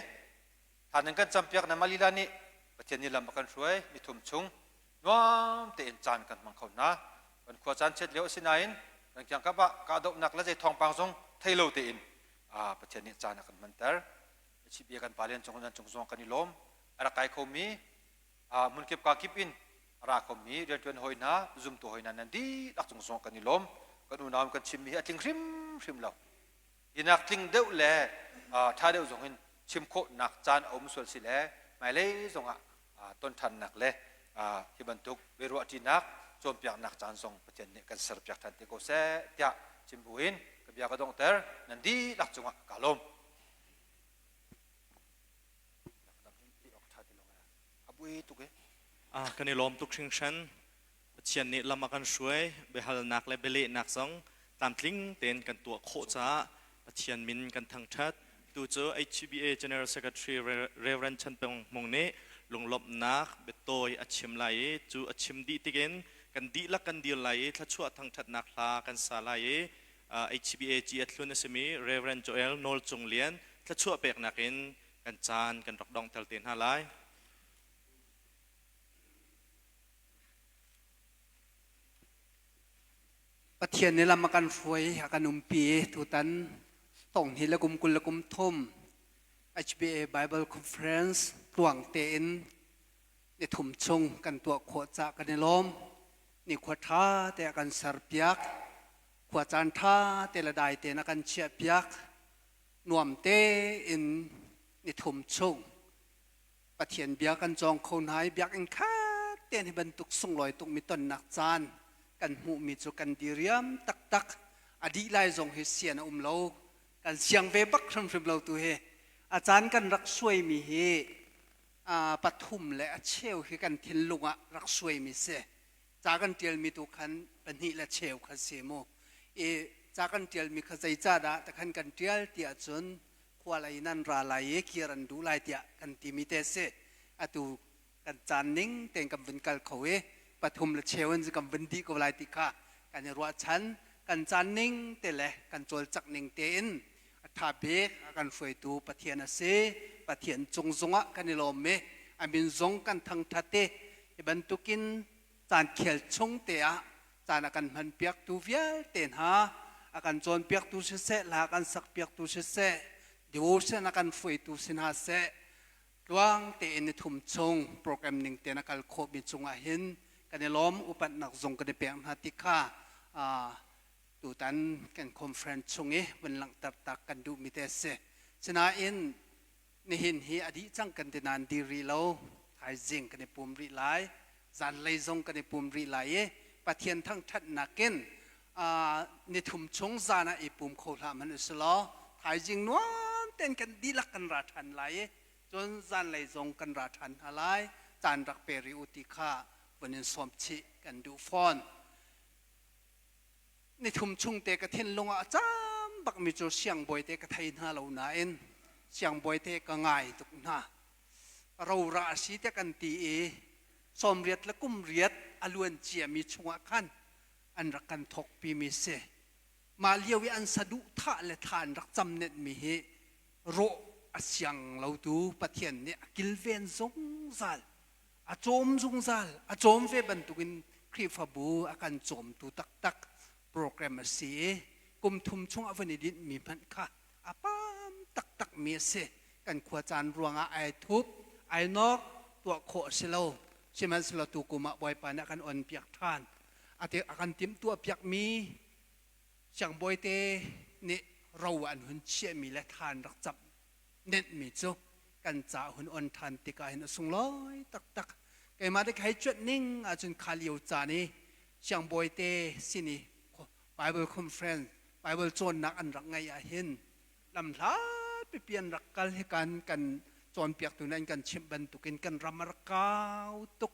tha nan kan campiak na malila nih Pathian nih lam a kan hruai nithum chung nuam tein caan kan hmang kho hna. Kan khua caan chiat lio a si nain kan kiangkap ah kahdohnak le zei thawngpang zong thei lo tein Pathian nih caan a kan hmanter. Chibia kan pa len cung nan cung zong kan i lawm. A rak kai khomi hmunkip ka kip in a ra khomi rianṭuan hawi hna, zumtu hawi hna nan dihlak cung zong kan i lawm. Kan unau kan chimmi hi a tling hrimhrim lo. Hinak tling deuh le ṭha deuh zong in chim khawhnak caan a um sual si le hmailei zongah ton ṭhannak le hi bantuk biaruahṭinak cawnpiaknak caan zong Pathian nih kan serpiak ṭhan te ko seh tiah chim buin ka bia. bia ka donghter. Nan dihlak cungah kaa lawm. Ah, kan i lawm tuk hringhran. Pathian nih lam a kan hruai, biahalnak le bialehnak zong tlamtling tein kan tuah khawh caah Pathian min kan thangṭhat. Tu cu HCBA General Secretary Reverend Chan Peng Hmung nih lunglawmhnak biatawi a chim lai i cu a chim dih tikin kan dihlak kan dir lai i thluachuah thangṭhatnak hla kan sa lai i HCBA a thlun a simi Reverend Joel Nawl Cung Lian thluachuah peknak in kan caan kan rak donghter te hna lai. Pathian nih lam a kan hruai, a kan umpi. Tutan tonghnih le kum 20 le kum thum HBA Bible Conference tluang tein ni thum chung kan tuah khawh cah kan i lawm. Ni khua ṭha te a kan serpiak. Khua caan ṭha te le dai tein a kan chiahpiak. Nuam tein ni thum chung Pathian bia kan cawng kho hna i biakinn khat tein hi bantuk sunglawi tukmi tonnak caan kan hmuhmi cu kan diriam taktak. A dih lai zong hi sian a um lo. Kan siang ve bak hrimhrim lo tu hi. A caan kan rak suaimi hi pathum le a cheu hi kan thinlung ah rak suaimi si. Ca kan ṭialmi tu khan pahnih le cheu kha si mu. I ca kan ṭialmi kha zeicahdah takhan kan ṭial ti ahcun khua lei nan ra lai i kir an duh lai tiah kan timi te si. Atu kan caan ning tein kan vun kal kho i pathum le cheu in kan vun dih ko lai ti kha kan i ruahchan. Kan caan ning te le kan cawlcangh ning tein a ṭha bik a kan hruaitu Pathian a si. Pathian cung zongah kan i lawm i a min zong kan thangṭhat i hi bantukin caan khel chung te ah caan a kan hmanpiaktu vialte hna a kan cawnpiaktu siseh, hla a kan sakpiaktu siseh, devotion a kan hruaitu si hna seh, tluang tein ni thum chung program ning tein a kal khawhmi cungah hin kan i lawm. Upatnak zong kan i pek hna ti kha tutan kan conference chung i vun langhter tak kan duhmi te a si. Sinain nihin hi a dih cang kan ti nain dir rih lo. Thaizing kan i pum rih lai. Zanlei zong kan i pum rih lai i Pathian thangṭhatnak in nithum chung zan ah i pum kho hlah hmanh usih law thaizing nuam tein kan dihlak kan ra ṭhan lai i cun zanlei zong kan ra ṭhan hna lai. Caan rak pe rih u ti kha vun in sawm chih kan duh fawn. Nithum chung te ka thinlung ah a cam bakmi cu siangbawi te ka thei hna lo nain siangbawi te ka ngai tuk hna. Rora a si tiah kan ti i 80 le kum riat a luan ciami chungah khan an rak kan thawkpimi si. Mah lio i an saduhthah le thla an rak camnetmi hi rawh a siang lotu Pathian nih a kilven zungzal. A cawm zungzal. A cawm ve bantukin Khrihfabu a kan cawmtu taktak program a si i kum thum chung a vun i dinhmi hmanh kha a pam taktakmi a si. Kan khua caan ruangah ai thup, ai nok, tuah khawh a si lo. Sihmanhsehlaw tu kum ah Bawipa nih a kan onpiak ṭhan. A kan timhtuahpiakmi siangbawi te nih ro an hun chiahmi le thla an rak camh nenhmi cu kan ca hun on ṭhan tikah hin a sunglawi taktak. Keimah te ka hei cuanh ning ahcun kha lio caan i siangbawi te sin i Bible conference, Bible cawnnak an rak ngeih ah hin lamhlat pipi an rak kal hi kan kan cawnpiaktu nih an kan chimh bantukin kan ram a rak kau tuk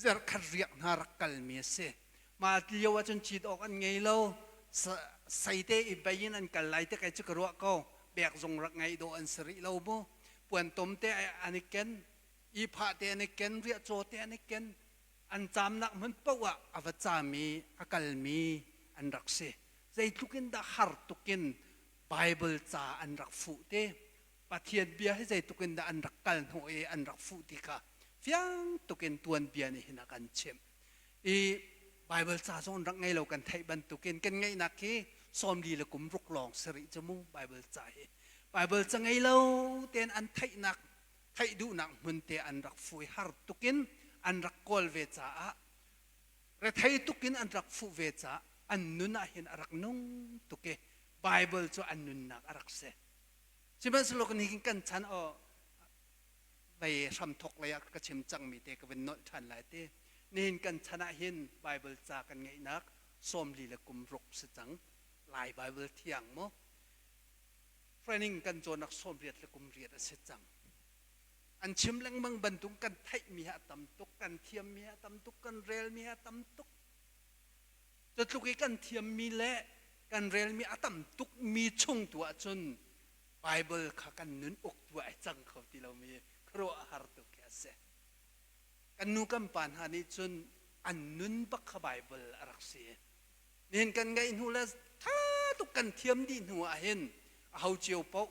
zarhkhat riak hna rak kalmi a si. Mah lio ahcun cit awk an ngei lo. Seite i bei in an kal lai te kai cu ka ruah ko. Bek zong rak ngeih dawh an si rih lo mu. Puantom te an i ken, ihphah te an i ken, riahcaw te an i ken. An caamnak hmun paoh ah a va caami, a kalmi an rak si. Zeitluk in dah har tuk in Bible ca an rak fuh te. Pathian bia hi zeitluk in dah an rak kal hnawh i an rak fuh ti kha fiang tuk in tuanbia nih hin a kan chimh. I Bible ca zong rak ngei lo kan theih bantukin kan ngeihnak hi 40 le kum ruk lawng si rih cu mu Bible ca hi. Bible ca ngei lo tein an theihnak theih duhnak hmun te an rak fui har tukin an rak kawl ve caah rethei tukin an rak fuh ve caah an nun ah hin a rak nung tuk i Bible cu an nunnak a rak si. Sihmanhsehlaw kan hi kan chan aw vei hramthok lei ah ka chim cangmi te ka vun nolh ṭhan lai ti. Nihin kan chan ah hin Bible ca kan ngeihnak 40 le kum ruk si cang. Lai Bible thiang mu. Training kan cawnnak 80 le kum riat a si cang. An chim lengmang bantuk kan theihmi hi a tam tuk, kan thiammi hi a tam tuk, kan relmi hi a tam tuk. Cutluk i kan thiammi le kan relmi a tam tukmi chung tu ahcun Bible kha kan nun uk tu ai cang kho ti lomi khuaruahhar tuk khi a si. Kan nu kan pa hna nih cun an nun bak kha Bible a rak si. Nihin kan ngeih hnu le ṭha tuk kan thiam dih hnu ah hin aho cio paoh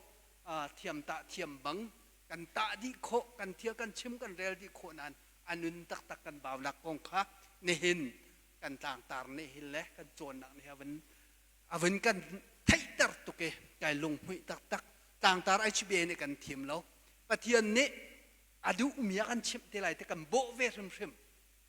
thiam tah thiam bang kan tah dih khawh, kan thiam kan chim kan rel dih khawh nain a nun taktak kan baunak kong kha nihin kan tlangtar nih hin le kan cawnnak nih a vun kan theihter tuk i kai lunghmuih taktak. Tlangtar HBA nih kan thim lo. Pathian nih a duhmi a kan chimh te lai te kan bawh ve hrimhrim.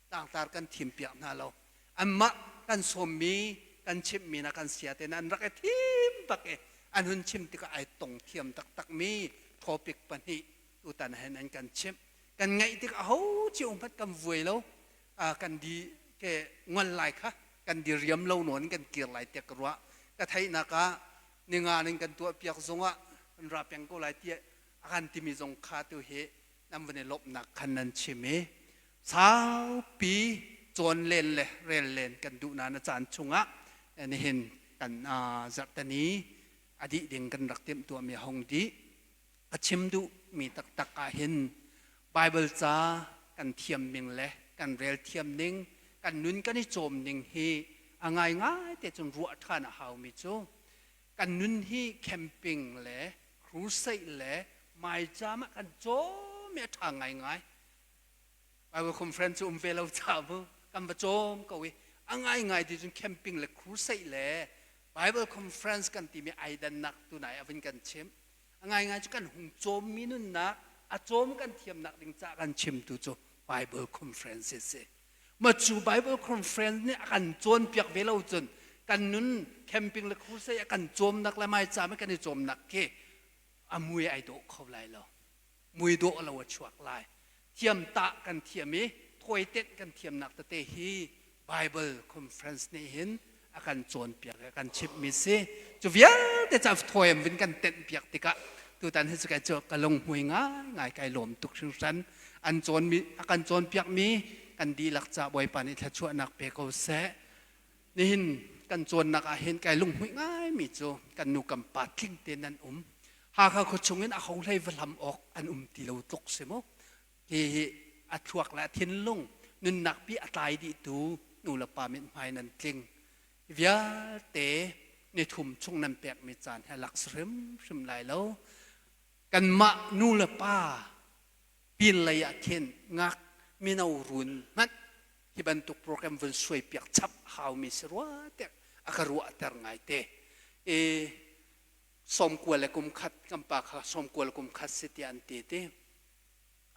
Tlangtar kan thim piak hna lo. Anmah kan sawmmi kan chimhmi na kan sia te an rak i thim bak i an hun chim tikah ai tong thiam taktakmi topic pahnih tutan hen an kan chimh. Kan ngaih tik aho cio hmanh kan vuai lo. Kan di ke ngol lai kha kan di riam lo nawn kan kir lai tiah ka ruah. Ka theihnak ah ninga ning kan tuah piak zongah kan ra peng ko lai tiah a kan timi zong kha tu hi nan van i lawmhnak khan nan chim i saupi cawn len le rel len kan duh na na caan chungah nihin kan zarhteni a dih ding kan rak timh tuahmi a hung dih. A chim duhmi taktak ah hin Bible ca kan thiam ning le kan rel thiam ning, kan nun kan i cawm ning hi a ngaingai te cun ruah ṭhan a haumi cu kan nun hi camping le crusade le maicaam ah kan cawm i a ṭha ngaingai. Bible conference cu um ve lo ca mu kan va cawm ko i a ngaingai ti cun camping le crusade le Bible conference kan timi ai dannak tunai a vun kan chimh. A ngaingai cu kan hung cawmmi nunnak a cawm kan thiamnak ding ca kan chimtu cu Bible conference a si. Ma cu Bible conference nih a kan cawnpiak ve lo cun kan nun camping le crusade a kan cawmnak le maicaam i kan i cawmnak khi a mui ai dawh kho lai lo. Mui dawh lo a chuak lai. Thiam tah kan thiam i thawi-tenh kan thiamnak tete hi Bible conference nih hin a kan cawnpiak i a kan chimhmi si. Cu vialte cu thawi an vun kan tenhpiak tikah tutan hi cu kai cu ka lunghmui ngaingai kai lawm tuk hringhran. An cawnmi a kan cawnpiakmi kan dihlak ca Bawipa nih thluachuahnak pe ko seh. Nihin kan cawnnak ah hin kai lunghmuih ngaimi cu kan nu kan pa tling tein an um. Hakha khua chungin a ho hlei va hlam awk an um ti lo tluk si mu. Hi hi a thluak le a thinlung nunnak pi a tlai dihtu nu le pa mithmai nan tling. Vialte nithum chung nan pekmi caan he lak hrimhrim lai lo. Kanmah nu le pa pin lei ah khin ngak mino run hmanh hi bantuk program vun suai piak chap haumi si rua tiah a ka ruahter ngaite. E 90 le kum khat kan pa kha 90 le kum khat si tiah an ti ti.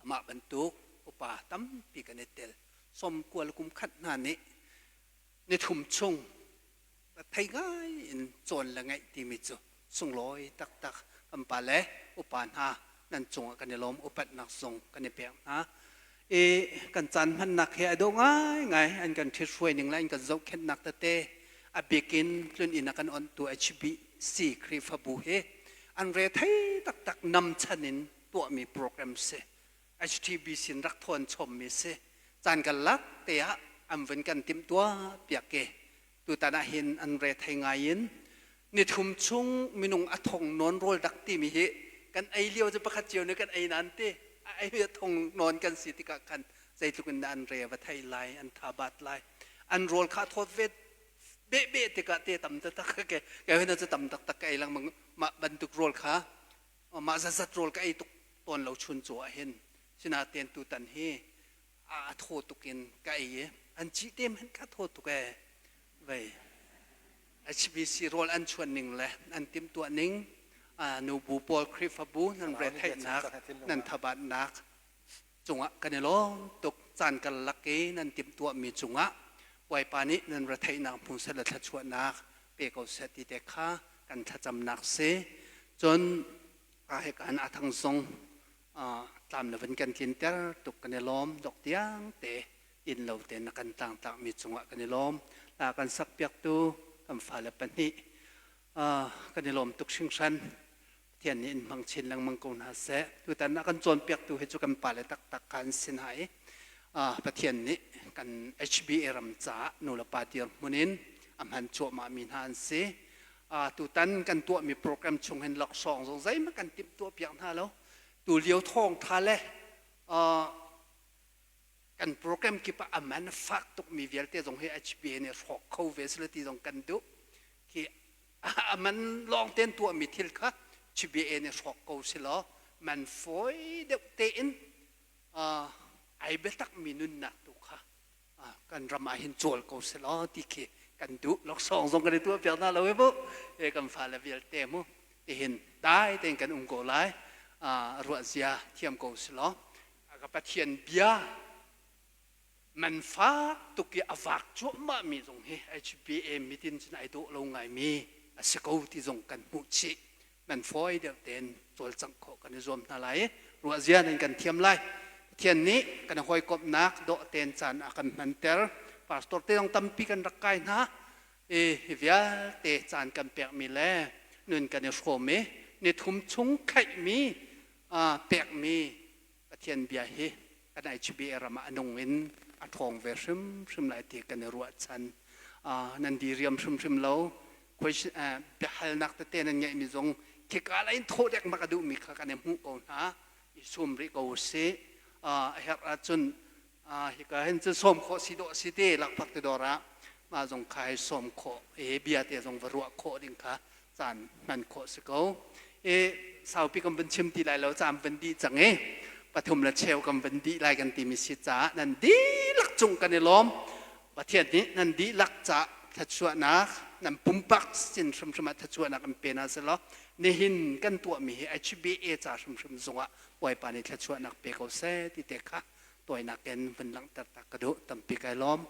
Amah bantuk upa tampi kan i tel. 90 le kum khat hna nih nithum chung thei ngai in cawn le ngaih timi cu sunglawi taktak kan pa le upa hna nan cungah kan i lawm upatnak zong kan i pek hna. I kan caan hmannak hi a dawh ngaingai an kan ṭhithruai ning le an kan zohkhenhnak tete a bikin tlun inn a kan onhtu HBC Khrihfabu hi an re thei taktak namchan in tuahmi program si. HTBC in rak thawn chommi si. Caan kan lak te ah an vun kan timhtuah piak i tutan ah hin an re thei ngai in nithum chung minung a thong nawn rawl dak timi hi kan ei lio cu pakhat cio nih kan ei nan ti a ei a thong nawn kan si tikah khan zeitluk in dah an re va thei lai an tha bat lai an rawl kha thawt ve beh beh tikah te tam taktak ke ke hna cu tam taktak ka ei lengmang mah bantuk rawl kha mah zatzat rawl ka ei tuk tawn lo chun cu ah hin sinaten tutan hi a thaw tuk in ka ei i an cih te hmanh kha thaw tuk ee vei HBC rawl an chuan ning le an timhtuah ning nubu pawl Khrihfabu nan retheihnak nan thabatnak cungah kan i lawm tuk caan karlak i nan timhtuahmi cungah Bawipa nih nan retheihnak hmu seh le thluachuahnak pe ko seh ti te kha kan thlacamnak si cun hika a thang zong tlam na van kan tlinter tuk kan i lawm dok tiang te inn lo te na kan tlangtlakmi cungah kan i lawm la kan sakpiaktu kan fale pahnih. Kan i lawm tuk hringhran. Pathian nih in hmang chin lengmang ko hna seh. Tutan ah kan cawnpiaktu hi cu kan pale taktak kha an si hna i Pathian nih kan HBA ram caah nulepa dirhmun in a hman cuahmahmi hna an si. Tutan kan tuahmi program chung hin laksawng zong zeihmanh kan timhtuah piak hna lo. Tu lio thawngtha le kan program kip ah a man fak tukmi vialte zong hi HBA nih hrawk kho ve sila ti zong kan duh. Khi a man lawng tein tuahmi thil kha HBA nih hrawk ko silaw man fawi deuh tein ai biatakmi nunnak tu kha kan ram ah hin cawl ko selaw ti khi kan duh. Laksawng zong kan i tuah piak hna lo e bu e kan fale vialte mu tihin dai tein kan um ko lai, ruah zia thiam ko selaw ka Pathian bia man fak tuk i a vak cuahmah mi zong hi HBA mitin cun ai dawh lo ngai mi a si ko ti zong kan hmuh chih. Man fawi deuh tein cawlcangh khawh kan i zuam hna lai i ruahzia nan kan thiam lai. Pathian nih kan hawikomhnak dawh tein caan a kan hmanter. Pastor te zong tampi kan rak kai hna i hi vialte caan kan pekmi le nun kan i hrawm i nithum chung khaihmi pekmi Pathian bia hi kan HBA ram ah a nung in a ṭhawng ve hrimhrim lai ti kan i ruahchan. Nan diriam hrimhrim lo. Biahalnak tete nan ngeihmi zong khika lei in thawh dek mak a duhmi kha kan i hmuh ko hna. I sum rih ko usih. A herh ahcun hika hin cun sawm khawh si dawh si te lakphak ti dawr ah mah zong kha hei sawm khawh i bia te zong va ruah khawh ding kha caan hman khawh si ko. I saupi kan vun chim ti lai lo, caan vun dih cang i pathum le cheu kan vun dih lai kan timi si caah nan dihlak cung kan i lawm. Pathian nih nan dihlak ca thluachuahnak, nan pumpak sin hrimhrim ah thluachuahnak in pe hna selaw nihin kan tuahmi hi HBA ca hrimhrim zungah Bawipa nih thluachuahnak pe ko seh ti te kha tawinak in vun langhter ta ka duh. Tampi kai lawm.